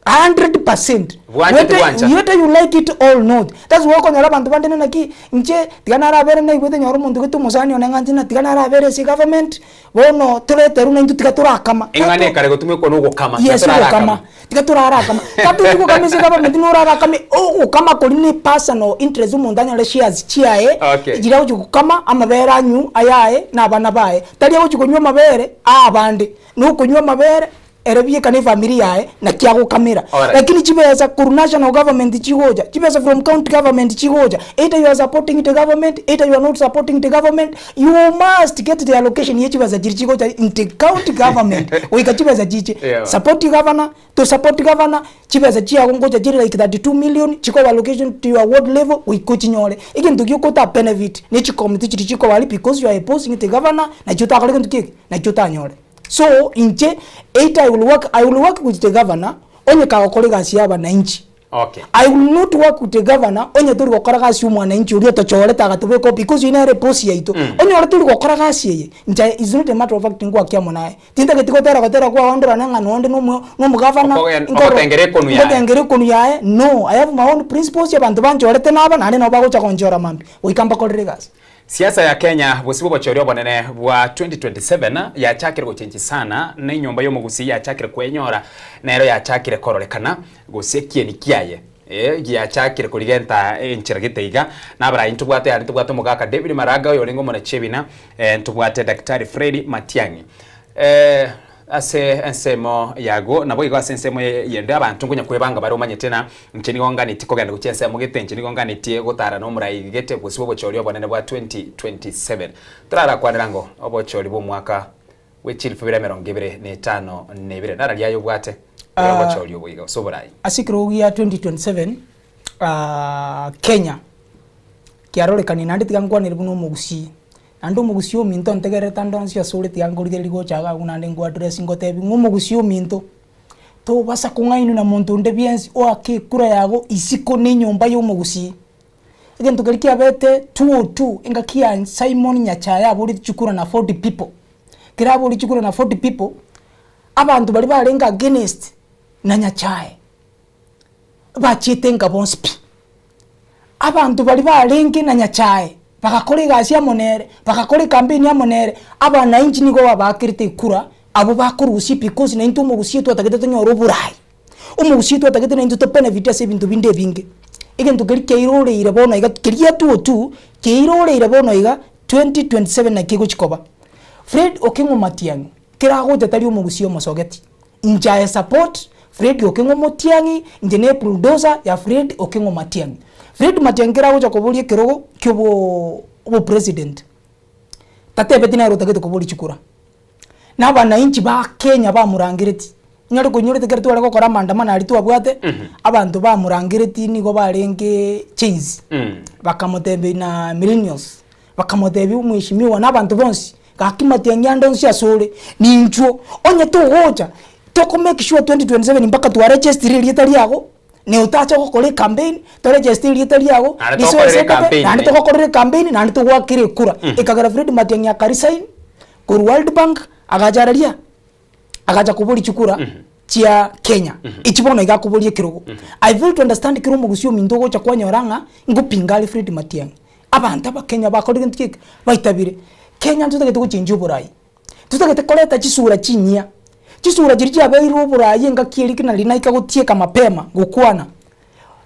S2: 100%.
S1: Bwanchete
S2: Whether,
S1: bwancha.
S2: whether you like it or not. That's why okonyora abanto bande ng'a naki inche tiga narabere naigwete nyora omonto gete omosani one ng'a inche ng'a tiga narabere ase egovernment, bono toreterwe naintwe tiga torakama.
S1: Eng'ana ekare gotumekwa na ogokama, tiga
S2: Yes,
S1: torarakama.
S2: ogokama. Tiga torarakama. Tatochi gokama ase egovernment norarakame, ogokama koria ne personal interest omonto anyore shares chiaye,
S1: Okay.
S2: chiria agochi gokama amabere anywe ayaye na abana baye. Tari agochi konywa amabere a abande, na okonywa amabere Ere bieka ne efamiri yaye naki agokamera.
S1: Alright.
S2: Lakini chibesa korwa national government chigocha, chibesa from county government chigocha, either you are supporting the government, either you are not supporting the government, you must get the allocation ye chibesa chiria chigocha in the county government goika chibesa chiche.
S1: Yeah.
S2: Support governor, to support governor, chibesa chiago ngocha chire like 32 million, chikoba allocation to your ward level goika ochinyore. Egento gioka ota benefit ne chicommittee chiria chikoba aria because you are opposing the governor, nachi otakore gento ki eke, nachi otanyore. So inche either I will work, I will work with the governor onye kagokora egasi ya abananchi.
S1: Okay.
S2: I will not work with the governor onye tori gokora gasi ya omwananchi oria otochorete agatobeka oo because oyio nere eboss yaito. Onye ore tori gokora gasi eye, inche is not a matter of fact ngwaki amo naye. Tintageti gotera gotera kwao ndorane ng'a nonde na omo na omogavana,
S1: Okogen-
S2: nkoro-
S1: ogotengera ekonu yaye.
S2: ngotengera ekonu yaye, no, I have my own principles abanto banchorete naba naende nabo bagocha gonchora mambia, goika mbakorere egasi.
S1: Siasa ya Kenya bosio bw'obochori obonene bwa 2027 yachakire gochenchi sana na enyomba y'omogusii yachakire kwenyora nero yachakire kororekana gose ekieni kiaye eh giachakire korigenta enchera gete iga na abarai ntobwate aria ntobwate omogaka David Maraga oyo orenge omonachebina eh ntobwate Daktari Fred Matiang'i eh Ase ensemo yago, naboigo ase ensemo eyende abanto nkonya kwebanga bare omanyete na inche nigo nganetie kogenda gochia ensemo gete, inche nigo nganetie gotara nomorai gete bosio bw'obochori obonene bwa 2027. Torarakwanera ng'o obochori bw'omwaka bwe chilifu ibere emerongo ebere na etano na ebere. Nararia aye obwate ore obochori obo iga gose oborai.
S2: Ase ekerogo gia 2027 ah, Kenya kiarorekanie naende tiga nkwanere buna omogusii. Naende omogusii ominto ontegererete ande onsi ase ore tiga nkorigereria gocha iga agwo naende nkoaddress ngotebi ng'a omogusii ominto, tobasa kong'ainwa na monto onde bwensi oake ekura yago isiko na enyomba ya omogusii. Egento keria kiabete 202 engaki ya Simon Nyachae aboreti chikura na 40 people, kera aborie chikura na 40 people, abanto baria barenge against na Nyachae, bachiete nka bonsi pi. Abanto baria barenge na Nyachae bagakora egasi amo nere, bagakora ecampaign amo nere, abanainchi nigo babaakerete ekura abwo bakorusia because naintwe omogusia twatagete tonyore oborai. Omogusia twatagete naintwe to benefit ase ebinto binde ebinge. Egento keria kiairoreire bono iga keria 202 kiairoreire bono iga 2027 naki egochi koba. Fred Okeng'o Matiang'i kera agocha tari omogusia omosogeti. Inche I support Fred Okeng'o Motiang'i, inche ne bulldozer ya Fred Okeng'o Matiang'i. Fred Matiang'i kera agocha koboria ekerogo kia obo obopresident, tatebeti nere otagete koboria chikura. Na abanainchi ba Kenya bamorangereti, onyare koinyorete ekero tware gokora amaandamano aria twabwate, abanto bamorangereti nigo barenge Gen-z, bakamotebia na millennials. Bakamotebia, Omweshimiwa, na abanto bonsi, gaki matiang'i ande onsi asore, ninchuo, onye togocha, toko make sure 2027 mpaka twaregestire erieta riago, na otache gokora ecampaign, toregeste erieta riago,
S1: Naende
S2: risoe
S1: togokorera
S2: ase endebe,
S1: ecampaign
S2: naende
S1: naende.
S2: togokorera ecampaign, naende togoakere ekura. Ekagera Fred Matiang'i akaresign korwa World Bank, agacha araria, agacha koboria chikura chia Kenya, echi bono iga akoboria ekerogo. I fail to understand kera omogusia ominto ogocha kwanyora ng'a ngopinga are Fred Matiang'i. Abanto abakenya bakorire gento ki eke? Baitabire. Kenya ntotagete gochenjia oborai, totagete koreta chisura chinyia, chisura chiria chiabeirwe oborai engaki eria kina riria naika gotieka mapema gokwana,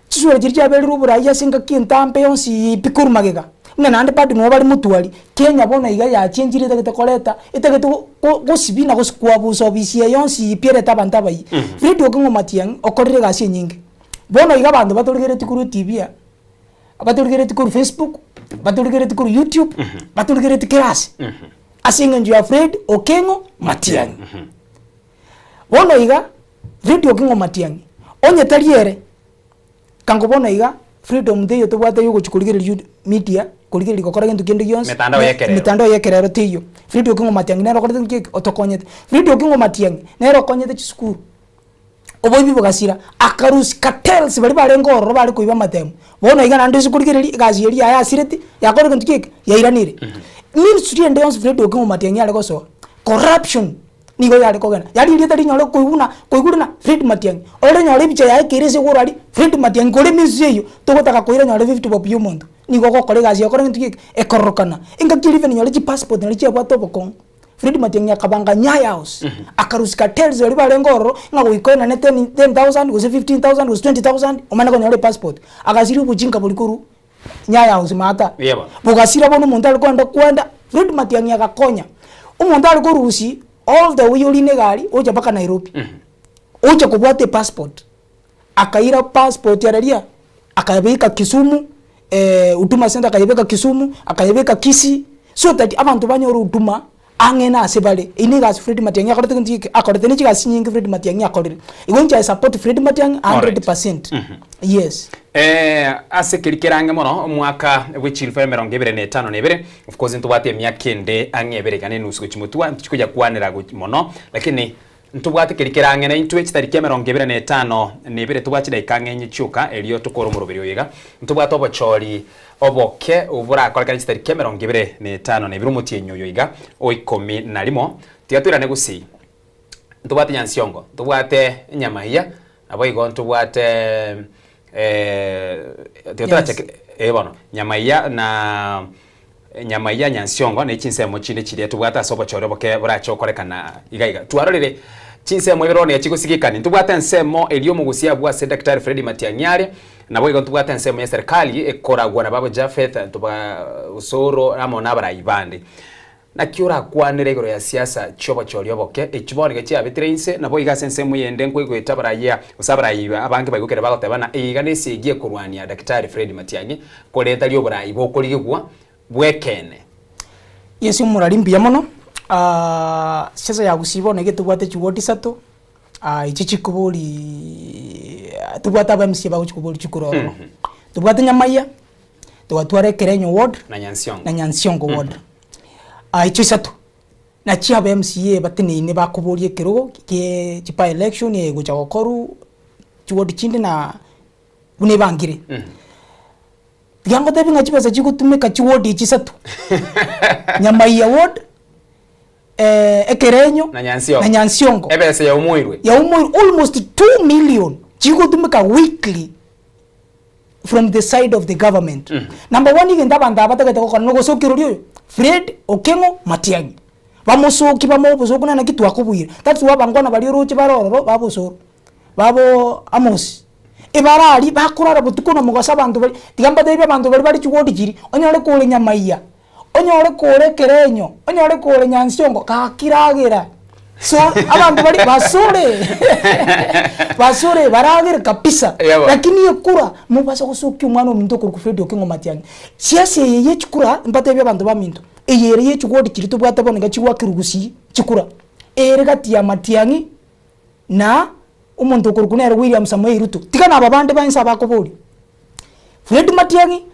S2: chisura chiria chiabeirwe oborai ase engaki entambe yonsi pi korwa magega, buna naende bado nabo bare motwari, Kenya bono iga yachenchire etagete koreta, etagete go- go- gosibia na gose kwabusa obisi eye yonsi pi erete abanto abayia. Fred Okeng'o Matiang'i okorire egasi enyinge, bono iga abanto batorigeretie korwa etv aa. Batorigeretie korwa Facebook, batorigeretie korwa YouTube, batorigeretie kera ase. Ase eng'encho ya Fred Okeng'o Matiang'i. Bono iga, Fred Okeng'o Matiang'i, onye tari ere, kango bono iga, freedom teiyo tobwate ya ogochia korigereria you media, korigereria gokora gento kende gionsi,
S1: Mitandao ya ekerero.
S2: mitandao ya ekerero teiyo. Fred Okeng'o Matiang'i nere okorete gento ki? Otokonyete. Fred Okeng'o Matiang'i, nere okonyete chisukuru. Oboibi bogasira, akarusia cartels baria barenge ororo bare koiba amatemo. Bono iga naende ase korigereria egasi eria yaye asireti, yakorire gento ki eke? Yairanire. Ministry ende yonsi Fred Okengo Matiang'i are gosoa, corruption. Nigo yare kogenda. Yaani erieta rinyore koigwa buna koigure na Fred Matiang'i. Ore nyore ebicha yaye ekere ase igoro aria, Fred Matiang'i kore emesusu eyio, togotaka koira nyore 50 bob ya omonto. Nigo ogokora egasi yaye okore gento ki ekororokana. Engaki eria even nyore chipassport naria chiabwate obokong'u. Fred Matiang'i akabanga Nyayo House, akarusia cartels baria barenge ororo, ng'a goika oenane ten 10000 gose 15000 gose 20000 omanye konyora epassport. Agasiria obochinka boria korwa Nyayo House maata. Bogasira bono omonto are kogenda kwenda, Fred Matiang'i agakonya. Omonto are korusia all the way orine egari ocha mpaka Nairobi, ocha kobwata epassport. Akaira passport araria, akayebeka Kisumu, Huduma Centre akayebeka Kisumu, akayebeka Kisii, so that abanto banyore huduma ang'e na ase bare. Eyio na egasi Fred Matiang'i akorete gento geke, akorete ne chigasi chinyinge Fred Matiang'i akorire. Igo inche I support Fred Matiang'i 100%. Yes.
S1: Ase keria kere ang'e mono, omwaka bwe chilifu emerongo ebere na etano na ebere, of course ntobwate emiaka ende ang'e ebere iga na enusu gochia motwe, ntochikoyakwanera goch mono, lakini Ntobwate keria kere ang'e naintwe chitariki emerongo ebere na etano na ebere tobwate chidaika ang'e inye chioka erio tokore omoroberi oyo iga. Ntobwate obochori oboke oborakorekane chitariki emerongo ebere na etano na ebere omotienyi oyo iga o ikomi na rimo. Tiga toirane gusii. Ntobwate Nyansiongo, ntobwate Nyamaiya, naboigo ntobwate tiga torachake eh bono Nyamaiya na Nyamaiya Nyansiongo ne chinsemo chinde chiria tobwate ase obochore oboke borache gokorekana iga iga. Twarorire chinsemo ibere bono iga chigosigikani. Ntobwate ensemo eria omogusia abwo ase Daktari Freddy Matiang'i are, naboigo ntobwate ensemo ya serikali ekoragwa na babo Japheth ntoba Osoro amo na abarai bande. Naki orakwanere igoro ya siasa chi'obochori oboke, echi bono iga chiabetire inse, naboigo ase ensemo eyende nkoigwete abarayia gose abarai abange baigokire bagoteba ng'a eye iga nesegi ekorwania Daktari Fred Matiang'i, korende tari oborai bokorigigwa bw'ekeene.
S2: Yeso omorari mbuya mono, siasa ya gusii bono iga etobwate chiward isato, echi chikobori tobwate aba MCA bagochi kobori chikura ororo. Tobwate Nyamaiya, Togatwara Ekerenyo ward
S1: Na Nyansiongo.
S2: na Nyansiongo ward. Ah, echo isato nachi aba MCA bateneine bakoboria ekerogo kie chi by election egocha gokorwa chiward chinde na buna ebangire. Tiga ngotebi ng'a chibesa chigotumeka chiward echi isato, Nyamaiya ward, Ekerenyo
S1: Na Nyansiongo.
S2: na Nyansiongo.
S1: Ebesa yaumoirwe.
S2: Yaumoirwe almost 2 million chigotumeka weekly from the side of the government. Number one egento abanto aba batagete gokora nogosokia oria oyo Fred Okeng'o Matiang'i. Bamosokie bamoe obosoku na naki twakobuire. That's why abangwana baria oroche bare ororo baba Osoro, baba Amos, ebare aria bakorara botuko na mogaso abanto baria, tiga mbatebie abanto baria bare chiward chiria, onyore kore Nyamaiya, onyore kore Ekerenyo, onyore kore Nyansiongo, gaki ragera. So abanto baria basore basore baragere kabisa
S1: Yebo.
S2: lakini ekura mobasa gosokia omwana ominto okorokwa Fred Okeng'o Matiang'i. Siasa eye ye chikura mbatebie abanto baminto, eye ere ye chiward chiria tobwate bono iga chigwakirwe gusii chikura, ere gati ya Matiang'i na omonto okorokwa nere William Samoei Ruto, tiga naba bande ba inse abakoboria. Fred Matiang'i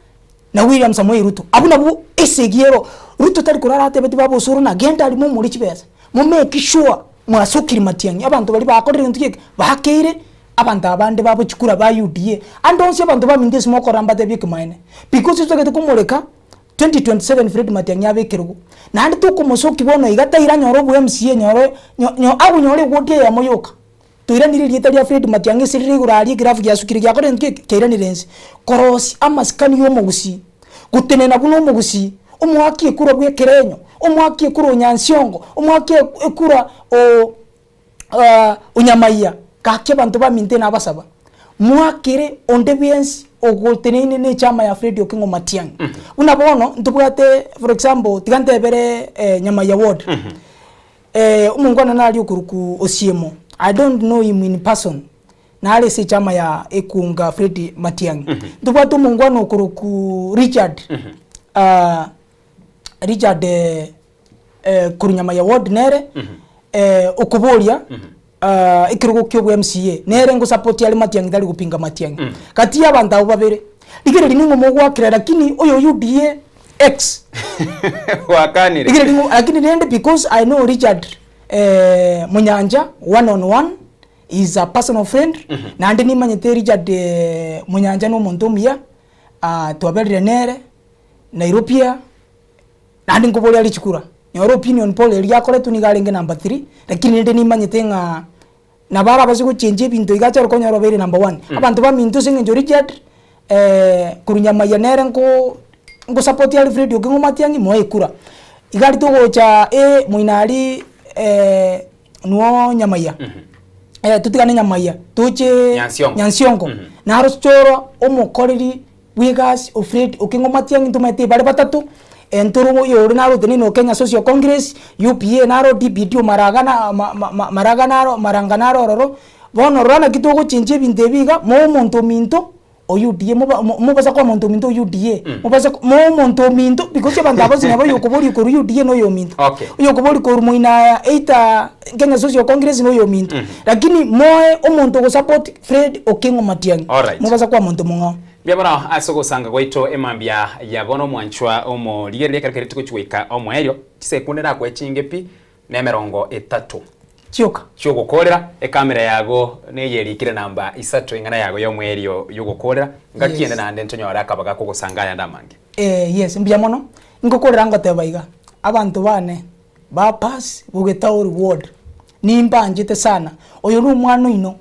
S2: na William Samoei Ruto, abwo nabwo esegi ero. Ruto tari korara atebeti baba osoro na genda aria momore chibesa, mo make sure mwasokire Matiang'i, abanto baria bakorire egento geke, bakeire abanto abande babo chikura ba UDA. Ande onsi abanto baminto ase mokorora mbatebie ekemanene, because totagete komoreka 2027 Fred Matiang'i abe ekerogo, naende tokomosokia bono iga taira anyore obo MCA nyore nyo nyo agonyore eward eyemo yoka. Toiranire erieta ria Fred Matiang'i ase rire igoro aria ekerafu giasukire giakora egento geke kiairanire inse. Korosia amasikani y'omogusii, gotenena buna omogusii, omoaki ekura bw'ekerenyo, omoaki ekura o Nyansiongo, omoaki ekura o o Nyamaiya, gaki abanto baminto nabasaba, moakere onde bwensi ogoteneine ne echama ya Fred Okeng'o Matiang'i. Buna bono ntobwate for example tiga ntebere Nyamaiya ward. Omongwana nare okorokwa Osiemo, I don't know him in person, nare ase echama ya Ekunga Fred Matiang'i. Ntobwate omongwana okorokwa Richard, Richard korwa Nyamaiya ward nere, okoboria ekerogo kia obwa MCA, nere ngosupport are Matiang'i tari gopinga Matiang'i. Gati ya abanto abwo babere, rigereria ning'o mogoakera lakini oyo UDA X.
S1: Gwakanire.
S2: Rigereria ning'o lakini rende because I know Richard Munyanja one on one, he is a personal friend, naende nimanyete Richard Munyanja na omonto omuya, twaberire nere Nairobi aa, naende nkoboria are chikura. Nyora opinion poll eria yakoretwe nigo arenge number 3, lakini rende nimanyete ng'a nabo arabase gochenjia ebinto iga achare konyora obeire number one. Abanto baminto ase eng'encho Richard korwa Nyamaiya nere nko nkosupport are Fred Okengo Matiang'i moe ekura. Iga aria togocha moino aria nuo Nyamaiya, totigane Nyamaiya toche
S1: Nyansiongo.
S2: Nyansiongo. Naro choro omokoreri bw'egasi o Fred Okengo Matiang'i ntomaete bare batato, entoro oyore naro otenene o Kenya Social Congress, UPA naro DPD Omaraga na ma- ma- ma- Maraga naro Maranga naro ororo, bono rora naki togochenchia ebinto ebi iga, moe omonto ominto o UDA moba mo- mobasa koa omonto ominto o UDA, mobase ko moe omonto ominto because abanto aba bonsi nabo oyokoboria korwa UDA na oyominto,
S1: Okay.
S2: oyokoboria korwa moino aya either Kenya Social Congress na oyominto, lakini moe omonto ogosupport Fred Okengo Matiang'i,
S1: Alright.
S2: mobasa koa monto mong'ao.
S1: Mbuya mono ase ogosanga gwaito emambia ya bono omwanchwa omorigereria ekero keria tigochi goika omoerio, chisekunde nakoe chinge pi na emerongo etato.
S2: Chioka.
S1: Chiogokoorera, ekamera yago neyerikire namba isato eng'ana yago y'omoerio y'ogokoorera, ngaki ende
S2: Yes.
S1: naende ntonyore akabaga kogosanga ayande amange.
S2: Eh, yes, mbuya mono. Ngokorera ngoteba iga, abanto bane ba Pass Bogetaori Ward, nimbanchete sana. Oyo nomwana oino.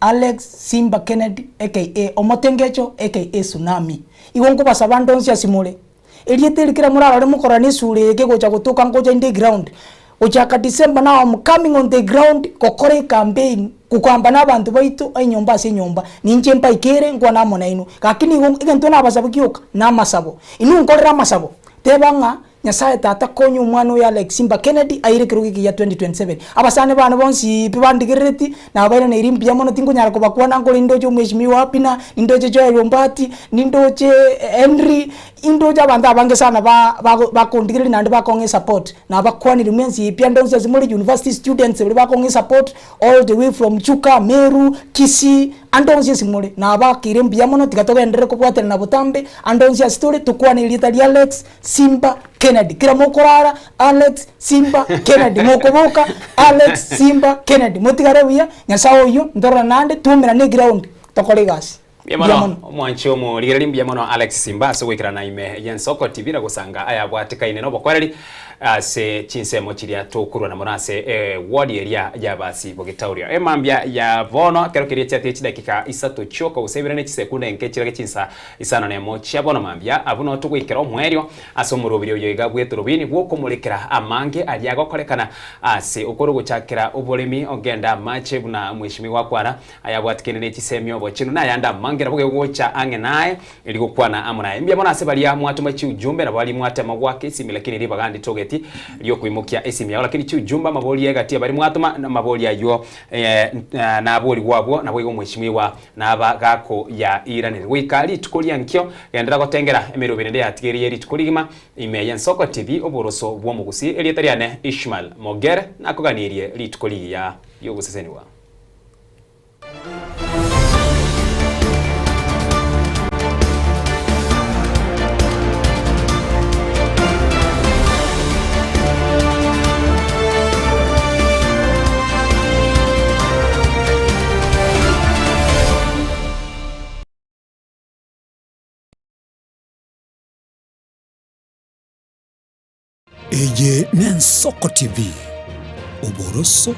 S2: Alex Simba Kennedy aka Omotengecho aka Tsunami. Igo nkobasaba ande onsi ase more, erieta eri kera morarore mokorora na esura eye kegocha gotoka ngocha inde eground, gochaka December now am coming on the ground gokora ecampaign kogamba na abanto baito enyomba ase enyomba, ninche mbaikere nkwane amo nainwe. Gaki nigo egento nabasabe gioka namasabo, inwe nkorere amasabo, teba ng'a Nyasae Tata konya omwana oyo Alex Simba Kennedy aire ekerogo eke gia 2027. Abasani bane bonsi pi bandigerereti, nabairaneiri mbuya mono tinkonyara kobakwana nkore nindoche omweshimiwa Abner, nindoche Joel Ombati, nindoche Henry, indoche abanto abange sana ba bago bakondigereria naende bakong'a esupport. Nabakwanire mwensi pi ande onsi ase more university students baria bakong'a esupport all the way from Chuka, Meru, Kisii, Ande onsi ase more, nabakeire mbuya mono, tiga togenderere kobwaterana botambe, ande onsi ase tore, tokwane erieta ria Alex Simba Kennedy. Kera mokorara, Alex Simba Kennedy, mokoboka, Alex Simba Kennedy. Motigare buya, Nyasae oyio, ntororane naende, twaumerane eground, tokore egasi.
S1: Mbuya
S2: Mbuya
S1: mono
S2: mono.
S1: omwanchi omorigereria mbuya mono Alex Simba ase ogoikerana ime y'Ensoko TV na gosanga ayabwatekaine nobokwereri ase chinsemo chiria tokorwana mono ase eward eria y'abasi bogetaurio. Emambia ya bono ekero keria chiatige chidakika isato chioka gose ibere ne chisekunde nke chirage chinsa isano nemo chia bono mambia abwo noo togoikera omoerio ase omorobiri oyo iga bw'etorobini bw'okomorekera amange aria agokorekana ase okoro gochakera oboremi ogenda amache buna mweshimiwa akwana Ayabwatikene ne chisemi obochenu na ayande amange nabo gegocha ang'e naye, erio gokwana amo naye. Mbuya mono ase baria mwatoma chiujumbe na baria mwatema goaka esimi lakini ribaga nditogeti riokoimokia esimi yao lakini chiujumbe amaboria egati ya baria mwatoma namaboria ayio naborigwe abwo naboigo omweshimiwa naba gakoyairaneri goika rituko ria nkio genderera gotengera emeroberi ende yatigeire ye rituko rigima ime y'Ensoko TV oboroso bw'omogusii erieta riane Ishmael Mogere nakoganirie rituko rigiya riogosesenigwa.
S17: Eye n'Ensoko TV, oboroso.